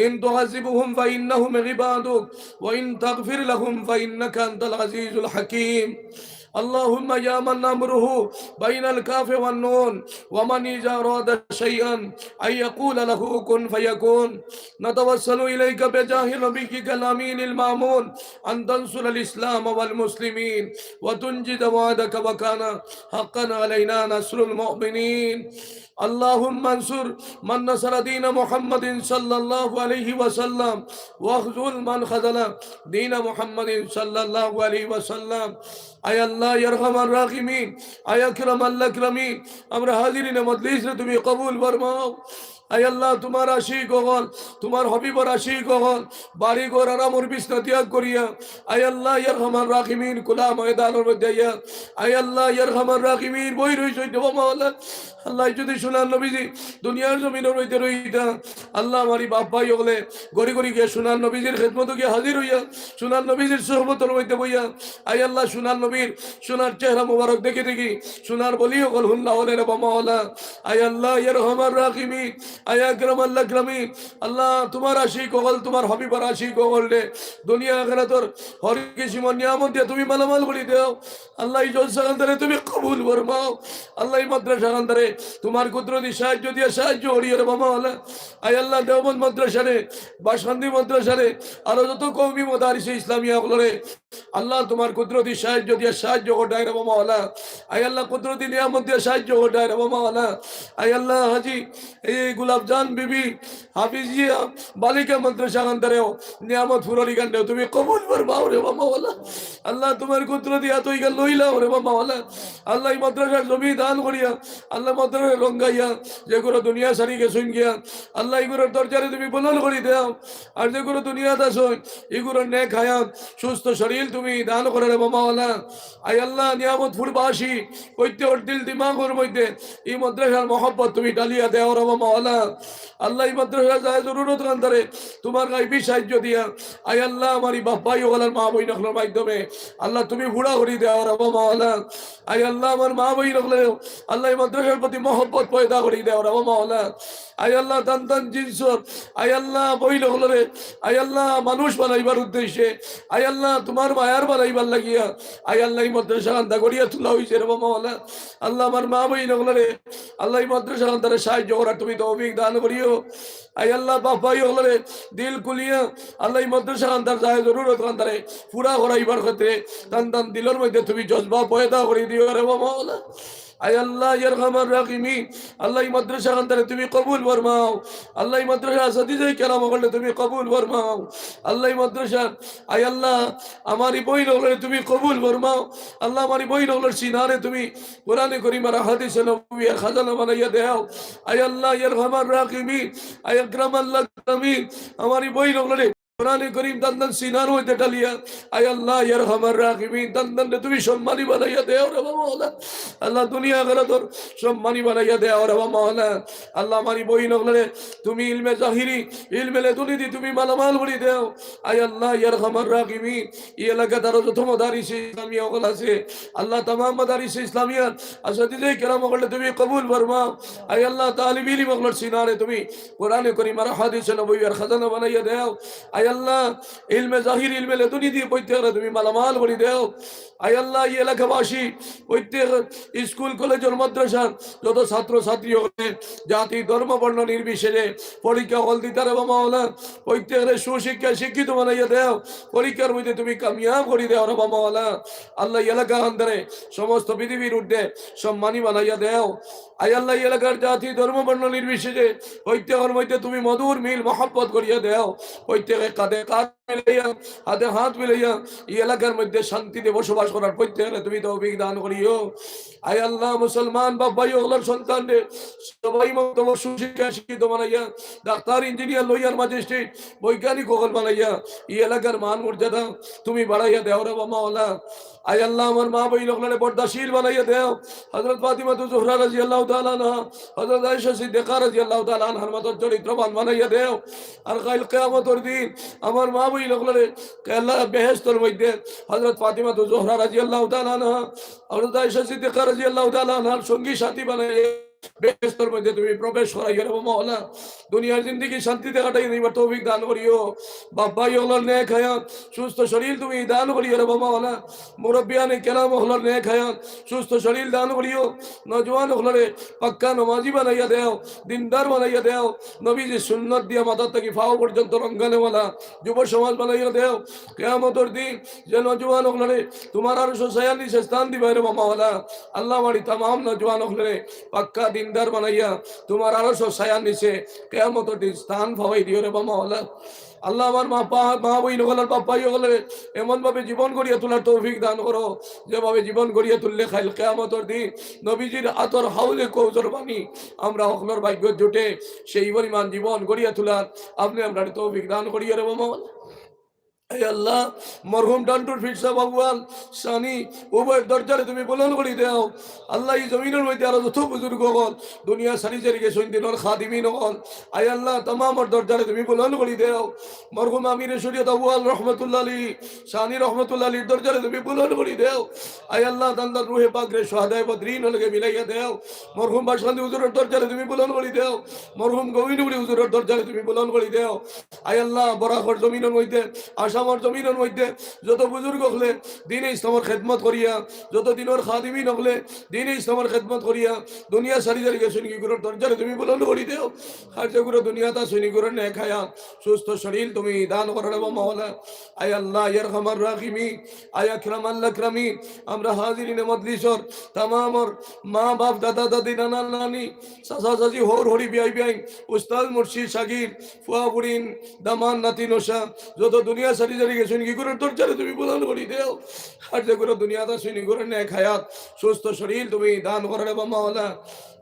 إن تعذبهم فإنهم عبادك وإن تغفر لهم فإنك أنت العزيز الحكيم. اللهم يا من أمره بين الكاف والنون ومن إذا أراد شيئا أن يقول له كن فيكون، نتوسل إليك بجاه نبيك الأمين المأمون أن تنصر الإسلام والمسلمين وتنجز وعدك وكان حقا علينا نصر المؤمنين. اللهم انصر من نصر دين محمد صلى الله عليه وسلم واخذل من خذل دين محمد صلى الله عليه وسلم. আয় আল্লাহ, ইয়া আরহামার রাহিমিন, আয় আকরামাল আকরামিন, আমরা হাজিরিনে মজলিসরে তুমি কবুল ফরমাও। আয় আল্লাহ, তুমার আশিক অকল, তুমার হাবিবর আশিক অকল, বাড়ি ঘর আরামর বিছনা ত্যাগ করিয়া, আয় আল্লাহ, ইয়া আরহামার রাহিমিন, খোলা ময়দানর মধ্যে আইয়া, আয় আল্লাহ, ইয়া আরহামার রাহিমিন, বই রইছইন রে মাওলা। আল্লাহ, যদি সোনার নবীজি দুনিয়ার জমিনর মধ্যে রইতা, আল্লাহ, আমার ই বাপ ভাই অকলে ঘড়ি ঘড়ি গিয়া সোনার নবীজির খেদমতো গিয়া হাজির অইয়া, সোনার নবীজির সোহবতর মধ্যে বইয়া, আয় আল্লাহ, সোনার নবীর সোনার চেহারা মোবারক দেখি দেখি সোনার বলি অকল হুনলা অইলে রে মাওলা। আয় আল্লাহ, ইয়া আরহামার রাহিমিন, আয় আকরামাল আকরামিন, আল্লাহ, তুমার আশিক অকল, তুমার হাবিবর আশিক অকলরে দুনিয়া আখিরাতর হর কিসিমর নিয়ামত দিয়া তুমি মালামাল করি দেও। আল্লাহ, ই জলসা খানতারে তুমি কবুল ফরমাও। আল্লাহ, ই মাদ্রাসা খানতারে তুমার কুদরতি সাহায্য দিয়া সাহায্য করিও রে মাওলা। আয় আল্লাহ, দেওবন্দ মাদ্রাসারে, বাসকান্দি মাদ্রাসারে, আরো যত কওমি মাদারিসে ইসলামিয়া অকলরে, আল্লাহ, তুমার কুদরতি সাহায্য দিয়া সাহায্য করতায় রে মাওলা। আয় আল্লাহ, কুদরতি নিয়ামত দিয়া সাহায্য করতায় রে মাওলা। আয় আল্লাহ, হাজি এই গোলাপজান বিবি হাফিজিয়া বালিকা মাদ্রাসা খানতারেও নিয়ামত ফুরারি কাণ্ডে তুমি কবুল ফরমাও রে মাওলা। আল্লাহ, তুমার কুদরতি আতো ইখান লইলাও রে মাওলা। আল্লাহ, ই মাদ্রাসার জমি দান করিয়া, আল্লাহ, মাদ্রাসা রঙ্গাইয়া, যেগুলো দুনিয়া ছাড়ি গেছইন গিয়া, আল্লাহ, ইগুলোর দরজারে তুমি বুলন্দ করি দেও। আর যেগুলো দুনিয়াত আছইন, ইগুলোর নেক হায়াত, সুস্থ শরীর তুমি দান করো রে মাওলা। আয় আল্লাহ, নিয়ামতপুরবাসী প্রত্যেকর দিল দিমাগর মধ্যে ই মাদ্রাসার মহব্বত তুমি ঢালিয়া দেও রে মাওলা। আল্লাহ, ই মাদ্রাসার যার জরুরত খানতারে তুমার গাইবি সাহায্য দিয়া, আয় আল্লাহ, আমার ই বাপ ভাই অকলর মা বইন অকলর মাধ্যমে, আল্লাহ, তুমি পুরা করি দেও রে মাওলা। আয় আল্লাহ, আমার মা বইন অকলরে, আল্লাহ, ই মাদ্রাসার প্রতি মহব্বত পয়দা করি দেও রে মাওলা। আয় আল্লাহ, তান তান জিনসর, আয় আল্লাহ, বইন অকলরে, আয় আল্লাহ, মানুষ বানাইবার উদ্দেশ্যে, আয় আল্লাহ, তুমার মায়ার বানাইবার লাগিয়া, আয় আল্লাহ, ই মাদ্রাসা খানতা গড়িয়া তুলা অইছে রে মাওলা। আল্লাহ, আমার মা বইন অকলরে, আল্লাহ, ই মাদ্রাসা খানতারে সাহায্য করার তুমি তৌফিক দান করিও। আয় আল্লাহ, বাপ ভাই অকলরে দিল খুলিয়া, আল্লাহ, ই মাদ্রাসা খানতার যার জরুরত খানতারে পুরা করাইবার ক্ষেত্রে তান তান দিলর মধ্যে তুমি জজবা পয়দা করি দিও রে মাওলা। আয় আল্লাহ, ইয়া আরহামার রাহিমিন, আল্লাহ, ই মাদ্রাসা খানতারে তুমি কবুল ফরমাও। আল্লাহ, ই মাদ্রাসার আসাতিজায়ে কেরাম অকলরে তুমি কবুল ফরমাও। আল্লাহ, ই মাদ্রাসার, আয় আল্লাহ, আমার ই বইন অকলরে তুমি কবুল ফরমাও। আল্লাহ, আমার ই বইন অকলর সিনারে তুমি কোরআনে করিম আর হাদিসে নববী আর খাজানা বানাইয়া দেও। আয় আল্লাহ, ইয়া আরহামার রাহিমিন, আয় আকরামাল আকরামিন, আমার ই বইন অকলরে কোরআনে করিম তান তান সিনার মধ্যে ঢালিয়া, আয় আল্লাহ, ইয়া আরহামার রাহিমিন, তান তানরে তুমি সম্মানী বানাইয়া দেও রে মাওলা। আল্লাহ, দুনিয়া আখিরাতর সম্মানী বানাইয়া দেও রে মাওলা। আল্লাহ, আমার ই বইন অকলরে তুমি ইলমে জাহিরি, ইলমে লেদুনি দি তুমি মালামাল করি দেও। আয় আল্লাহ, ইয়া আরহামার রাহিমিন, ই এলাকাত আরো যত মাদারিসে ইসলামিয়া অকল আছে, আল্লাহ, তামাম মাদারিসে ইসলামিয়ার আসাতিজায়ে কেরাম অকলরে তুমি কবুল ফরমাও। আয় আল্লাহ, তালিব ইলিম অকলর সিনারে তুমি কোরআনে করিম আর হাদিসে নববী আর খাজানা বানাইয়া দেও। আয় আল্লাহ, ইলমে জাহির, ইলমে লেদুনি দিয়া প্রত্যেকরে তুমি মালামাল করি দেও। আয় আল্লাহ, এই এলাকাবাসী, প্রত্যেক স্কুল, কলেজর, মাদ্রাসার যত ছাত্র ছাত্রী অকলে জাতি, ধর্ম, বর্ণ নির্বিশেষে পরীক্ষা হল দিতা রে বাবা মাওলা, প্রত্যেকরে সুশিক্ষায় শিক্ষিত বানাইয়া দেও, পরীক্ষার মধ্যে তুমি কামিয়াব করি দেও রে বাবা মাওলা। আল্লাহ, এই এলাকা আন্দারে সমস্ত পৃথিবীর ঊর্ধ্বে সম্মানী বানাইয়া দেও। আয় আল্লাহ, এই এলাকার জাতি, ধর্ম, বর্ণ নির্বিশেষে প্রত্যেকের মধ্যে তুমি মধুর মিল মহব্বত করিয়া দেও। প্রত্যেকে কাঁধে কাঁধ মিলাইয়া, হাতে হাত মিলাইয়া এই এলাকার মধ্যে শান্তিতে বসবাস করার প্রত্যেকরে তুমি তৌফিক দান করিও। আয় আল্লাহ, মুসলমান বাপ ভাই অকলর সন্তানরে সবাই মতো সুশিক্ষায় শিক্ষিত বানাইয়া, ডাক্তার, ইঞ্জিনিয়ার, লয়ার, ম্যাজিস্ট্রেট, বৈজ্ঞানিক অকল বানাইয়া এই এলাকার মান মর্যাদা তুমি বাড়াইয়া দেও রে বাবা মাওলা। আয় আল্লাহ, আমার মা বইন অকলরে পর্দাশীল বানাইয়া দেও। হযরত ফাতিমাতু জোহরা রাদিয়াল্লাহু তাআলা আনহা, হযরত আয়েশা সিদ্দিকা রাদিয়াল্লাহু তাআলা আনহার মতো চরিত্রবান বানাইয়া দেও। আর কাইল কিয়ামতর দিন আমার মা বইন অকলরে আল্লাহ বেহেশতর মধ্যে হযরত ফাতিমাতু জোহরা রাদিয়াল্লাহু তাআলা আনহা, হযরত আয়েশা সিদ্দিকা রাদিয়াল্লাহু তাআলা আনহার সঙ্গী সাথী বানাইয়া বেহেশতর মধ্যে তুমি প্রবেশ করাইও রে বাবা মাওলা। দুনিয়ার জিন্দেগি শান্তিতে কাটাই দিবার তৌফিক দান করিও। বাপ ভাই অকলর নেক হায়াত, সুস্থ শরীর তুমি দান করিও রে বাবা মাওলা। মুরব্বিয়ানে কেরাম অকলর নেক হায়াত, সুস্থ শরীর দান করিও। নওজোয়ান অকলরে পাক্কা নমাজি বানাইয়া দেও, দিনদার বানাইয়া দেও। নবীজির সুন্নত দিয়া মাথা থাকি পাও পর্যন্ত রঙ্গানেওয়ালা যুব সমাজ বানাইয়া দেও। কিয়ামতর দিন যে নওজোয়ান অকলরে তোমার আরশর ছায়ার নিচে স্থান দিবায় রে বাবা মাওলা। আল্লাহ, আমার এই তামাম নওজোয়ান অকলরে পাক্কা দিনদার বানাইয়া তোমার আরশর ছায়ার নিচে কিয়ামতর দিন স্থান পাওয়াই দিও রে বাবা মাওলা। আল্লাহ, আমার মা পা-, মা বইন অকলর, বাপ ভাই অকলরে এমন ভাবে জীবন গড়িয়া তোলার তৌফিক দান করো, যেভাবে জীবন গড়িয়া তুললে কাইল কিয়ামতর দিন নবীজির আতর হাউজে কৌসর পানি আমরা অকলর ভাগ্য জুটে, সেই পরিমাণ জীবন গড়িয়া তোলার আপনি আমরারে তৌফিক দান করিও রে বাবা মাওলা। আয় আল্লাহ, মরহুম ডান্টুর ফিরসা বাবুয়াল সানি উভয় দরজারে তুমি বুলন্দ করি দেও। আল্লাহ, এই জমিনর মধ্যে আরো যত বুজুর্গ অকল দুনিয়া ছাড়ি ছাড়ি গেছইন, দিনর খাদিমিন অকল, আয় আল্লাহ, তামামর দরজারে তুমি বুলন্দ করি দেও। মরহুম আমিরে শরীয়ত আবুয়াল রহমতুল্লাহ আলী সানি রহমতুল্লাহ আলীর দরজারে তুমি বুলন্দ করি দেও। আয় আল্লাহ, তান্দার রুহে পাকরে শুহাদায়ে বদরিন লগে মিলাইয়া দেও। মরহুম বাসকান্দি হুজুরর দরজারে তুমি বুলন্দ করি দেও। মরহুম গবিনপুরি হুজুরর দরজারে তুমি বুলন্দ করি দেও। আয় আল্লাহ, বরাকর জমিনর মধ্যে, আসামর জমিনর মধ্যে যত বুজুর্গ অকলে দিনে ইসলামর খেদমত করিয়া, যত দিনর খাদিমিন অকলে দিনে ইসলামর খেদমত করিয়া দুনিয়া ছাড়ি ছাড়ি গেছইন, ইগুরর দরজারে তুমি বুলন্দ করি দেও। আর যেগুলো দুনিয়াত আছইন, ইগুরর নেক হায়াত, সুস্থ শরীর তুমি দান করো রে বাবা মাওলা। আয় আল্লাহ, ইয়া আরহামার রাহিমিন, আয় আকরামাল আকরামিন, আমরা হাজিরিনে মজলিসর তামামর মা বাপ, দাদা দাদি, নানা নানি, চাচা চাচি, হউর হড়ি, বিয়াই বিয়াইন, উস্তাদ মুর্শিদ শাগির, ফুয়া ফুড়িন, দামান নাতি নশা, যত দুনিয়া ছাড়ি ছাড়ি গেছইন, ইগুরর দরজারে তুমি বুলন্দ করি দেও। আর যেগুলো দুনিয়াত আছইন, ইগুরর নেক হায়াত, সুস্থ শরীর তুমি দান করো রে বাবা মাওলা।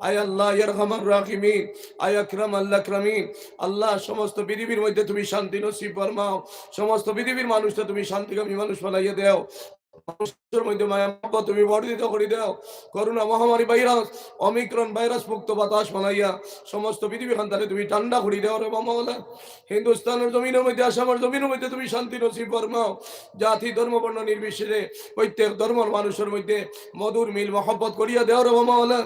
আয় আল্লাহ, ইয়া আরহামার রাহিমিন, আয় আকরামাল আকরামিন, আল্লাহ, সমস্ত পৃথিবীর মধ্যে তুমি শান্তি নসিব ফরমাও, সমস্ত পৃথিবীর মানুষরে তুমি শান্তিকামী মানুষ বানাইয়া দেও। মানুষর মধ্যে মায়া মহব্বত তুমি বর্ধিত করি দেও। করোনা মহামারী ভাইরাস, অমিক্রন ভাইরাস মুক্ত বাতাস বানাইয়া সমস্ত পৃথিবী খান্দারে তুমি ঠান্ডা করি দেও রে বাবা মাওলা। হিন্দুস্তানর জমিনর মধ্যে, আসামর জমিনর মধ্যে তুমি শান্তি নসিব ফরমাও। জাতি, ধর্ম, বর্ণ নির্বিশেষে প্রত্যেক ধর্মর মানুষর মধ্যে মধুর মিল মহব্বত করিয়া দেও রে বাবা মাওলা।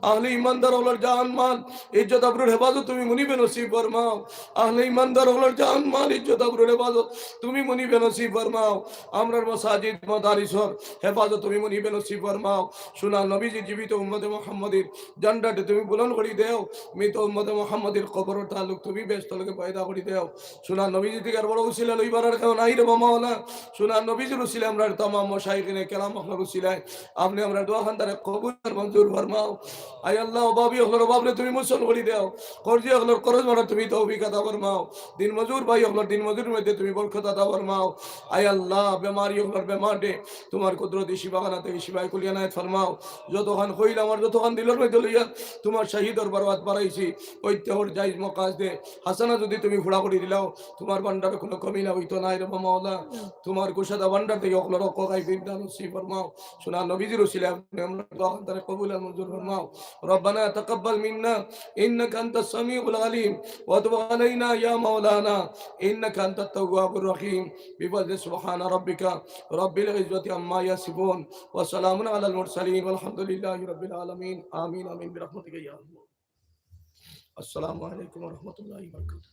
আহলে ইমানদার অকলর জান মাল ইজ্জত আবরুর হেফাজত তুমি মুনিবে নসিব ফরমাও। আহলে ইমানদার অকলর জান মাল ইজ্জত আবরুর হেফাজত তুমি মুনিবে নসিব ফরমাও। আমরার মসাজিদ মাদারিসর হেফাজত তুমি মুনিবে নসিব ফরমাও। সোনার নবীজির জীবিত উম্মতে মুহাম্মদীর ঝান্ডারে তুমি বুলন্দ করি দেও। মৃত উম্মতে মুহাম্মদীর কবরর তাল্লুক তুমি বেহেশতর লগে পয়দা করি দেও। সোনার নবীজি থাকি আর বড় উসিলা লইবার আর কেউ নাই রে বাবা মাওলা। সোনার নবীজির উসিলায় আমরার তামাম মাশায়েখিনে কেরাম অকলর উসিলায় আপনি আমরার দোয়া খান্দারে কবুল আর মঞ্জুর ফরমাও। আয় আল্লাহ, অভাবী অকলর অভাবরে তুমি মোচন করি দেও। কর্জি অকলর কর্জ মারার তুমি তৌফিক আতা ফরমাও। দিন মজুর ভাই অকলর দিন মজুরির মধ্যে তুমি বরকত আতা ফরমাও। আয় আল্লাহ, বেমারি অকলর বেমাররে তোমার কুদরতি শিফাখানা থাকি শিফায়ে কুল্লি এনায়েত ফরমাও। যতখান কইলাম আর যতখান দিলর মধ্যে লইয়া তোমার শাহী দরবারো আত বাড়াইছি, প্রত্যেকর জায়েজ মকাসদে হাসানা যদি তুমি পুরা করি দিলাও, তোমার ভান্ডারো কোনো কমি না অইতো নায় রে বাবা মাওলা। তোমার কুশাদা ভান্ডার থাকি অকলর হক আদায় করি দেওয়া নসিব ফরমাও। সোনার নবীজির উসিলায় আপনি আমরার দোয়া খান্দারে কবুল আর মঞ্জুর ফরমাও। ربنا تقبل منا إنك أنت السميع العليم وتب علينا يا مولانا إنك أنت التواب الرحيم. بفضل سبحان ربك رب العزة عما يصفون وسلام على المرسلين والحمد لله رب العالمين. آمين، آمين برحمتك يا الله. السلام عليكم ورحمة الله وبركاته.